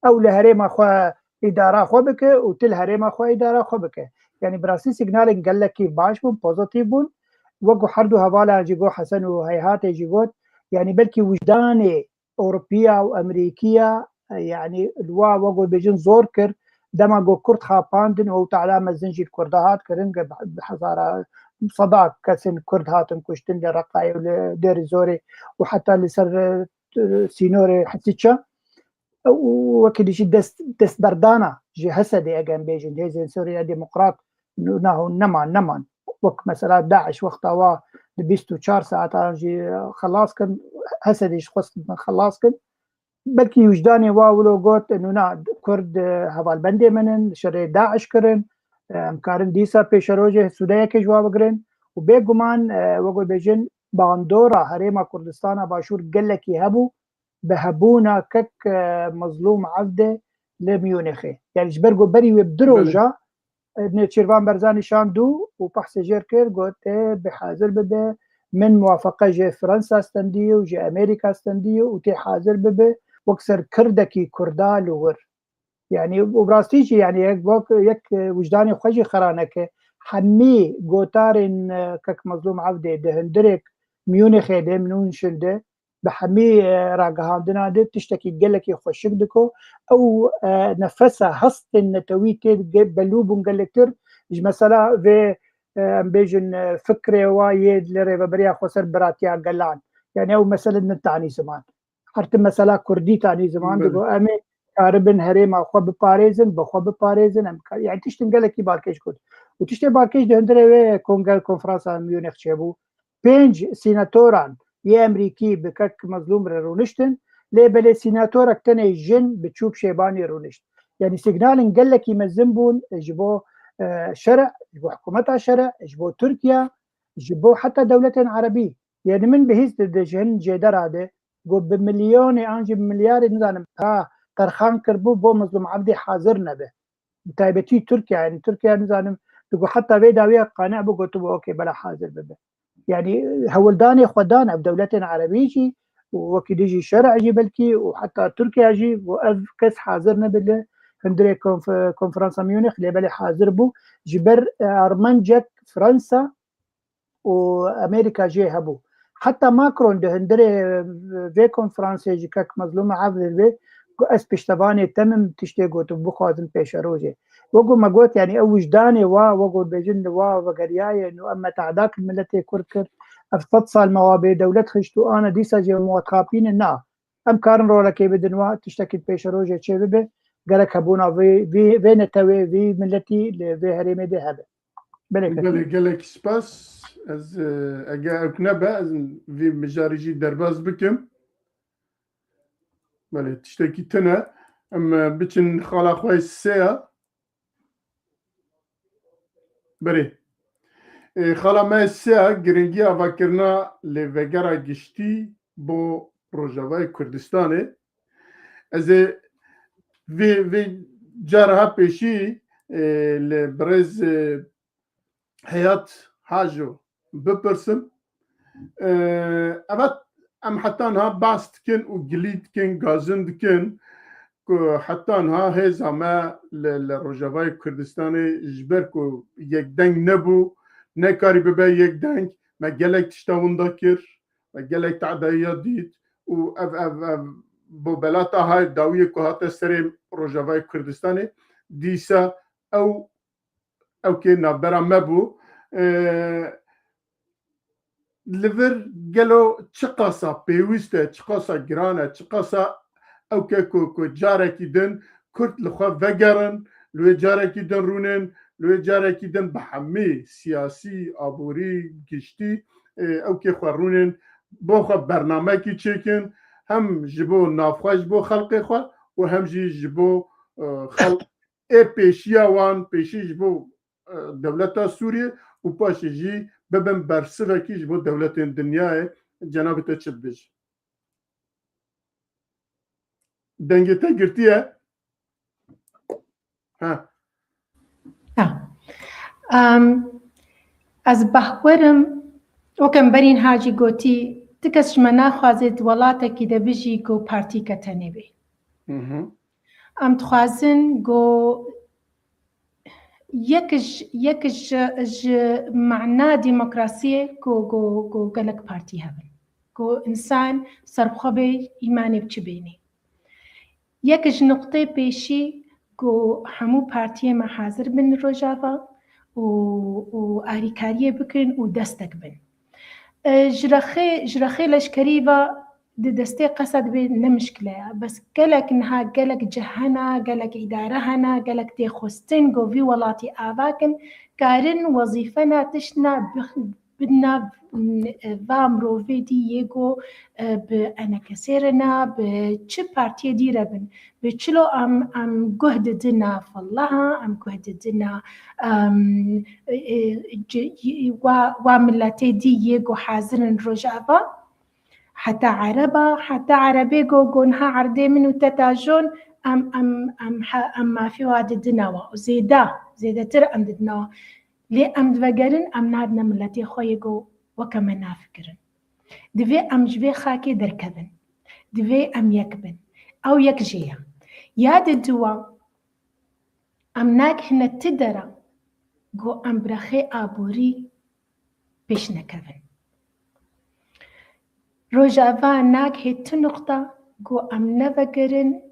Ew li herêma xwe îdara xwe bike û tu li herêma xwe îdara xwe bike. Yani bi rastî sîgnalên gelekî baş bûn, pozîtîf bûn. Wek ku her du hevalan jî got, Hesen û Heyhatê jî got, yani belkî wijdanê Ewropiya û Amerîkiya, e, yani li wa, wek ku bêjin, zor kir, dema ku Kurd xapandin û ew teala mezin jî li Kurda hat kirin, ke bi hezara, seda kesên Kurd hatin kuştin li Reqayê û li Dêrî Zorê û heta li ser, e, sînorê Hesîça. Û wekî dî jî dest, destberdana ji Hesedê, ege em bêjin, Hêzên Sûriya Demokrat, nû naho neman, neman. Wek mesela DAIŞ wexta wa di bîst û çar saetan jî xelas kin, Hesedê jî xwestin xelas kin. Belkî wijdanê wa wilo got, nû na Kurd, e, hevalbendê min in, şerê DAIŞ kirin, e, em karin dîsa pêşerojê sûdeyeke ji wa bigirin û bêguman, e, wek bêjin, bandora Herêma Kurdistana Başûr gelekî hebû, bi hebûna kek, e, Mezlûm Evdê li Munîxê. Yani ji ber ku berî wê bi du Belê. roja, e, Nêçîrvan Barzanî şand û, û behsê jêr kir, got, ê, bi hazir bibe, min muwafeqe ji Fransa stendî û ji Amerîka stendî û tê hazir bibe wek serkirdekî Kurda li wir. Yani û bi rastî jî yani yek wek, yek, e, wijdanê xwe jî xera neke. Hemî gotarên, e, kek Mezlûm Evdê di hundirêk Munîxê de, München de, bi hemî, e, ragihandina de tiştekî gelekî xweşik diko. Ew, e, nefesa hestên netewî tê ge-, belû bûn gelektir. Ji mesela vê, e, em bêjin, e, fikrê wa yê li Rêveberiya Xweser Biratiya Gelan. Yani ew mesele nitanî ziman. Her tim mesela Kurdî tanî ziman, Belê. Digo em ê karibin herêma xwe biparêzin, bi xwe biparêzin, em ka-, yani tiştin gelekî balkêş got. Û tiştê balkêş di hundirê wê konger konferansa Munîx çêbû. Pênc senatoran yê Amerîkî bi kek Mezlûm re rûniştin, lê belê senatorek tenê jin bi Çûp Şêbanî rûnişt. Yani sîgnalên gelekî mezin bûn ji bo, e, şerê, ji bo hikûmeta şerê, ji bo Tirkiye, ji bo heta dewletên erebî. Yani min bihîst di, di ji hin jêdera de, got bi milyonê an jî bi milyarê, nizanim, ha, terxan kiribû bo Mezlûm Evdê hazir nebe. Bi taybetî Tirkiye, yani Tirkiye, nizanim, digo heta vê dawiya qane bû, gotibû, okey, bela hazir bibe. Yani hewldanê xwe dan ev dewletên erebî jî, û wekî dî jî şerê jî belkî û heta Tirkiye jî û ev kes hazir nebû li hundirê konf-, konferansa Munîx, lê belê hazir bû. Ji ber, e, armancek Fransa û Amerîka jê hebû. Heta Macron di hundirê vê konferansê ji kek Mezlûm Evdil bê ku ez piştevanê te me, tiştê got û bixwazin pêşerojê. Wekî me got, yanî ew wijdanê wa, wekî bêjin li wa vegeriyaye û em me tehda kir, miletê Kurd kir. Ev sed sal me wa bê dewlet xist û ana dîsa jî em wa dixapînin, na. Em karin rolekê bidin wa, tiştekî pêşerojê çê bibe, gerek hebûna vê, vê, vê netewê, vê miletî li vê herêmê de hebe. Belê, Fetî. Belê, gelek spas. Ez, e, eger ew nebe, ez vî mijarî jî derbas bikim. Belê, tiştekî tune. Em, e, biçin xala xwe sê ya. Berê. E, xala me sê ya, giringiya avakirina lêvegera giştî bo Rojavayê Kurdistanê. Ez ê vê, vê cara ha pêşî, e, li birêz, e, Heyat Hajo bipirsim. E, evet, em heta niha behs dikin û gilî dikin, gazin dikin ku heta niha hêza me li, li Rojavayê Kurdistanê ji ber ku yekdeng nebû, nekarî bibe yekdeng, me gelek tişta winda kir, me gelek te'dayiya dît û ev, ev, ev bobelata hay dawiyê ku hate serê Rojavayê Kurdistanê, dîsa ew, ew kê navbera me bû. E, li vir gelo çiqasa pêwîst e, çiqasa giran e, çiqasa ew ke ku, ku carekî din Kurd li xwe vegerin, li wê carekî din rûnin, li wê carekî din bi hemî siyasî, aborî, giştî, e, ew kê xwe rûnin, bo xwe bernamekî çêkin, hem ji bo navxwe, ji bo xelkê xwe û hem jî ji bo, e, xelk ê pêşiya wan, pêşî ji bo, e, dewleta Sûriyê û paşê jî bibin bersivekî ji bo dewletên dinyayê. Cenabê te çi dibêje? Dengê te girtiye? Ha. Ha. Em, ez bahwerim, weke em berî niha jî gotî, ti kes ji me naxwaze di welatekî de bijî ku partîke tenê bê. Hı hı. Em dixwazin ku yek ji, yek ji, ji mana demokrasiyê ku, ku, ku gelek partî hebin. Ku însan ser bi xwe bê, îmanê bi çi bênê. Yek ji nuqtê pêşî ku hemû partiyê me hazir bin li Rojava û, û arîkariyê bikin û destek bin. E, ji rexê, ji rexê leşkerî ve di destê qesa dibê ne mişkile ye. Bes gelek niha, gelek cih hene, gelek îdare hene, gelek tê xwestin ku vî welatî ava kin, karin wezîfena tiştna bi-, bidina, m, va mirovê dî yê ku, e, bi enekesê re ne, bi çi partiyê dî re bin. Bi çilo em, em guh didina Fellaha, em guh didina, em, e, e, ci-, wa, wa miletê dî yê ku hazir in Rojava. Heta Ereba, heta Erebê ku, ku niha erdê min û te tajon, em, em, em, he-, em mafê wa didina wa. Û zêde, zêdetir em didina wa. Lê em divegerin, em nadine miletê xwe yê ku weke me nafikirin. Divê em ji vê xakê derkevin. Divê em yek bin. Ew yek jê ye. Ya di dua, em nagihine ti dera ku em bi rexê aborî pêş nekevin. Rojava nagihê ti nuqta ku em nevegerin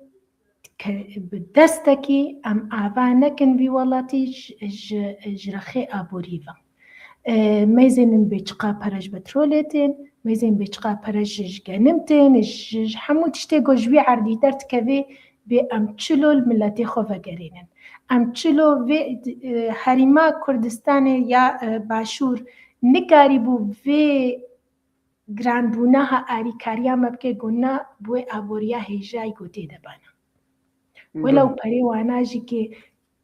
ke bi destekî em ava nekin vî welatî ji, ji, ji rexê aborî ve. E, meyzên bê çiqa pere ji petrolê tên, meyzên bê çiqa pere ji, ji genim tên, ji, ji hemû tiştê ku ji wî erdî derdikevê, bê em çilo li miletê xwe vegerînin. Em çilo vê, e, herîma Kurdistanê ya, e, Başûr nikarîbû vê giranbûna ha arîkariya me bike ku ne bi wê aboriya hêjayî ku tê de bana. Welew perê wana jî kê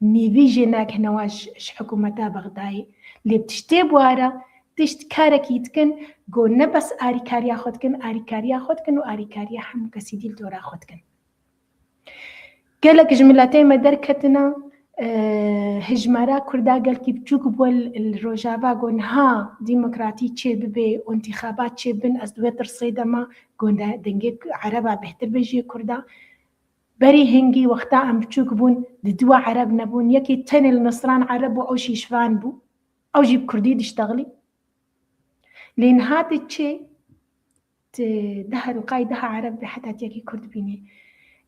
nîvî jê nagihine wa ji, ji hikûmeta Bexdayê. Lê bi tiştê bi wara tişt karekî dikin ku ne bes arîkariya xwe dikin, arîkariya xwe dikin û arîkariya hemû kesî dî li dora xwe dikin. Gelek ji miletê me derketina, e, hijmara Kurda gelkî biçûk bû li, li Rojava, got niha demokratî çê bibe û întîxabat çê bin, ez di wê tirsê de me, got de dengê Ereba bêhtir be jê Kurda. Berî hingî wexta em biçûk bûn, di dua Ereb nebûn, yekî tenê li Nisran Ereb bû, ew jî ji van bû, ew jî bi Kurdî diştexilî. Lê niha tu çê, tu deh li qay deh Ereb be heta tu yekî Kurd bînî.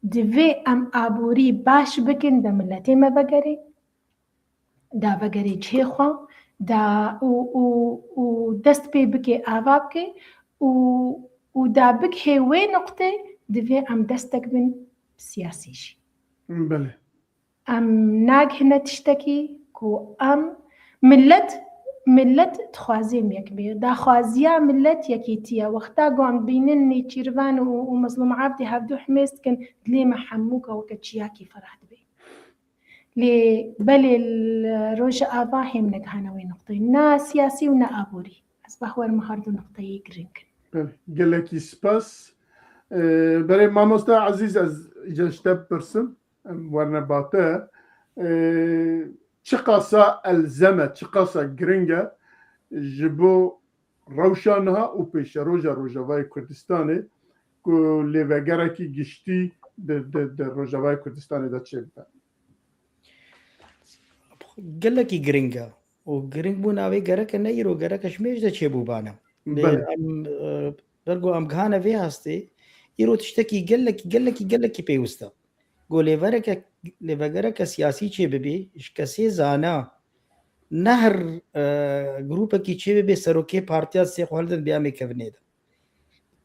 Divê em aborî baş bikin, de miletê me vegerê, da vegerê cihê xwe, da û, û, û dest pê bike, ava bike û, û da bigihê wê nuqtê, divê em destek bin siyasî jî. Belê. Em nagihine tiştekî ku em milet, milet dixwazê em yek bê. Daxwaziya milet yekîtî ye. Wexta ku em dibînin Nêçîrvan û, û Mezlûm Abdî hevdu himêz dikin, dilê me hemûka weke çiyakî ferah dibe. Lê belê li Rojava hêm negihane wê nuqteyê. Na siyasî û na aborî. Ez bawer me her du nuqteyê giring in. Belê, gelekî spas. Ee, berê mamoste Ezîz, ez îca ji te bipirsim. Em werne ba te. Ee, çiqasa elzem e, çiqasa giring e ji bo rewşa niha û pêşeroja Rojavayê Kurdistanê ku lêvegerekî giştî di, di, di Rojavayê Kurdistanê de çêbibe? Gelekî giring e û giringbûna wê gereke ne îro, gereke ji mêj de çêbûbane. Lê Belê. em, e, ber ku em gihane vê hastê, îro tiştekî gelekî, gelekî, gelekî pêwist e. Ku lêvereke, lêvegereke siyasî çê bibê, ji kesê zana, ne her, e, grûpekî çê bibê serokê partiya sê xwe hildin bê em ê kevinê de.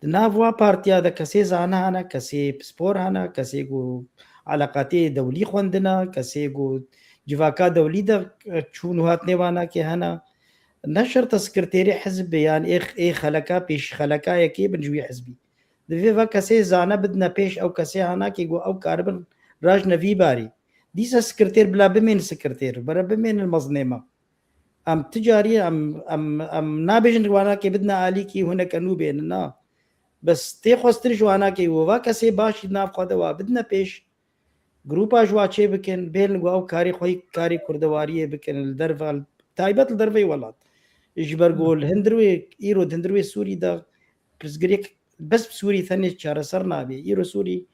Di nav wa partiya de kesê zana hene, kesê pispor hene, kesê ku eleqatê dewlî xwendina, kesê ku civaka dewlî de, e, çûn û hatinê wana kê hene. Ne şert e sekreterê hizb be yan ê, ê xeleka pêş xeleka yekê bin ji wî hizbî. Divê va kesê zana bidine pêş ew kesê hana kê ku ew karibin rajne vî barî. Dîsa sekreter bila bimên sekreter, bere bimên mezinê me. Em ti carî em, em, em nabêjin wanakê bidine alîkî huneke nû bênin, na. Bes tê xwestir ji wanakê û va kesê baş jî nav xwe de wa bidine pêş. Grûpa ji wa çê bikin, bêlin ku ew karî xwe yî karî kurdewariyê bikin li derve, taybet li derveyî welat. Ji ber ku li hundir wê, îro di hundir wê Sûrî de pirsgirêk bes bi Sûrî tenê çareser nabe. Îro Sûrî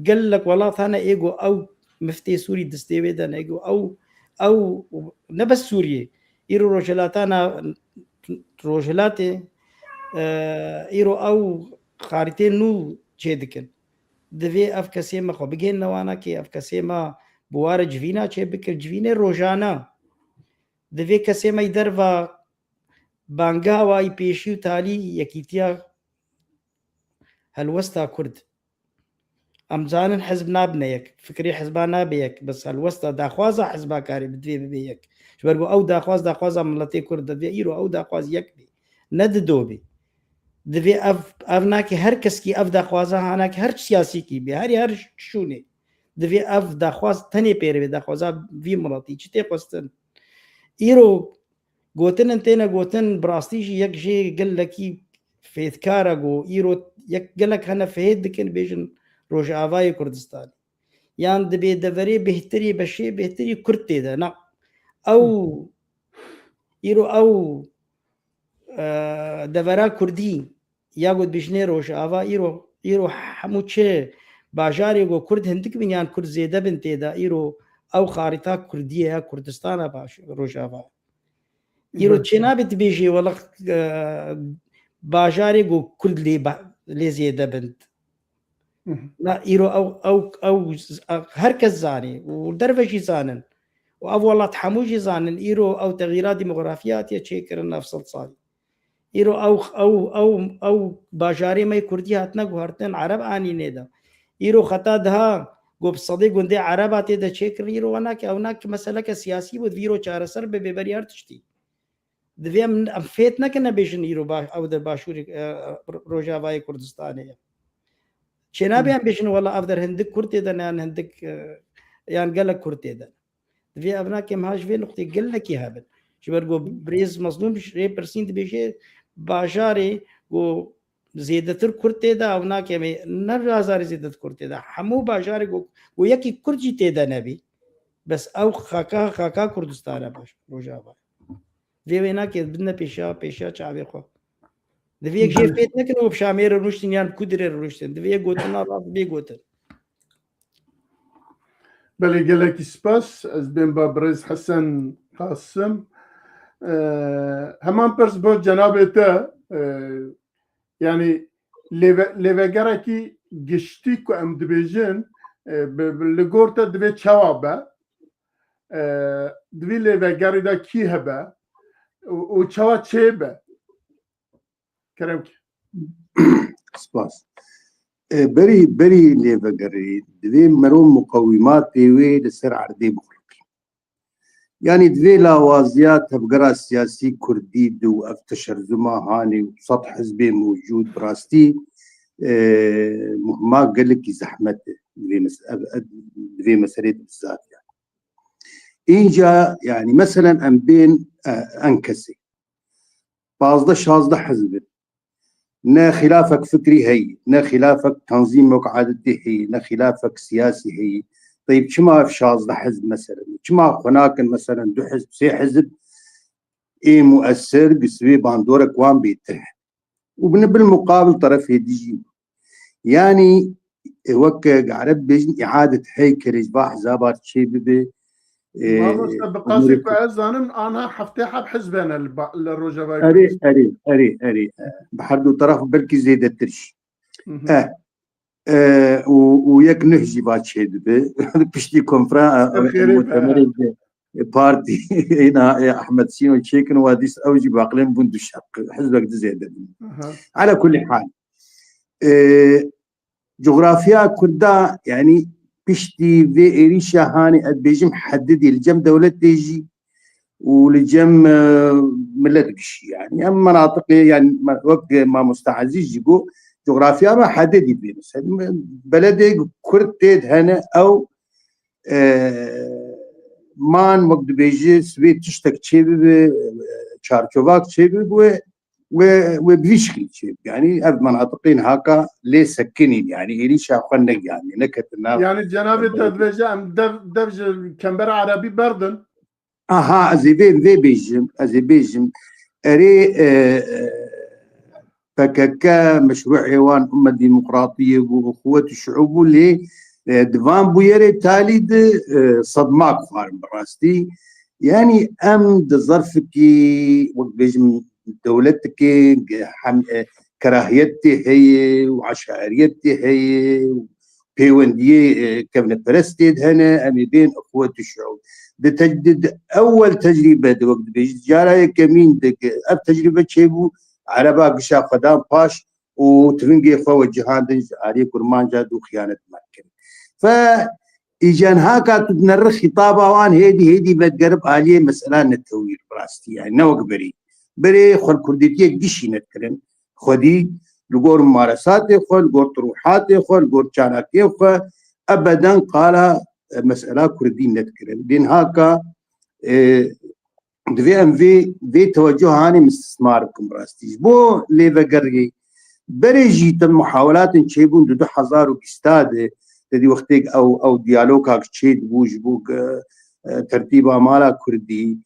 gelek welat hene ê ku ew miftê Sûrî distê wê de ne, ê ku ew, ew ne bes Sûriyê. Îro Rojhilata na, Rojhilatê, e, îro ew xarîtê nû çê dikin. Divê ev kesê me xwe bigihêne wanakê, ev kesê me bi ware civîna çê bikin, civînê rojane. Divê kesê me yî derva bangeha wa yî pêşî û talî yekîtiya helwesta Kurd. Em zanin hizb nabine yek, fikrê hizba nabe yek, bes helwesta daxwaza hizba karê bi divê bibe yek. Ji ber ku ew daxwaz, daxwaza miletê Kurd divê îro ew daxwaz yek be. Ne dido be. Divê ev, ev nake her keskî ev daxwaza hanake her siyasîkî be, herî her şûnê. Divê ev daxwaz tenê pêre be, daxwaza vî miletî. Çi tê xwestin? Îro gotin in têne gotin, bi rastî jî yek jê gelekî fêdkar e ku îro yek gelek hene fêd dikin, bêjin Rojavayê Kurdistanê. Yan dibê deverê bêhtirî, beşê bêhtirî Kurd tê de. Na. Ew, îro ew, e, devera Kurdî ya ku dibêjinê Rojava, îro, îro hemû çi bajarê ku Kurd hindik bin yan Kurd zêde bin tê de, îro ew xarîta Kurdiyê ya Kurdistana baş, Rojava. Îro Hı. çênabe dibêjê wela, e, bajarê ku Kurd lê ba-, lê zêde bin. Hı hı. Na, îro ew, ew, ew, herkes zanî û derve jî zanin. Û ev welat hemû jî zanin. Îro ew texîra demografî hatiye çêkirin neh sed salî. Îro ew, ew, ew, ew bajarê me yê Kurdî hatine guhartin, Ereb anînê de. Îro xeta diha ku bi sedê gundê Ereba tê de çêkirin, îro wana ke ew nak meseleke siyasî bû, divê îro çareser bibe berî her tiştî. Divê em, em fêt nekin nebêjin îro ba-, ew der başûrê, e, Rojavayê Kurdistanê ye. Çênabe em bêjin wela ev der hindik Kurd tê de ne yan hindik, e, yan gelek Kurd tê de. Divê ev nake em ha ji vê nuqtê gelekî hebin. Ji ber ku birêz Mezlûm ji rê pirsîn dibêje bajarê ku zêdetir Kurd tê de ew nake em ê, ne bajarê zêdetir Kurd tê de. Hemû bajarê ku, ku yekî Kurd jî tê de nebî. Bes ew xaka, xaka Kurdistan e baş, Rojava. Vê wê nake, bidine pêşiya, pêşiya çavê xwe. Divê yek jê fêt nekin û bi Şamê re rûniştin yan bi Kudirê re rûniştin. Divê yek gotina rast bê gotin. Belê, gelekî spas. Ez bên ba birêz Hesen Qasim. Ee, heman pirs bo cenabê te, ee, yani lêve-, lêvegerekî giştî ku em dibêjin, ee, bi, bi, li gor te divê çawa be? Ee, divê lêvegerî de kî hebe û, û çawa çê be? Kerem ki. Spas. E, berî, berî lêvegerî divê mero muqewîmatê wê li ser erdê bixulqî. Yani divê lawaziya tevgera siyasî kurdî di û ev teşerzuma hanê û sed hizbê mewcûd bi rastî, e, muhima gelekî zehmet e. Divê mes-, ev, ev, divê meselê de bizzat yani. Înca yani meselen em bên, e, en kesê. Pazdeh şazdeh hizb in. Ne xilafek fikrî heye, ne xilafek tanzîmek adetê heye, ne xilafek siyasî heye. Teyb çima ev şazdeh hizb meselen? Çima xwe nakin meselen du hizb, sê hizb ê muesser bi sivê bandorek wan bêtir hene? Û bi bil muqabil terefê dijî. Yani, e, wek, e, Ereb bêjin, iadet heykelê ji va hizaba çê bibe. E, Mamoste, bi qasî ku ez zanim, anha heftê heb hizb hene li ba-, li Rojavayê Erê, Kurdistan. Erê, erê, erê. Bi her du teref belkî zêdetir jî. Hı hı. E, e, û, û yek nuh jî va çê dibe. Piştî konferan, e, Xêrê be. mutemerê de, e, partî, êna, e, Ahmed Sîno çêkin, wa dîs ew jî baqlên bûn du şeq. Hizbek di zêde bûn. Aha. Ala kulli hal. E, Cografya Kurda, yani piştî vê êrîşa hanê, ez bêjim hedidî li cem dewletê jî û li cem, e, milet gişî. Yani em menatiqê, yani me-, wek mamoste Ezîz jî got, cografya me hedidî dibê. Mesela beledê Kurd tê de hene, ew, e, man wek dibêje, sibê tiştek çêbibe, e, çarçovak çêbibe, wê, wê bi vî şiklî çêbibe. Yani ev menatiqên haka lê sekinîn, yani êrîşa xwe negihandiye, neketin nav. Yani cenabê te dibêje em dev, dev ji Kembera Erebî berdin. Aha, ez ê vê, vê bêjim, ez ê bêjim. Erê, e, e, P K K, meşruê wan ummet demokratiyê bû, quwet şiûb bû, lê, e, di van bûyerê talî de, e, sedmak xwarin bi rastî. Yani em di zerfikî, wek bêjim, dewletikê, hem, e, kerahiyetê heye û eşairiyetê heye û pêwendiyê, e, kevneperestê de hene, em ê bên quwet û şiûr. Di tec-, di, di ewel tecrîbe de, wek dibêjî, cara yekemîn de ke ev tecrîbe çêbû, Ereba gişa xwe dan paş û tivingê xwe wecihandin ji aliyê Kurmanca dû xiyanet me kirin. Fe îcan haka tu dineri xîtaba wan hêdî hêdî vedigerib aliyê mesela netewî bi rastî, yani ne wek berî. Berê xwe li kurdîtiyek gişî nedikirin. Xwedî li gor mumaresatê xwe, li gor tirûhatê xwe, li gor çalakiyê xwe ebeden qala, e, mesela kurdî nedikirin. Lê niha ka, e, divê em vê, vê tewecuhanê istismar bikin bi rastî. Ji bo lêvegeriyê berê jî te muhawelatên çêbûn di du hezar û bîst de, te dî wextêk ew, ew diyaloga çêdibû ji bo, e, tertîba mala kurdî,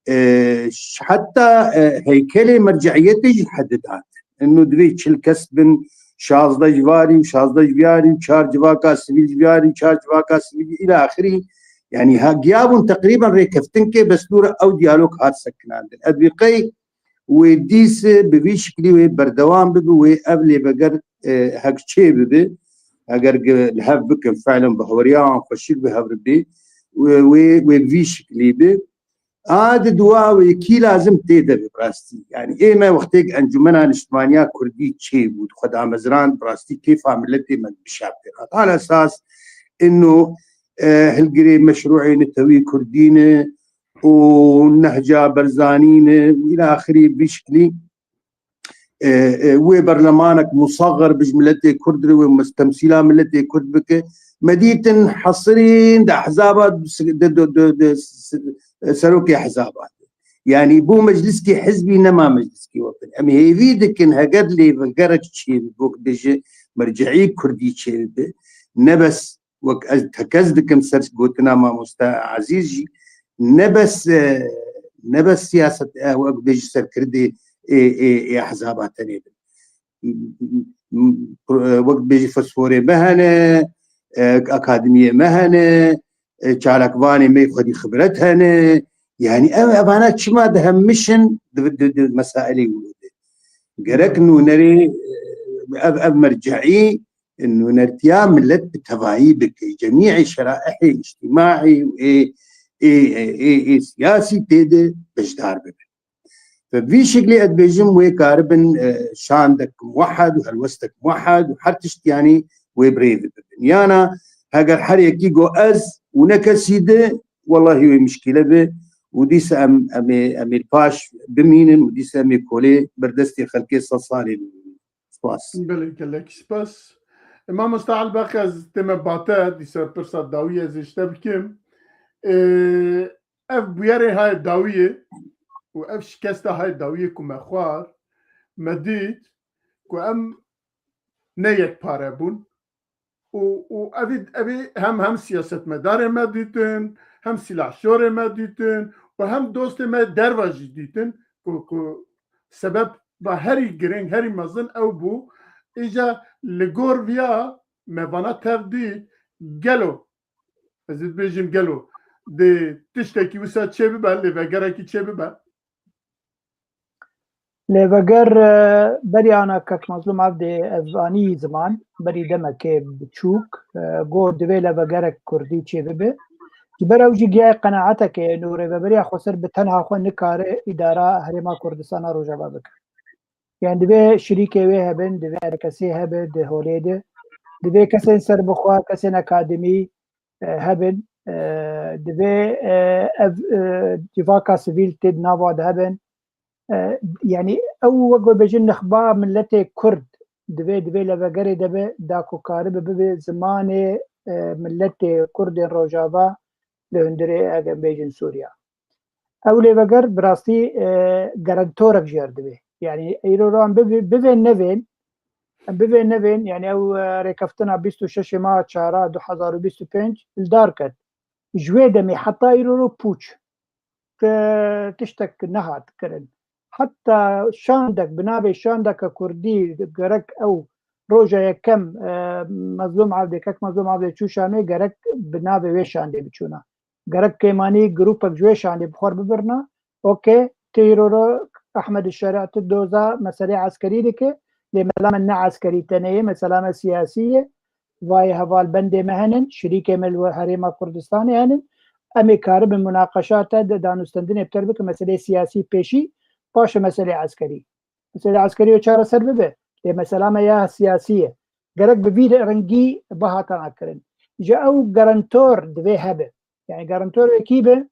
e, ş-, heta, e, heykelê merceiyetê jî hedidat. Ino divê çil kes bin, şazdeh ji varî û şazdeh ji viyarî û çar civaka sivîl ji viyarî û çar civaka sivîl îla axirî. Yani ha giyabûn teqrîben rêkeftinkê, bes dû re ew diyalog hat sekinandin. Ez dibî qey wê dîs bi vî şiklî wê berdewam bibi, wê ev lêveger, e, hek çê bibi. Eger ge-, li hev bikin, fiilen bi hewriya wan xweşik bi hev re bê, wê, wê, wê bi vî şiklî bi. A di dua wê kî lazim tê de bi rastî. Yani ê me wextêk Encumena Niştimaniya Kurdî çêbû, xwe damezrand, bi rastî kêfa miletê me bişa pê hat. Ala esas ino, e, hilgirê meşruê netewî kurdî ne û nehca Berzanî ne û îla axirî vî şiklî, e, e, wê berlemanek musaxir bi ji miletê Kurd re, wê mes-, temsîla miletê Kurd bike. Me dîtin hesirîn di ehzaba de, de, de, de, s-, serokê ehzaba de. Yani bû mecliskî hizbî, nema mecliskî wetin. Em hêvî dikin heger lêvegerek çêbibe, wek bêje merceî kurdî çêbibe. Ne bes wek ez tekez dikim ser gotina mamoste Ezîz jî, ne bes, e, ne bes siyaset, e, wek bêjî serkirdê ê, ê, ê ehzaba tenê bin. Wek bêjî fosforê me hene, e, akademiyê me hene, e, çalakvanê me xwedî xibret hene. Yani ev, evana çima dihemişin di, di, di mesailê wilo de. Gerek nûnerê, e, ev, ev merceî nûnertiya millet bi tevayî bike. Cemî'ê şeraihê îctîmaî û ê, ê, ê, ê, ê siyasî tê de beşdar bibin. Bi vî şeklê ez dibêjim wê karibin, e, şandek muwehed û helwestek muwehed û her tişt, yanî wê bi rê ve bibin. Yana heger her yekî got ez û ne kesî di, wellahî wê mişkîle bi û dîsa em, em ê, em ê paş bimînin û dîsa em ê kolê ber destê xelkê sed salê bimînin. Spas. Belê, gelek spas. E, mamosta Elbaq, ez tême bate, dîsa pirsa dawî ez ê ji te bikim. E, ev bûyerê hayê dawiyê û ev şikesta hayê dawiyê ku me xwar, me dît ku em ne yekpare bûn û, û evî, evî hem, hem siyasetmedarê me dîtin, hem silahşorê me dîtin û hem dostê me derva jî dîtin ku, ku sebeba herî girîng, herî mezin ew bû. Îca li gor viya me vana tev dît, gelo, ez ê dibêjim gelo, dê tiştekî wisa çêbibe, lêvegerekî çêbibe? Lêveger, e, berî ana kek Mazlûm Avdê ev anî ziman, berî demekê biçûk, e, got divê lêvegerek kurdî çêbibe. Ji ber ew jî gihayê qenaetekê, û Rêveberiya Xweser bi tenha xwe nikare îdara Herêma Kurdistana Rojava bike. Yani divê şirîkê wê hebin, divê enekesê hebe di holê de. Divê kesên serbixwe, kesên akademî, e, hebin. E, divê, e, ev, e, civaka sivîl tê di nava de hebin. E, yani ew wek we bêjin nexba milletê Kurd divê, divê levegerê de be, da ku karibe bibe zimanê, e, milletê Kurdên Rojava li hundirê, eger bêjin Sûriya. Ew lêveger bi rastî, e, garantorek jê re divê. Yani îro ro em bivê, bivên nevên, em bivên nevên, yani ew, e, rêkeftina bîst û şeş ê meha çara du hezar û bîst û pênc li dar ket. Ji wê demê heta îro ro pûç. Ti-, tiştek nehat kirin. Heta şandek, bi navê şandeke kurdî gerek ew roja yekem, e, Mezlûm Avdê, kek Mezlûm Avdê çû Şamê, gerek bi navê wê şandê biçûna. Gerek kêmanî grûpek ji wê şandê bi xwe re bibirna. Okey, tu îro ro Ehmed Şerî tu doza meselê eskerî dike, lê mesela me ne eskerî tenê ye, mesela me siyasî ye. Vayê hevalbendê me henin, şirîkê me li Herêma Kurdistanê henin. Em ê karibin munaqeşa te di danûstendinê bi te re bikin meselê siyasî pêşî, paşê meselê eskerî. Meselê eskerî wê çareser bibe. Lê mesela me ya siyasî ye. Gerek bi vî rengî bihatana kirin. Ji ew garantor divê hebe. Yani garantor wê kî be?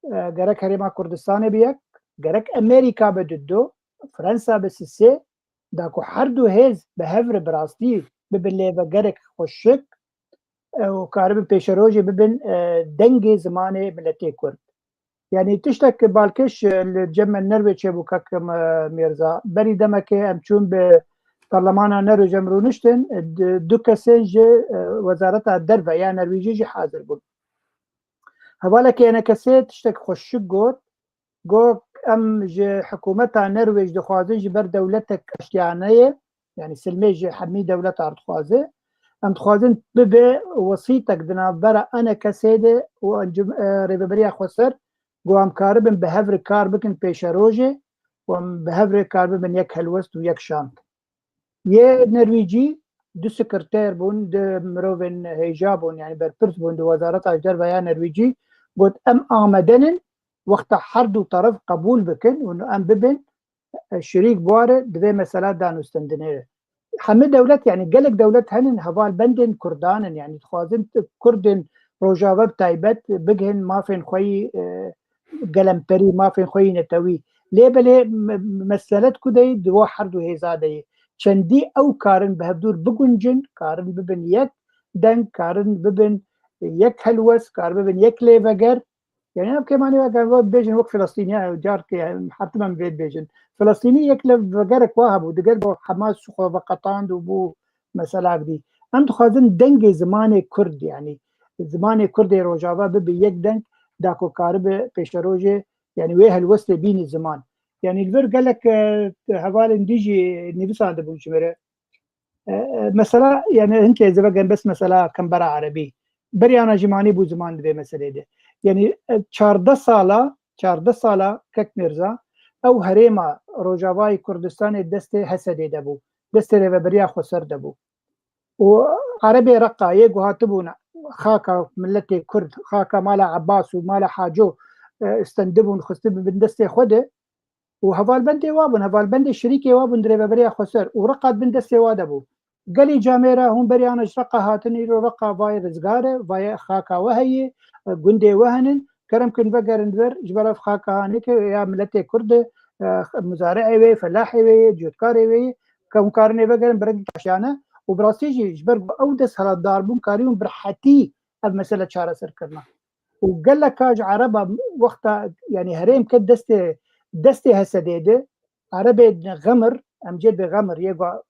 E, gerek Herêma Kurdistanê bi yek, gerek Amerîka be di du, Fransa be sisê, da ku her du hêz bi hev re bi rastî bibin lêvegerek xweşik, e, û karibin pêşerojê bibin, e, dengê zimanê miletê Kurd. Yani tiştek balkêş, e, li cem me Nerwê çêbû kek, e, Mîrza. Berî demekê em çûn bi parlemana Nerwê cem rûniştin, e, di-, du kesên ji, e, wezareta derve ya Nerwêjî jî hazir bûn. Hevalekî enekesê tiştek xweşik got. Got, em ji hikûmeta Nerwêj dixwazin ji ber dewletek aştiyane ye, yani silmê ji hemî dewleta dixwaze. Em dixwazin bibe wesîtek di navbera enekesê de û encûm-, e, Rêveberiya Xweser, ku em karibin bi hev re kar bikin pêşerojê û em bi hev re kar bibin yek helwest û yek şand. Yê Nerwîcî du sekreter bûn, du mirovên hêja bûn, yani berpirs bûn di Wezareta Derve ya Nerwîcî, got, em amade nin, wexta her du teref qebûl bikin û em bibin, e, şirîk bi wa re di vê mesela danûstendinê re. Hemî dewlet, yani gelek dewlet henin, hevalbendên Kurdan in, yani dixwazin Kurdên Rojava bi taybet bigihin mafên xwe yî, e, gelemperî, mafên xwe yî netewî. Lê belê me-, mesele di ku de ye, di wa her du hêza de ye. Çendî ew karin bi hevdûr biguncin, karin bibin yek deng, karin bibin yek helwest, karin bibin yek lêveger. Yani ev kêmanî weke bêjin wek Filistîniya, carkê, yani, hetim em vê dibêjin. Filistînî yek lêvegerek wa hebû, digel bo Hamas xwe veqetand û bû meselak dî. Em dixwazin dengê zimanê Kurd, yanî zimanê Kurdê Rojava bibe yek deng, da ku karibe pêşerojê, yanî wê helwestê bînî ziman. Yanî li vir gelek, e, hevalên dî jî nivîsandibûn ji me re. E, e, mesela, yanî hinkê ez ê vegerim bes mesela Kembera Erebî. Beriya na jî manî bû ziman di vê meselê de. Yanî, e, çardeh sala, çardeh sala Kek Mirza, ew herêma Rojavayê Kurdistanê destê H S D'ê de bû. Destê Rêveberiya Xweser de bû. Û Erebê Reqayê ku hatibûn xaka miletê Kurd, xaka mala Ebbas û mala Haco, e, stendibûn, xistibûn bin destê xwe de, û hevalbendê wa bûn, hevalbendê şirîkê wa bûn di Rêveberiya Xweser û Reqa di bin destê wa de bû. Gelî camêra hûn beriya ne ji Reqa hatin, îro Reqa vayê rizgar e, vayê xaka we heye, gundê we henin, kerem kin vegerin vir, ji ber ev xaka hanê ke ya miletê Kurd e, e, muzari'ê wê, felahê wê ye, cotkarê wê ye, ke hûn karin ê vegerin bi rengî taşyane û bi rastî jî ji ber ku ew desthilatdar bûn, karî hûn bi rehetî ev mesele çareser kirina. Û geleka ji Ereba wexta, yanî herêm ket destê, destê H S D'ê de, Erebê Xemir, em cê bê Xemir, yê go-,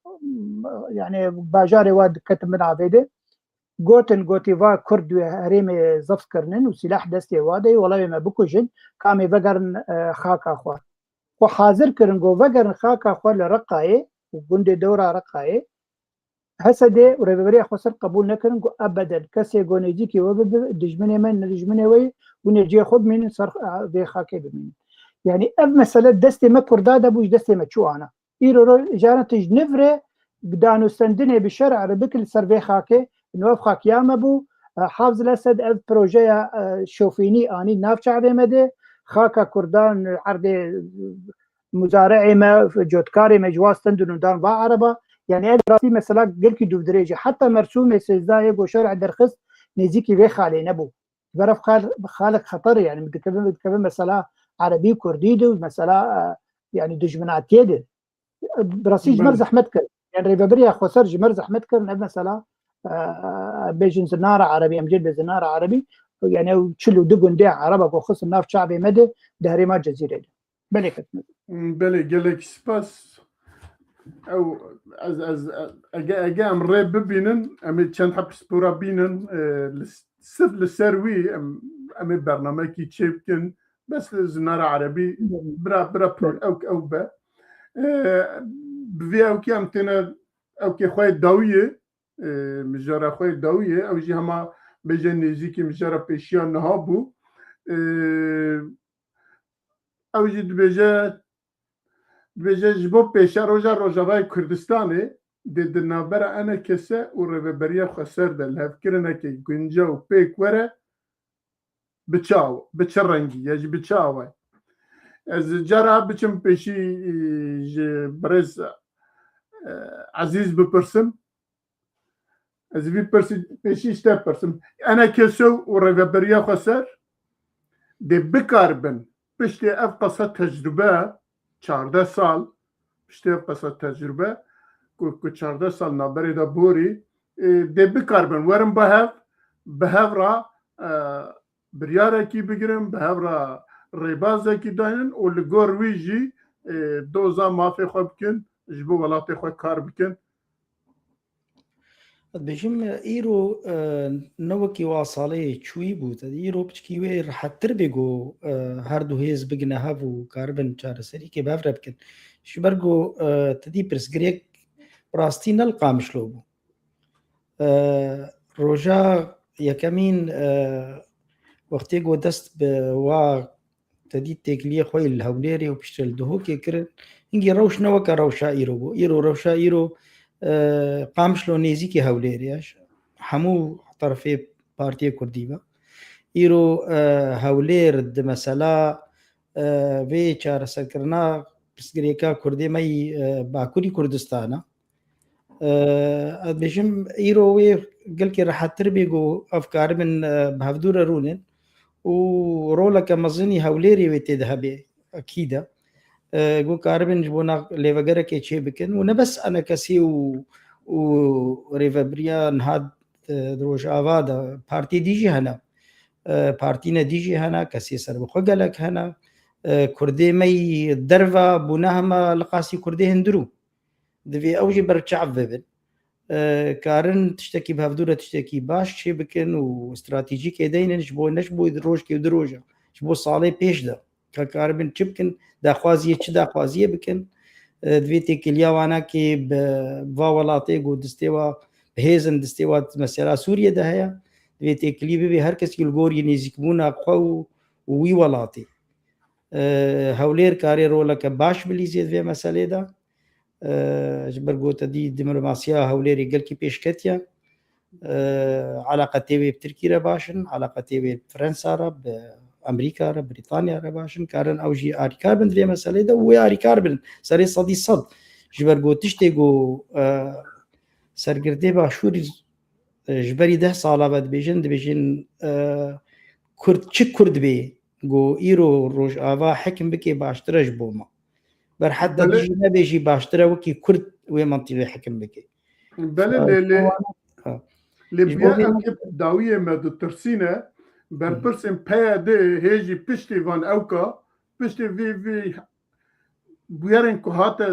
yanî bajarê wa diketin bin avê de, gotin, gotî va Kurd wê herêmê zeft kirinin û sîlah destê wa de, wela wê me bikujin, ka em ê vegerin, e, xaka xwe. Xwe hazir kirin, got vegerin xaka xwe li Reqayê û gundê dewra Reqayê, H S D û Rêveberiya Xweser qebûl nekirin, got ebeden kesê ku nêzîkî we bibe, dijminê me, ne dijminê we ye, hûn ê cihê xwe bimînin, ser, e, vê xakê bimînin. Yanî ev mesele destê me Kurda de bû, ji destê me çû ana. Îro ro-, caran tu ji niv re danûstendinê bi şer'ê re bikî li ser vê xakê, û ev xak ya me bû, e, Hafz el Esed ev projeya, e, şofînî anî nav çavê me de, xaka Kurdan, erdê, e, muzari'ê me, cotkarê me ji wa stendin û dan va Ereba. Yanî ev rastî mesela gelkî dûvdirêj e. Heta Mersûmê sêzdeh yê ku şer'ê derxist nêzîkî vê xalê nebû. Ji ber ev xal, xalek xeter e, yanî dikeve, dikeve mesela Erebî Kurdî de û mesela, e, yanî dijminatiyê de. Bi rastî ji me re Belê. zehmet kir. Yanî Rêveberiya Xweser ji me re zehmet kirin. Ev mesela, e, e, bêjin zinara Erebî, em cê bê zinara Erebî. Yanî ew çil û du gundê Ereba ku xistin nav çavê me de di herêma Cezîrê de. Belê ketime. Belê, gelek spas. Ew, ez, ez, ege, ege em rê bibînin, em ê çend heb pispora bînin, e, li, sirf li ser wî em, em ê bernamekî çê bikin. Bes li zinara Erebî, bira, bira pir ew, ew be. E, bi vê ewkê em têne ewkê xwe yê dawiyê, e, mijara xwe yê dawiyê, ew jî hema bêje nêzîkî mijara pêşiya niha bû. E, ew jî dibêje, dibêje ji bo pêşeroja Rojavayê Kurdistanê dê di navbera E N K S û Rêveberiya Xweser de lihevkirineke guncaw pêk were, bi çi aw-, bi çi rengî ye, ji bi çi awayî? Ez cara biçim pêşî, e, ji birêz, e, Ezîz bipirsim. Ez vî pirsî pêşî ji te pirsim. E N K S û Rêveberiya Xweser dê bikaribin piştê ev qasa tecrube, çardeh sal, piştê ev qasa tecrube, ku, ku çardeh sal navberê de borî, e, dê bikaribin werin bi hev, bi hev re, e, biryarekî bigirin, bi hev re rêbazekî daynin û li gor wî jî, e, doza mafê xwe bikin, ji bo welatê xwe kar bikin. Ez dibêjim, îro, e, ne wekî wa salê çûyî bû. Te dî îro piçkî wê rehettir bê ku, e, her du hêz bigine hev û karibin çareserîkê bi hev re bikin. Ji ber ku, e, te dî pirsgirêk bi rastî ne li Qamişlo bû. E, roja yekemîn, e, wextê ku dest bi wa te dî têkiliyê xwe yê li Hewlêrê û piştre li Duhokê kirin, hingî rewş ne weke rewşa îro bû. Îro rewşa îro, e, Qamişlo nêzîkî Hewlêrê ye. Hemû terefê Partiyê Kurdî be. Îro, e, Hewlêr di mesela, e, vê çareserkirina pirsgirêka Kurdê me yî, e, Bakurî Kurdistan e. E, ez dibêjim, îro wê gelkî rehettir bê ku ev karibin, e, bi hevdû re rûnin û roleke mezin î Hewlêrê wê tê de hebe, ekîd e. E, ku karibin ji bona lêvegerekê çê bikin û ne bes E N K S û, û rêvebiriya niha, e, di Rojava de partiyê dî jî hene. E, partîne dî jî hene, kesê serbixwe gelek hene. E, Kurdê me yî derve bûne hema li qasî Kurdê hundir û divê ew jî berçav bibin. e, karin tiştekî bi hevdû re tiştekî baş çê bikin û stratejîkê deynin ji bo, ne ji bo rojkê û du roja, ji bo salê pêş de. Ka karibin çi bikin, daxwaziyê çi daxwaziyê bikin. E, divê têkiliya wana kê bi va welatê ku distê wa bi hêzin, distê wa mesela Sûriyê de heye. Divê têkilî bibe her kesî li gorî nêzîkbûna xwe û, û wî welatê. E, Hewlêr karê roleke baş bilîzê di vê meselê de. E, ji ber ku te dî diplomasiya Hewlêrê gelkî pêş ketiye. E, eleqetê wê bi Tirkî re baş in, eleqetê wê bi Fransa re, bi Amerîka re, Brîtanya re baş in. Karin ew jî alîkar bin di vê meselê de û wê alîkar bin serê sedî sed. Ji ber ku tiştê ku, e, sergirdê Başûrî, e, ji berî deh sala ve dibêjin, dibêjin, e, Kurd çi Kurd bê, ku îro Rojava hekim bike baştir e ji bo me. Ber heta Belê. tu jî nebêjî baştir e wekî Kurd wê mintîqê hekim bike. Belê, lê, lê, Ha. lê Ji bo buya vê em ê dawiyê me ditirsîne, berpirsên P Y D hê jî piştî van ewka, piştî vê, vê bûyerên ku hate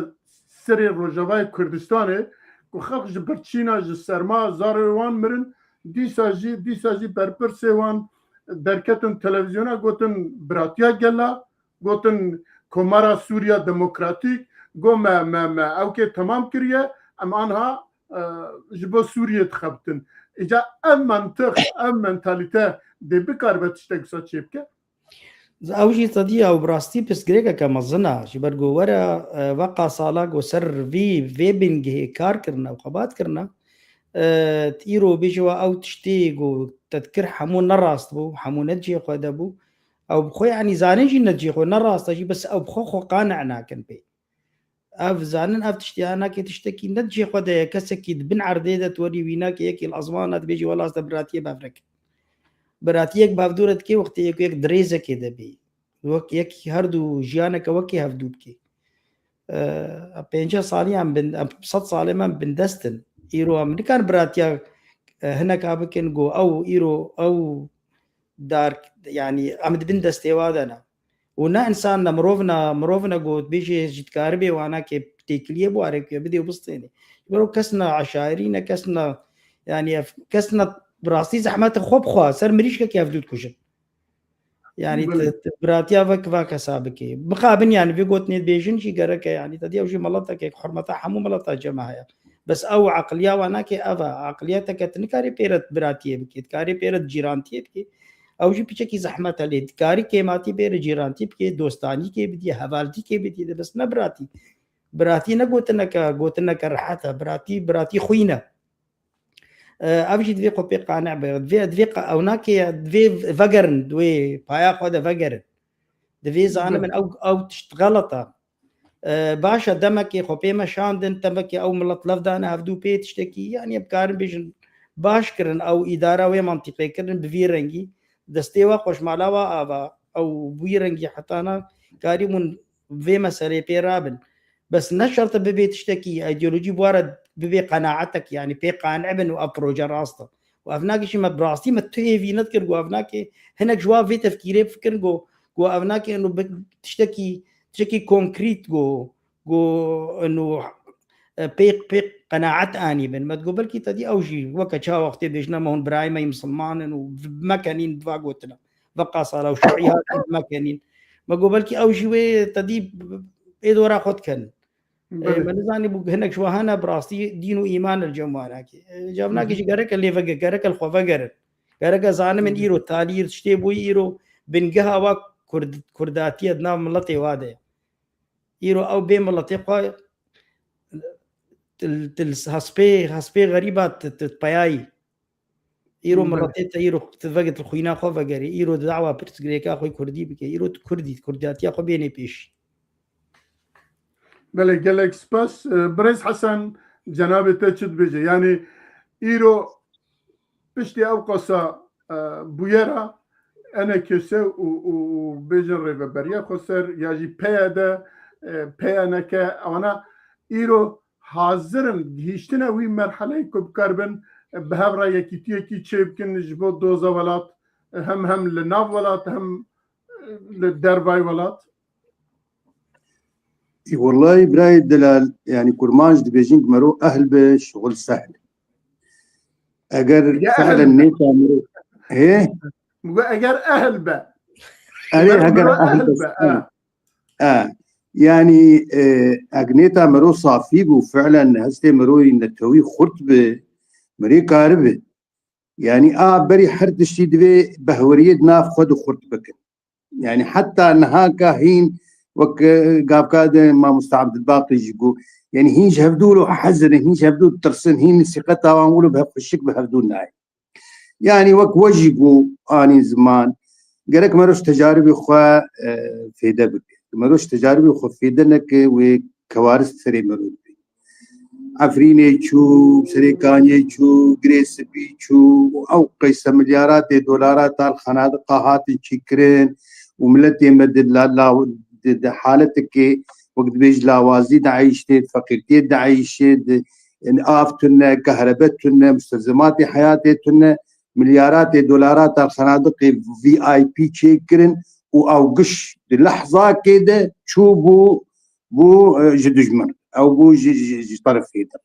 serê Rojavayê Kurdistanê, ku xelk ji birçîna, ji serma zarê wan mirin, dîsa jî, dîsa jî berpirsê wan derketin televizyona, gotin biratiya gela, gotin Komara Sûriya Demokratîk, got me, me, me ewkê temam kiriye, em anha, e, ji bo Sûriyê dixebitin. Îca ev mentiq, ev mentalîte dê bikaribe tiştek wisa çêbike? Ew jî tedî ew bi rastî pirsgirêkeke mezin e. Ji ber ku were, e, veqa sala ku ser vî, vê bingehê kar kirine û xebat kirine, e, îro bêje we ew tiştê ku te dikir hemû nerast bû, hemû ne cihê xwe de bû. Ew bi xwe, yanî zanin jî ne cihê xwe, nerast e jî, bes ew bi xwe xwe qane nakin pê. Ev zanin, ev tiştê anakê tiştekî ne cihê xwe de ye. Kesekî di bin erdê de tu werî wî nakê, yekî li ezmana dibêjî, wela ez te biratiyê bev nekim. Biratiyek bavdû re dikê wextê yek, yek dirêzekê de bê. Wek yek her du jiyaneke wekî hevdû bikê. E, pêncî salî em bin, em sed salê me bindest in. Îro em nikan biratiya, e, hineka bikin ku ew îro ew dar, yanî em di bin destê wa de ne. Û ne însan ne, mirov ne, mirov ne ku bêjê ji dikaribê wana kê têkiliyê biware ku bidê û bistênê. Ji ber kes ne eşairî ne, kes ne, yanî ev kes ne bi rastî zehmet xwe bixwe ser mirîşkekî hevdû dikujin. Yanî Belê. tu, tu biratiya vek va kesa bikê. Mixabin yanî vê gotinê dibêjin jî gereke yanî te dî ew jî miletekek hurmeta hemû mileta cema heye. Bes ew eqiliya wan nake ev e. Eqiliyeteke tu nikarî pê re biratiyê bikê, dikarî pê re cîrantiyê bikê. Ew jî piçekî zehmet e lê dikarî kêmatî pê re cîrantî bikê, dostanîkê bidî, hevaltîkê bidî, de bes ne biratî. Biratî ne gotineke, gotineke rehet e. Biratî, biratî xwîn e. E, ev jî divê xwe pê qane be. Divê, divê qa-, ew nake, divê vegerin, divê paya xwe de vegerin. Divê zanin Belê. min ew, ew tişt xelet e. E, baş e, demekê xwe pê meşandin, demekê ew milet lev dane hevdû pê tiştekî, yanî em karin bêjin baş kirin, ew îdara wê mantîqê kirin bi vî rengî. Destê wa xweşmala wa ava, ew bi wî rengî hetana karîbûn vê meselê pê rabin. Bes ne şert e bibe tiştekî, îdeolojî bi wa re bibe qenaetek, yanî pê qane bin û ev proje rast e. Û ev nake jî me bi rastî me tu hêvî nedikir ku ev nake hinek ji wa vê tefkîrê bifikirin ku, ku ev nake û bi tiştekî, tiştekî konkrît ku, ku û, e, pê, pê qenaet anî bin. Me digot belkî te dî ew jî weke çawa wextê bêjine me hûn birayê me yî misilman in û mekenîn va gotina. Veqa sala û şuî hatin mekenîn. Me got belkî ew jî wê te dî ê dora xwe dikenin. E, Belê. me nizanî bû hinek ji we hene bi rastî dîn û îman li cem wan nake. E, cem nake Hı hı. jî gereke lê vege-, gereke li xwe vegerin. Gereke zanin min Hı hı. îro talîr tiştê bûyî îro bingeha wa kurd-, kurdatiye di nav miletê wa de ye. Îro ew bê miletê xwe til, til hespê, hespê xerîba ti, ti peyayî. Îro Belê. miletê te îro ti vegit li xwîna xwe vegerî. Îro di dawa pirsgirêka xwe kurdî bike. Îro tu kurdî, kurdatiya xwe bênê pêşî. Belê, gelek spas. E, Birêz Hesen, cenabê te çi dibêje? Yanî îro piştî ew qasa, e, bûyera enekese û, û, û bêjin Rêveberiya Xweser ya jî P Y D, e, P Y N K, ewana îro hazir in gihîştine wî merheleyê ku bikaribin, e, bi hev re yekîtiyekî çêbikin ji bo doza welat, e, hem, hem li nav welat, hem, e, li dervayê welat? Î, wellahî birayê delal, yanî kurmanc dibêjin ku mero ehl be, şixul sehl. Eger Ya felen ehl be. nêta mirov, hê? Min got eger ehl be. Erê, Eger heger mirov ehl ehl be. be, ha. E, yani, e, eger nêta mirov safî bû, felen hestê mirovî netewî xurt bi, mirê karibi. Yani, a berî her tiştî divê behweriyê di nav xwe de xurt bikin. Yani, heta niha ka hîn, wek, e, gavka de mamosta Abdulbaqî jî got, yani, hîn ji hevdû lo hezir in, hîn ji hevdû tirsin, hîn sîqeta wan wilo bi hev xweşik bi hevdû nayê. Yani, wek we jî got, anî ziman, gerek mero ji tecaribê xwe, e, fêde bike. Mero ji tecaribê xwe fêde neke, wê kewaris serê mero dibe. Efrînê çû, Serêkaniyê çû, Girê Spî çû, ew qeyse milyaratê dolara tal xenadiqa hatin çîkirin û miletê me di la-, la-, di, di haletekê wek dibêj lawazî de eyştê, di feqîrtiyê de eyşê, di, yani, av tune, kahrebe tune, mustezimatê heyatê tune, milyaratê dolara tal xenadiqê V I P çêkirin û ew giş di lehzakê de çû bû, bû, e, ji dijmin. Ew bû ji, ji, ji terefê de.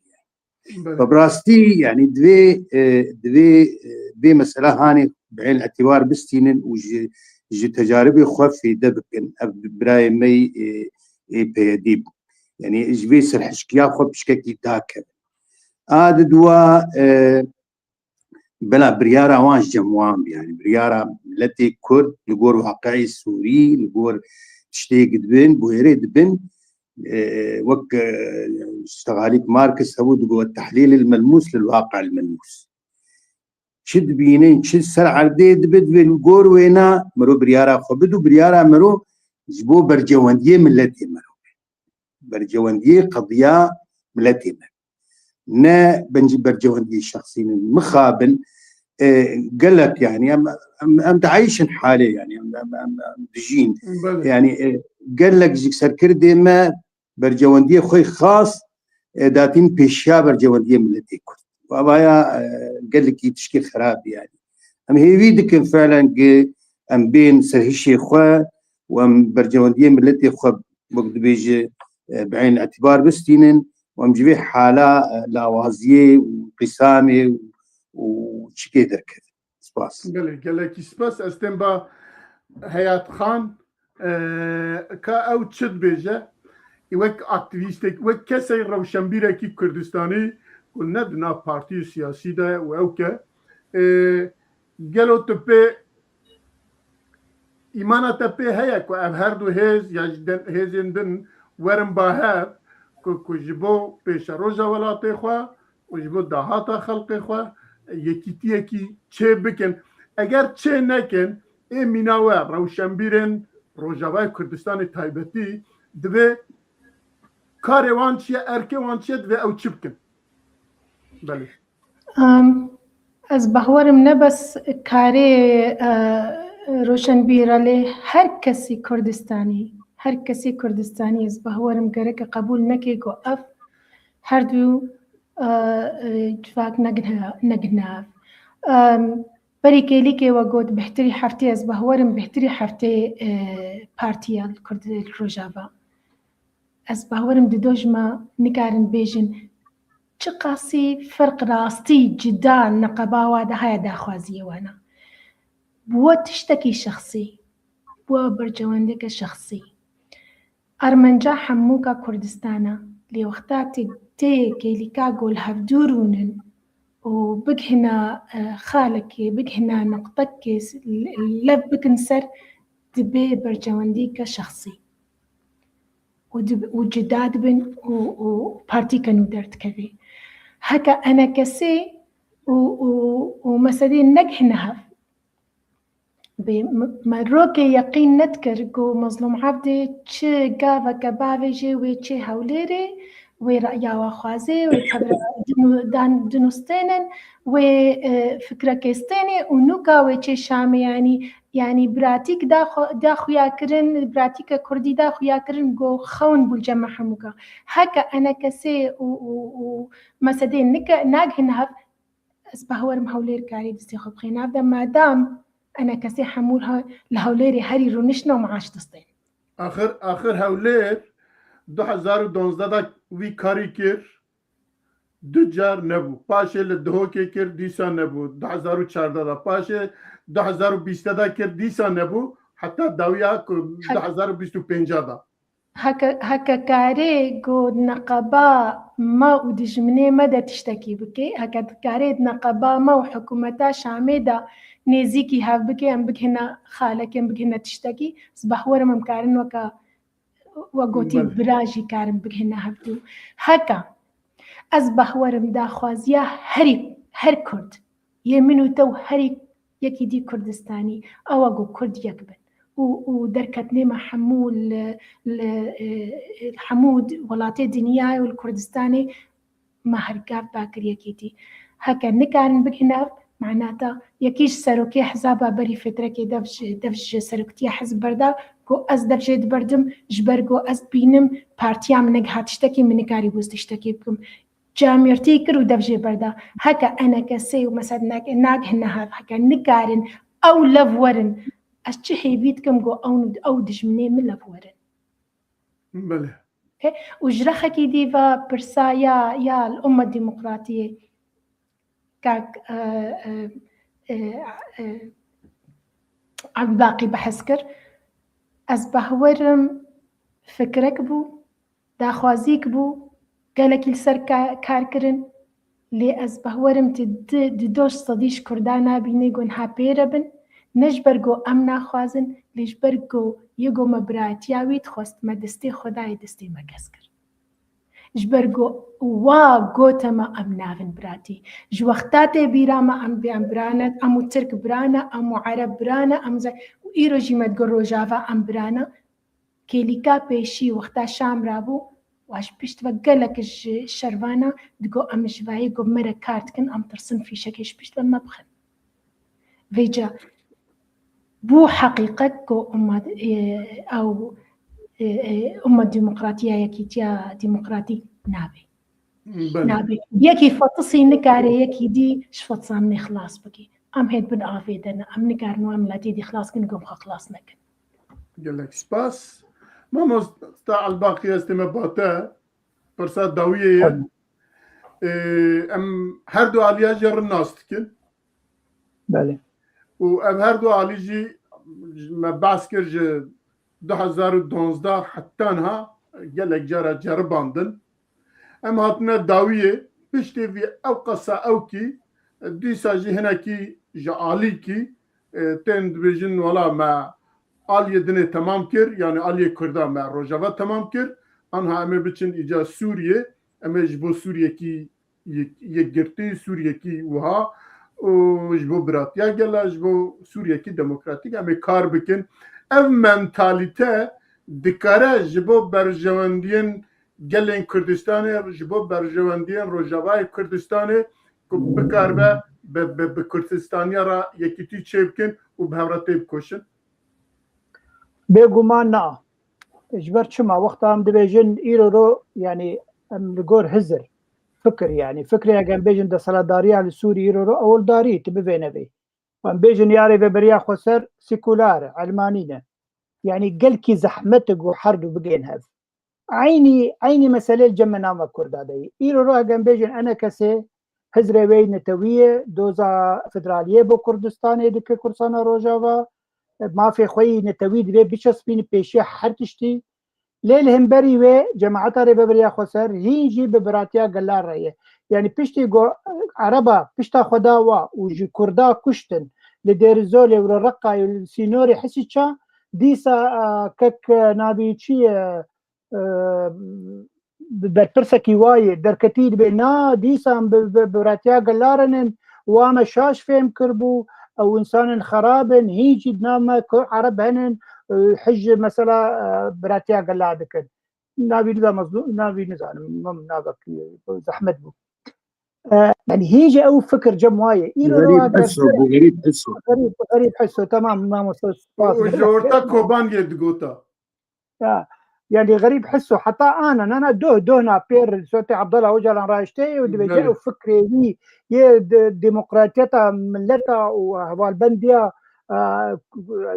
Belê. Bi rastî, yani, divê, e, divê, e, vê mesela hanê bi ên îtibar bistînin û ji, ji tecaribê xwe fêde bikin. Ev birayê me yê, e, ê P Y D bû. Yani, ji vê serhişkiya xwe piçkekî dakevin. A di dua, e, bela biryara wan ji cem wan bî. Yani, biryara miletê Kurd li gor waqiî Sûrî, li gor tiştê dibin, bûyerê dibin, e, wek, e, ştegalîk Marx hebû digot, "Tehlîl el melmûs lil waqi el melmûs." Çi dibînin, çi ser erdê dibe, divê li gor wêna mirov biryara xwe bid û biryara mirov ji bo bercewendiyê miletê mirov be. Bercewendiyê qediya miletê me. Ne bencî bercewendiyê şexsî ne. Mixabin, e, gelek, yani, em, em, em dieyşin halê, yani, em, em, em, em dijîn. Belê. Yani, e, gelek ji serkirdê me bercewendiyê xwe xas, e, datîn pêşiya bercewendiyê miletê Kurd. Û evaya, e, gelekî tişkê xerab, yani. Em hêvî dikin felen ki em bên serhişê xwe û em bercewendiyê miletê xwe, wek dibêje, e, bi ên îtibar bistînin û em ji vê hala, e, lawaziyê û qîsamê û, û çikê derkevin. Spas. Gelek, gelekî spas. Ez tên ba Heyat Xan, e, ka ew çi dibêje? Ê wek aktivîstek, wek kesek rewşenbîrekî Kurdistanî ku ne di nav partiyê siyasî de ye û ew ke, e, gelo tu pê îmana te pê heye ku ev her du hêz ya ji den-, hêzên din werin ba hev ku, ku ji bo pêşeroja welatê xwe û ji bo dahata xelkê xwe yekîtiyekî çê bikin. Eger çê nekin, ê mîna we rewşenbîrên Rojavayê Kurdistanê taybetî divê karê wan çi ye, erkê wan çi ye, divê ew çi bikin? Belê. Em, ez bawerim ne bes karê, e, roşenbîr e, lê her kesî Kurdistanî, her kesî Kurdistanî ez bawerim gereke qebûl neke ku ev her du, e, e, civak negine, negine ev. Em, berî kêlîkê we got bêhtirî heftê, ez bawerim bêhtirî heftê, e, partiya li Kurd-, li Rojava. Ez bawerim di do ji me nikarin bêjin çiqasî ferq rastî cida neqeba wa de haya daxwaziyê wana. Bi we tiştekî şexsî, bi we bercewendeke şexsî. Armenca hemûka Kurdistan e, lê wexta tê, tê kêlîka gol hevdû rûnin û bighina, e, xalekê, bighina nuqtekê s-, lev bikin ser, dibe bercewendîke şexsî. Û dib-, û cida dibin û, û partîke nû derdikeve. Heke enekesê û, û, û mesedê negihine hev. Bê m-, me rokê yeqîn nedikir ku Mezlûm Evdê çi gaveke bavêjê wê çê Hewlêrê, wê reya wa xwazê, wê qebra dinu-, dan-, dinûstênin, wê, e, fikrekê stênê û nûka wê çê Şamê, yanî, yanî biratîk da xwe-, da xuya kirin, biratîke Kurdî da xuya kirin, go xewn bû li cem me hemûka. Heke enekesê û, û, û mesedê nike-, nagihine hev, ez bawerim Hewlêr karî destê xwe bixê nav de, madam enekesê hemû ha-, li Hewlêrê herî rûniştin û maaş distên. Axir, axir Hewlêr du hezar û duwazdeh de wî karî kir, du car nebû. Paşê li Duhokê kir, dîsa nebû. Du hezar û çardeh de. Paşê du hezar û bîst de kir, dîsa nebû. Heta dawiya ku du hezar û bîst û pênc de. Heke, heke karê ku neqeba me û dijminê me de tiştekî bike, heke karê neqeba me û hikûmeta Şamê de nêzîkî hev bike, em bigihine xalekê, em bigihine tiştekî, ez bawer im em karin weke, we gotî, Belê. bira jî karin bigihine hevdû. Heke ez bawer im daxwaziya herî, her Kurd, yê min û te û herî yekî dî Kurdistanî, ew e ku Kurd yek bin û, û derketinê me hemû li, li, e, hemû welatê dinyayê û li Kurdistanê me her gav dakir yekîtî. Heke nikarin bigihine ev, manata yekî ji serokê hizaba berî fetrekê dev ji, dev ji seroktiya hizb berda, ku ez dev jê diberdim, ji ber ku ez dibînim partiya min negiha tiştekî, min nikarîbû ez tiştekî bikim. Camêrtî kir û dev jê berda. Heke enekesê û mesela nag-, nagihine hev, heke nikarin ew lev werin, ez çi hêvî dikim ku ew, ew dijminê min lev werin. Belê. Û ji rexekî dî ve pirsa ya, ya li ummet demokratiyê kak, e, e, e, e, Ebdulbaqî behs kir. Ez bawer im fikrek bû, daxwazîk bû, gelekî li ser ka-, kar kirin. Lê ez bawer im tu di, di doh sedî ji Kurda nabînî ku niha pê re bin, ne ji ber ku em naxwazin, lê ji ber ku yê ku me birayetiya wî dixwest, me destê Xwedayê destê me kes kir. Ji ber ku wa gote me em navin biratî. Ji wexta tê bîra me em bê em birane, em û Tirk birane, em û Ereb birane, em ze-, û îro jî me digo Rojava em birane. Kêlîka pêşî wexta Şam rabû, wa ji pişt ve gelek ji şervana digo em ji vayê ku me re kar dikin, em tirsin fîşekê ji pişt ve me bixin. Vêca bû heqîqet ku umma, e, ew, e, e, umma demokratiya, yekîtiya demokratîk nabe. Belê. Nabe. Yekî fetisî nikare yekî dî ji fetisanê xilas bike. Em hê bin avê de ne. Em nikarin wan miletê dî xilas kin, ku em xwe xilas nekin. Gelek spas. Mamosta Elbaqî, ez tême ba te. Pirsa dawiyê ye. Tabii. Ee, em her du aliya jî rin nas dikin. Belê. Û ev her du alî jî me behs kir ji du hezar û duwazdeh heta niha gelek cara ceribandin. Em hatine dawiyê, piştê vî ew qesa ewkî, dîsa jî hinekî ji alîkî, e, tên dibêjin, wela me aliyê dinê temam kir, yanî aliyê Kurda me Rojava temam kir, anha em ê biçin îca Sûriyê, em ê ji bo Sûriyekî yek-, yekgirtî, Sûriyekî wiha û ji bo biratiya gela, ji bo Sûriyekî demokratîk em ê kar bikin. Ev mentalîte dikare ji bo berjewendiyên gelên Kurdistanê, ji bo berjewendiyên Rojavayê Kurdistanê ku bikaribe bi, bi, bi Kurdistaniya re yekîtî çêbikin û bi hev re têbikoşin? Bêguman na. Ji ber çima? Wexta em dibêjin îro ro, yanî em li gor hizir, fikir, yanî fikrê, eger em bêjin desthilatdariya li Sûrî îro ro ewildarî, tu bivê nevê. Em bêjin ya Rêveberiya Xweser sekular e, elmanî ne. Yanî gelkî zehmet e ku her du bigên hev. Eynî, eynî meselê li cem me nava Kurda de ye. Îro ro eger em bêjin enekesê, hizrê wê netewî ye, doza federaliyê bo Kurdistanê dike, Kurdistana Rojava, mafê xwe yî netewî divê biçespîne pêşiya her tiştî. Lê li hemberî wê cemaeta Rêveberiya Xweser hîn jî bi biratiya gela re ye. Yanî piştî ku Ereba pişta xwe da wa û ji Kurda kuştin li Dêrizolê û li Reqayê û li sînorê Hisiça, dîsa, e, kek, e, navî çi ye, e, bi berpirsekî wa yê derketî dibe, na, dîsan bi, bi, bi retiya gelarin in, wa me şaş fêm kiribû, ew însanên xerab in, hîn jî di nav me ku Ereb henin, e, hij mesela, e, bi retiya gela dikin. Navî nizam, navî nizanim, min navek, e, zehmet bû. E, yani hîn jî ew fikir cem wa ye. Îro Xerîb eger Hiso, bu Xerîb Hiso. Xerîb, Xerîb Hiso, tamam, mamoste, spas. Û ji orta Koban yê digota. Ya, yani Xerîb Hiso, heta ana, na, na, doh, doh na pêr, Sotê Abdullah Ocalan raştê û dibêje Belê. ew fikrê wî yê de-, demokratiyeta milleta û hevalbendiya, e,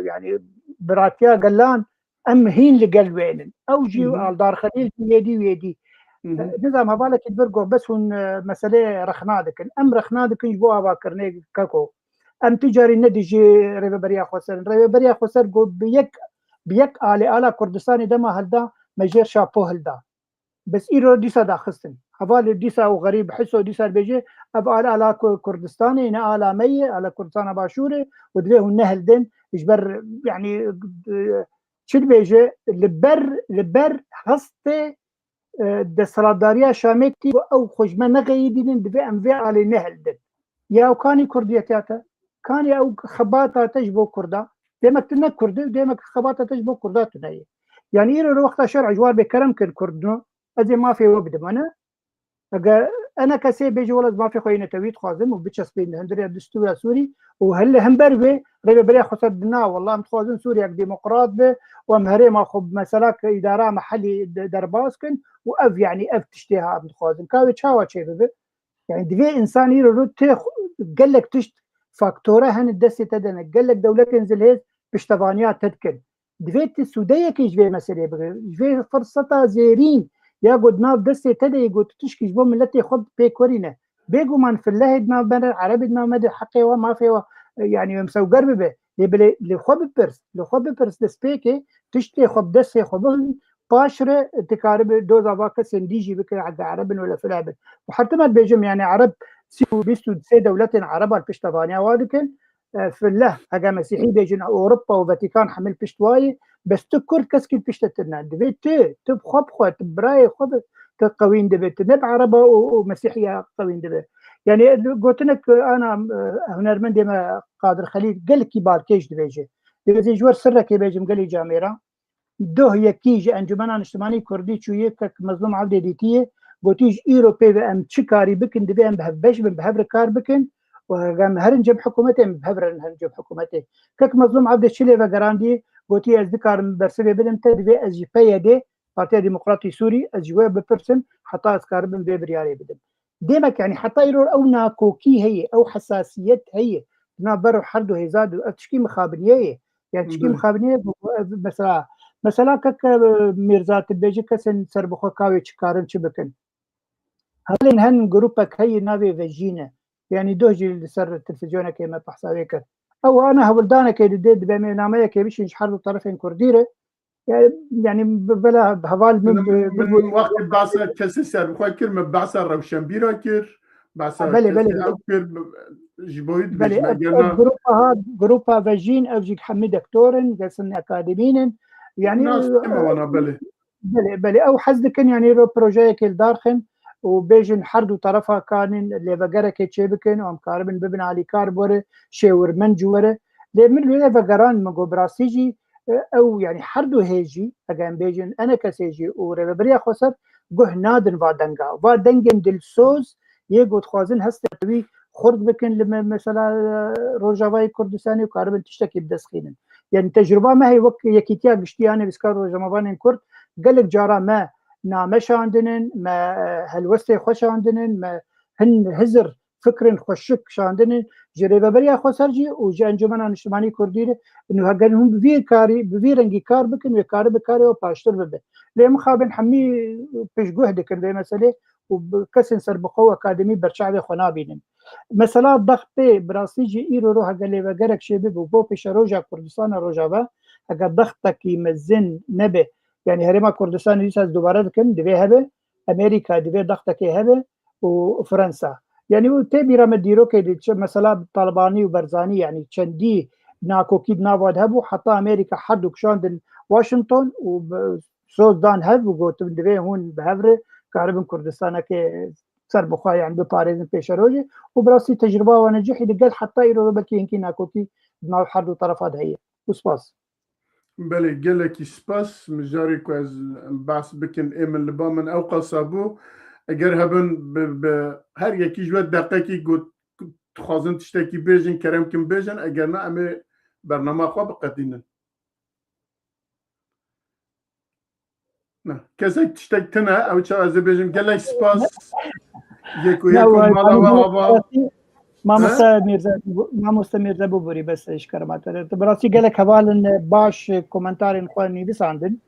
yani biratiya gelan, em hîn li gel wê nin. Ew jî Hı hı. Aldar Xelîl jî yê dî wê dî. Nizam hevalekî di vir got, bes hûn, e, meseleyê rexna dikin. Em rexna dikin ji bo avakirinê keko. Em tu carî ne dijî Rêveberiya Xweser in. Rêveberiya Xweser got, bi yek, bi yek alê ala Kurdistanê dema hilda, me jêr şapo hilda. Bes îro dîsa daxistin. Hevalê dîsa û xerîb hiso dîsa dibêje, ev ala ala Ku-, Kurdistanê, ne ala me ye, ala Kurdistana Başûrê û divê hûn nehildin. Ji ber, yanî, e, çi dibêje, li ber, li ber hestê, e, desthilatdariya Şamê kî, ew xwe ji me nexeyidînin, divê em vê alê nehildin. Ya ew kanî kurdiyetiya te, kanî ew xebata te ji bo Kurda, demek tu ne Kurd î û demek xebata te ji bo Kurda tune ye. Yanî îro wexta şer'a ji war bê kerem kin Kurdno, ez ê mafê we bidim, ne? Eger ene kesê bêje, wela ez mafê xwe yê netewî dixwazim û biçespînin hundirê destûra Sûrî û hille hember wê Rêveberiya Xweser dina, wela em dixwazin Sûriyek demokrat be û em herêma xwe bi mesela ke îdara mehellî de-, derbas kin û ev, yanî ev tiştê ha em dixwazin. Ka wê çawa çêbibe? Yanî divê însan îro rû tê xu-, gelek tişt faktore hene destê te de ne. Gelek dewletên zilhêz piştevaniya te dikin. Divê tu sûdeyekê ji vê meseleyê bigire. Ji vê firseta zêrîn ya ku di nav destê te de ye, ku tu tişkî ji bo miletê xwe pêk werîne. Bêguman filehê di nav me de, erebê di nav me de heqê we, mafê we, e, yanî em sewger bibe. Lê bilê li xwe bipirs, li xwe bipirs destpêkê, tiştê xwe bi destê xwe bixin, paş re tu karibe doza va kesên dî jî bike, heke ereb in wele fileh bin. Û her tim ez dibêjim, yanî ereb sî û bîst û sê dewletên ereba li piştevaniya wa dikin. E, fileh, heke mesîhî bêjin, Ewropa û Vatikan hemil pişt wa ye, bes tu Kurd keskî pişte tune. Divê tu, tu bi xwe bi xwe, tu bi birayê xwe bi, tu qewîn dibe, tu ne bi ereba û, û mesîhiya qewîn dibe. Yanî gotinek ana, e, hunermendê me Qadir Xelîl gelekî balkêş dibêje. Divê ez ê ji we sirrekê bêjim gelî camêra. Doh yekî ji Encûmena Niştimanî Kurdî çûye, kek Mezlûm Evdê dîtiye, gotî ji îro pê ve em çi karî bikin, divê em bi hev beş bin, bi hev re kar bikin û heger em herin cem hikûmetê, em bi hev re herin cem hikûmetê. Kek Mezlûm Evdê çi lê vegerandiye, gotî ez dikarim bersivê bidim te, divê ez ji P Y D, Partiya Demokratî Sûrî, ez ji we bipirsim, heta ez karibim vê biryarê bidim. Demek, yanî heta îro ew nakokî heye, ew hesasiyet heye. Di navber her du hêza de ev tişkî mixabiniyê ye. Yani tişkî Belê. mixabiniyê ye, bu, bu, ev mesela, mesela kek, e, Mîrza tu bêjî kesên serbixwe ka wê çi karin çi bikin. Hevalên hen grûpek heye navê Vejîn e. Yani doh jî li ser televîzyonekê me behsa wê kir. Ew ana hewldanekê dide, dibe me nameyekê bişîn ji her du terefên Kurdî re. Yani, yani bi-, bela heval min Min, bi-, min bi-, wextê behsa kesê serbixwe kir, min behsa rewşenbîra kir, behsa Ha, belê, kesê belê. ew kir, ji bo wî Belê, dibêjim, ev, eger ev na grupa ha, grupa Vejîn, ev jî hemî doktor in, kesin akademîn in. Yani, Nas dime wana, belê. Belê, belê. Ew hez dikin, yani, ro projeyekê li dar xin û bêjin her du terefa kanin lêvegerekê çêbikin û em karibin bibin alîkar bi were, şêwirmend ji were. Lê min lê vegeran, min got, bi rastî jî, e, ew, yani her du hêz jî, eger em bêjin, enekesê jî û Rêveberiya Xweser guh nadin va denga. Va dengên dilsoz yê ku dixwazin hestê netewî xurt bikin li me, mesela, e, Rojavayê Kurdistanê û karibin tiştekî bi dest xînin. Yani tecrûba me heye wek Yekîtiya Giştî ya Nivîskar û Rojnamevanên Kurd, gelek cara me name şandinin, me, e, helwestê xwe şandinin, me hin hizir fikrên xweşik şandinin ji Rêveberiya Xweser jî û ji Encûmena Niştimanî Kurdî re. Û heger hûn bi vî karî, bi vî rengî kar bikin, wê karî bi karê we paştir bibe. Lê mixabin hemî piştguh dikin vê meselê û bi kesên serbixwe û akademî berçavê xwe nabînin. Mesela dextê, bi rastî jî îro ro hege lêvegerek çêbibe û bo pêşeroja Kurdistana Rojava, hege dextekî mezin nebe, yani Herêma Kurdistanê dîsa ez dubare dikim, divê hebe, Amerîka divê dextekê hebe û Fransa. Yani û tê bîra me dîrokê de çi, mesela Talibanî û Berzanî, yani çendî nakokî di nava de hebû, heta Amerîka her du kişandin Washington û bi-, soz dan hev û gotin, divê hûn bi hev re karibin Kurdistaneke serbixwe, yani biparêzin pêşerojê û bi rastî tecrûba wan e cihê digel heta îro belkî hinkî nakokî di nav her du terefa de heye. Û spas. Belê, gelekî spas. Mijarê ku ez behs bikim, ê min li ba min ew qasa bû. Eger hebin bi, bi her yekî ji we deqekî got, dixwazin tiştekî bêjin, kerem kin bêjin, eger na em ê bernama xwe biqedînin. Ne, kesek tiştek tine, ew çawa ez ê bêjim, gelek spas. Yeko, Ne, yeko, wa-, mala we mamoste, ava. Mamoste He? Mîrze, Mamoste Mîrze Bûbûrî, bes ji kerema te re. Tu bi rastî gelek hevalin baş komentarên xwe nivîsandin.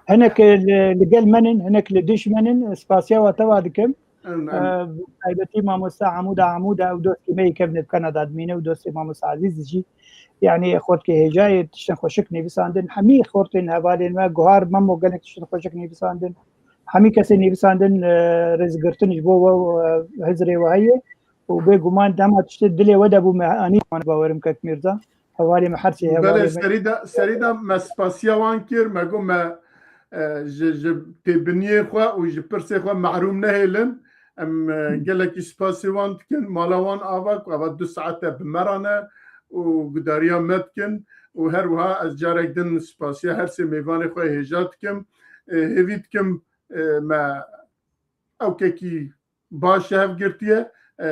Hinek li, li gel me nin, hinek li dij me nin, spasiya we teva dikim. Em, em. Bi taybetî mamosta Amûda Amûda, ew dostê me yê kevne bi Kanada dimîne û dostê mamosta Ezîz jî. Yanî xortkê hêjayê tiştên xweşik nivîsandin. Hemî xortên hevalên me, guhar Memo gelek tiştên xweşik nivîsandin. Hemî kesê nivîsandin, e, rêzgirtin ji bo we û, e, hizrê we heye. Û bêguman dema tiştê dilê we de bû me anî, wan bawerim kek Mîrza. Hevalê me her sê hevalê Belê, me. Serî de, serî de me spasiya wan kir, me got me, e, ji, ji têbiniyê xwe û ji pirsê xwe mehrûm nehêlin. Em, e, gelekî spasê wan dikin, mala wan ava, ku ava du saete bi me re ne û gudariya me dikin û her wiha ez carek din spasiya her sê mêvanê xwe hêja dikim. E, hêvî dikim, e, me ewkekî baş ji hev girtiye, e,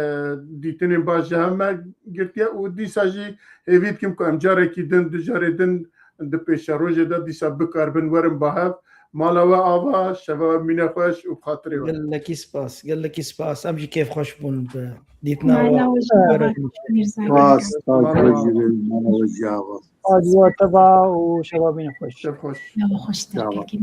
dîtinên baş ji hev me girtiye û dîsa jî hêvî dikim ku em carekî din, du carê din di pêşerojê de dîsa bikaribin werin ba hev. Mala we ava, şeva we mîne xweş û bi xatirê we. Gelekî spas, gelekî spas. Em jî kêfxweş bûn bi dîtina we. Mala we jî ava, Mîrza. Spas, spas, Mala we jî ava. Mala we jî ava. Spas ji we teva û şeva mîne xweş. Şev xweş. Şeva xweş, Şeva. Terkekî.